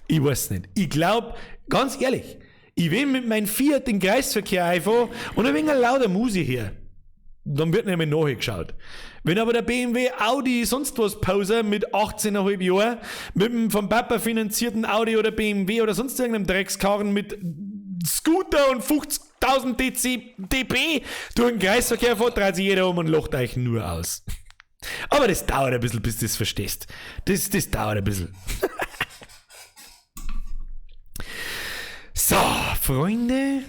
Ich weiß nicht. Ich glaub, ganz ehrlich, ich will mit meinem Fiat den Kreisverkehr einfahren und ein wenig lauter Musik her. Dann wird nämlich nachgeschaut. Wenn aber der BMW, Audi, sonst was Poser mit 18,5 Jahren, mit dem vom Papa finanzierten Audi oder BMW oder sonst irgendeinem Dreckskarren mit Scooter und 50.000 DC, dB durch den Kreisverkehr fährt, dreht sich jeder um und lacht euch nur aus. Aber das dauert ein bisschen, bis du das verstehst. Das dauert ein bisschen. So, Freunde,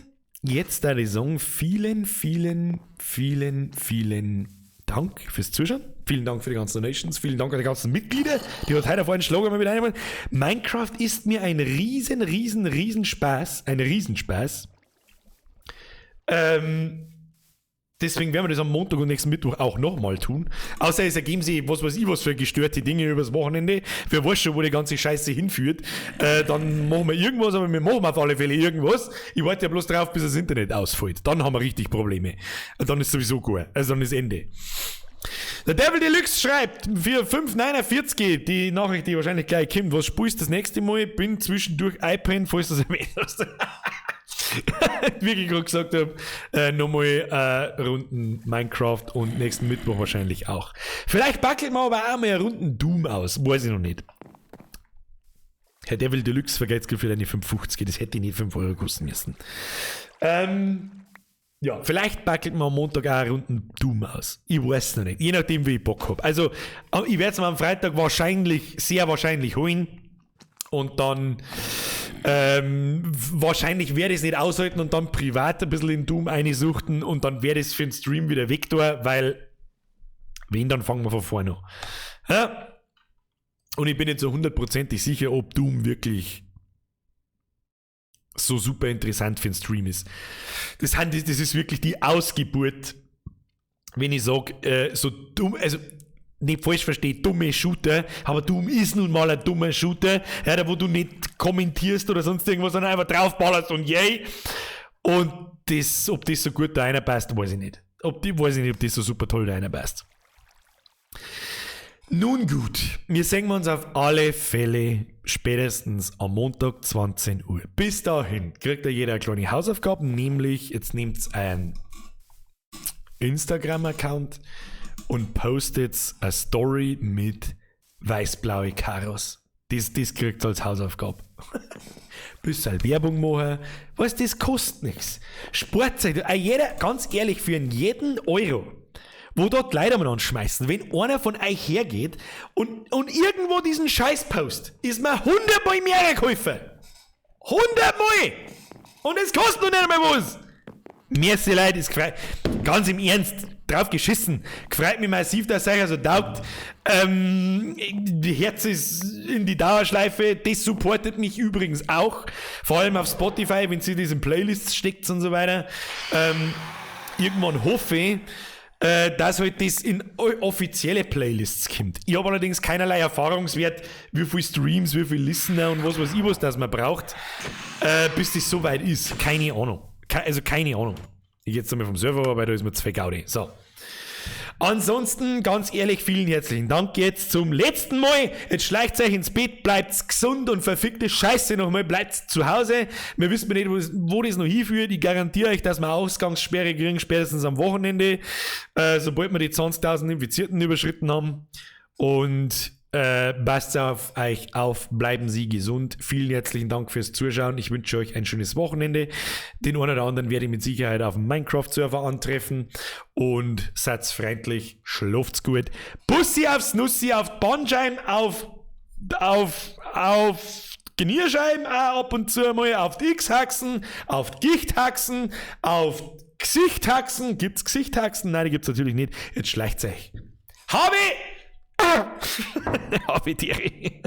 jetzt da ich sagen, vielen, vielen, vielen, vielen Dank fürs Zuschauen. Vielen Dank für die ganzen Donations. Vielen Dank an die ganzen Mitglieder, die hat heute auf einen Schlager mal mit einmal. Minecraft ist mir ein riesen, riesen, riesen Spaß. Ein Riesenspaß. Deswegen werden wir das am Montag und nächsten Mittwoch auch nochmal tun. Außer es ergeben sich, was weiß ich, was für gestörte Dinge übers Wochenende. Wer weiß schon, wo die ganze Scheiße hinführt. Dann machen wir irgendwas, aber wir machen auf alle Fälle irgendwas. Ich warte ja bloß drauf, bis das Internet ausfällt. Dann haben wir richtig Probleme. Und dann ist sowieso gut. Also dann ist Ende. Der Devil Deluxe schreibt für 5,49 die Nachricht, die wahrscheinlich gleich kommt. Was spielst du das nächste Mal? Bin zwischendurch iPad, falls das erwähnt hast. Wie ich gerade gesagt habe, nochmal Runden Minecraft und nächsten Mittwoch wahrscheinlich auch. Vielleicht backelt man aber auch mal eine Runden Doom aus, weiß ich noch nicht. Herr Devil Deluxe, vergeht's für deine 5,50, das hätte ich nicht 5 Euro kosten müssen. Ja, vielleicht backelt man am Montag auch eine Runden Doom aus. Ich weiß noch nicht, je nachdem wie ich Bock hab. Also, ich werde es mir am Freitag wahrscheinlich, sehr wahrscheinlich holen. Und dann wahrscheinlich werde ich es nicht aushalten und dann privat ein bisschen in Doom einsuchten und dann werde ich es für den Stream wieder weg tun, weil wenn, dann fangen wir von vorne an. Ja? Und ich bin nicht so hundertprozentig sicher, ob Doom wirklich so super interessant für den Stream ist. Das ist wirklich die Ausgeburt, wenn ich sag, so dumm, also nicht falsch verstehe, dumme Shooter, aber Doom ist nun mal ein dummer Shooter, ja, da wo du nicht kommentierst oder sonst irgendwas, sondern einfach draufballerst und yay. Und das, ob das so gut da reinpasst, weiß ich nicht. Weiß ich nicht, ob das so super toll da reinpasst. Nun gut, wir sehen uns auf alle Fälle spätestens am Montag 20 Uhr. Bis dahin kriegt ja jeder eine kleine Hausaufgabe, nämlich jetzt nehmt einen Instagram-Account und postet eine Story mit weiß-blaue Karos. Das kriegt ihr als Hausaufgabe. Bisschen Werbung machen. Was, das kostet nichts. Sportzeit, jeder, ganz ehrlich, für jeden Euro, wo dort Leute mal anschmeißen, wenn einer von euch hergeht und irgendwo diesen Scheiß post, ist mir 100 Mal mehr geholfen. 100 Mal! Und es kostet noch nicht einmal was. Merci Leute, ist gefreut. Ganz im Ernst, drauf geschissen. Gefreut mich massiv, dass es euch also taugt. Die Herz ist in die Dauerschleife. Das supportet mich übrigens auch. Vor allem auf Spotify, wenn sie diesen Playlists steckt und so weiter. Irgendwann hoffe ich, dass halt das in offizielle Playlists kommt. Ich habe allerdings keinerlei Erfahrungswert, wie viel Streams, wie viel Listener und was weiß ich was, das man braucht, bis das so weit ist. Keine Ahnung. Also keine Ahnung. Ich gehe jetzt einmal vom Server, aber da ist mir zwei Gaudi. So. Ansonsten, ganz ehrlich, vielen herzlichen Dank jetzt zum letzten Mal. Jetzt schleicht euch ins Bett, bleibt gesund und verfickte Scheiße nochmal, bleibt zu Hause. Wir wissen nicht, wo das noch hinführt. Ich garantiere euch, dass wir Ausgangssperre kriegen, spätestens am Wochenende, sobald wir die 20.000 Infizierten überschritten haben. Und passt auf euch auf, bleiben Sie gesund. Vielen herzlichen Dank fürs Zuschauen. Ich wünsche euch ein schönes Wochenende. Den einen oder anderen werde ich mit Sicherheit auf dem Minecraft-Server antreffen. Und seid freundlich, schlaft's gut. Bussi aufs Nussi, auf Bandscheiben, auf Genierscheiben auch ab und zu mal, auf die X-Haxen, auf die Gichthaxen, auf Gesichthaxen. Gibt's Gesichthaxen? Nein, die gibt's natürlich nicht. Jetzt schleicht's euch. Habe! Habe die Ehre.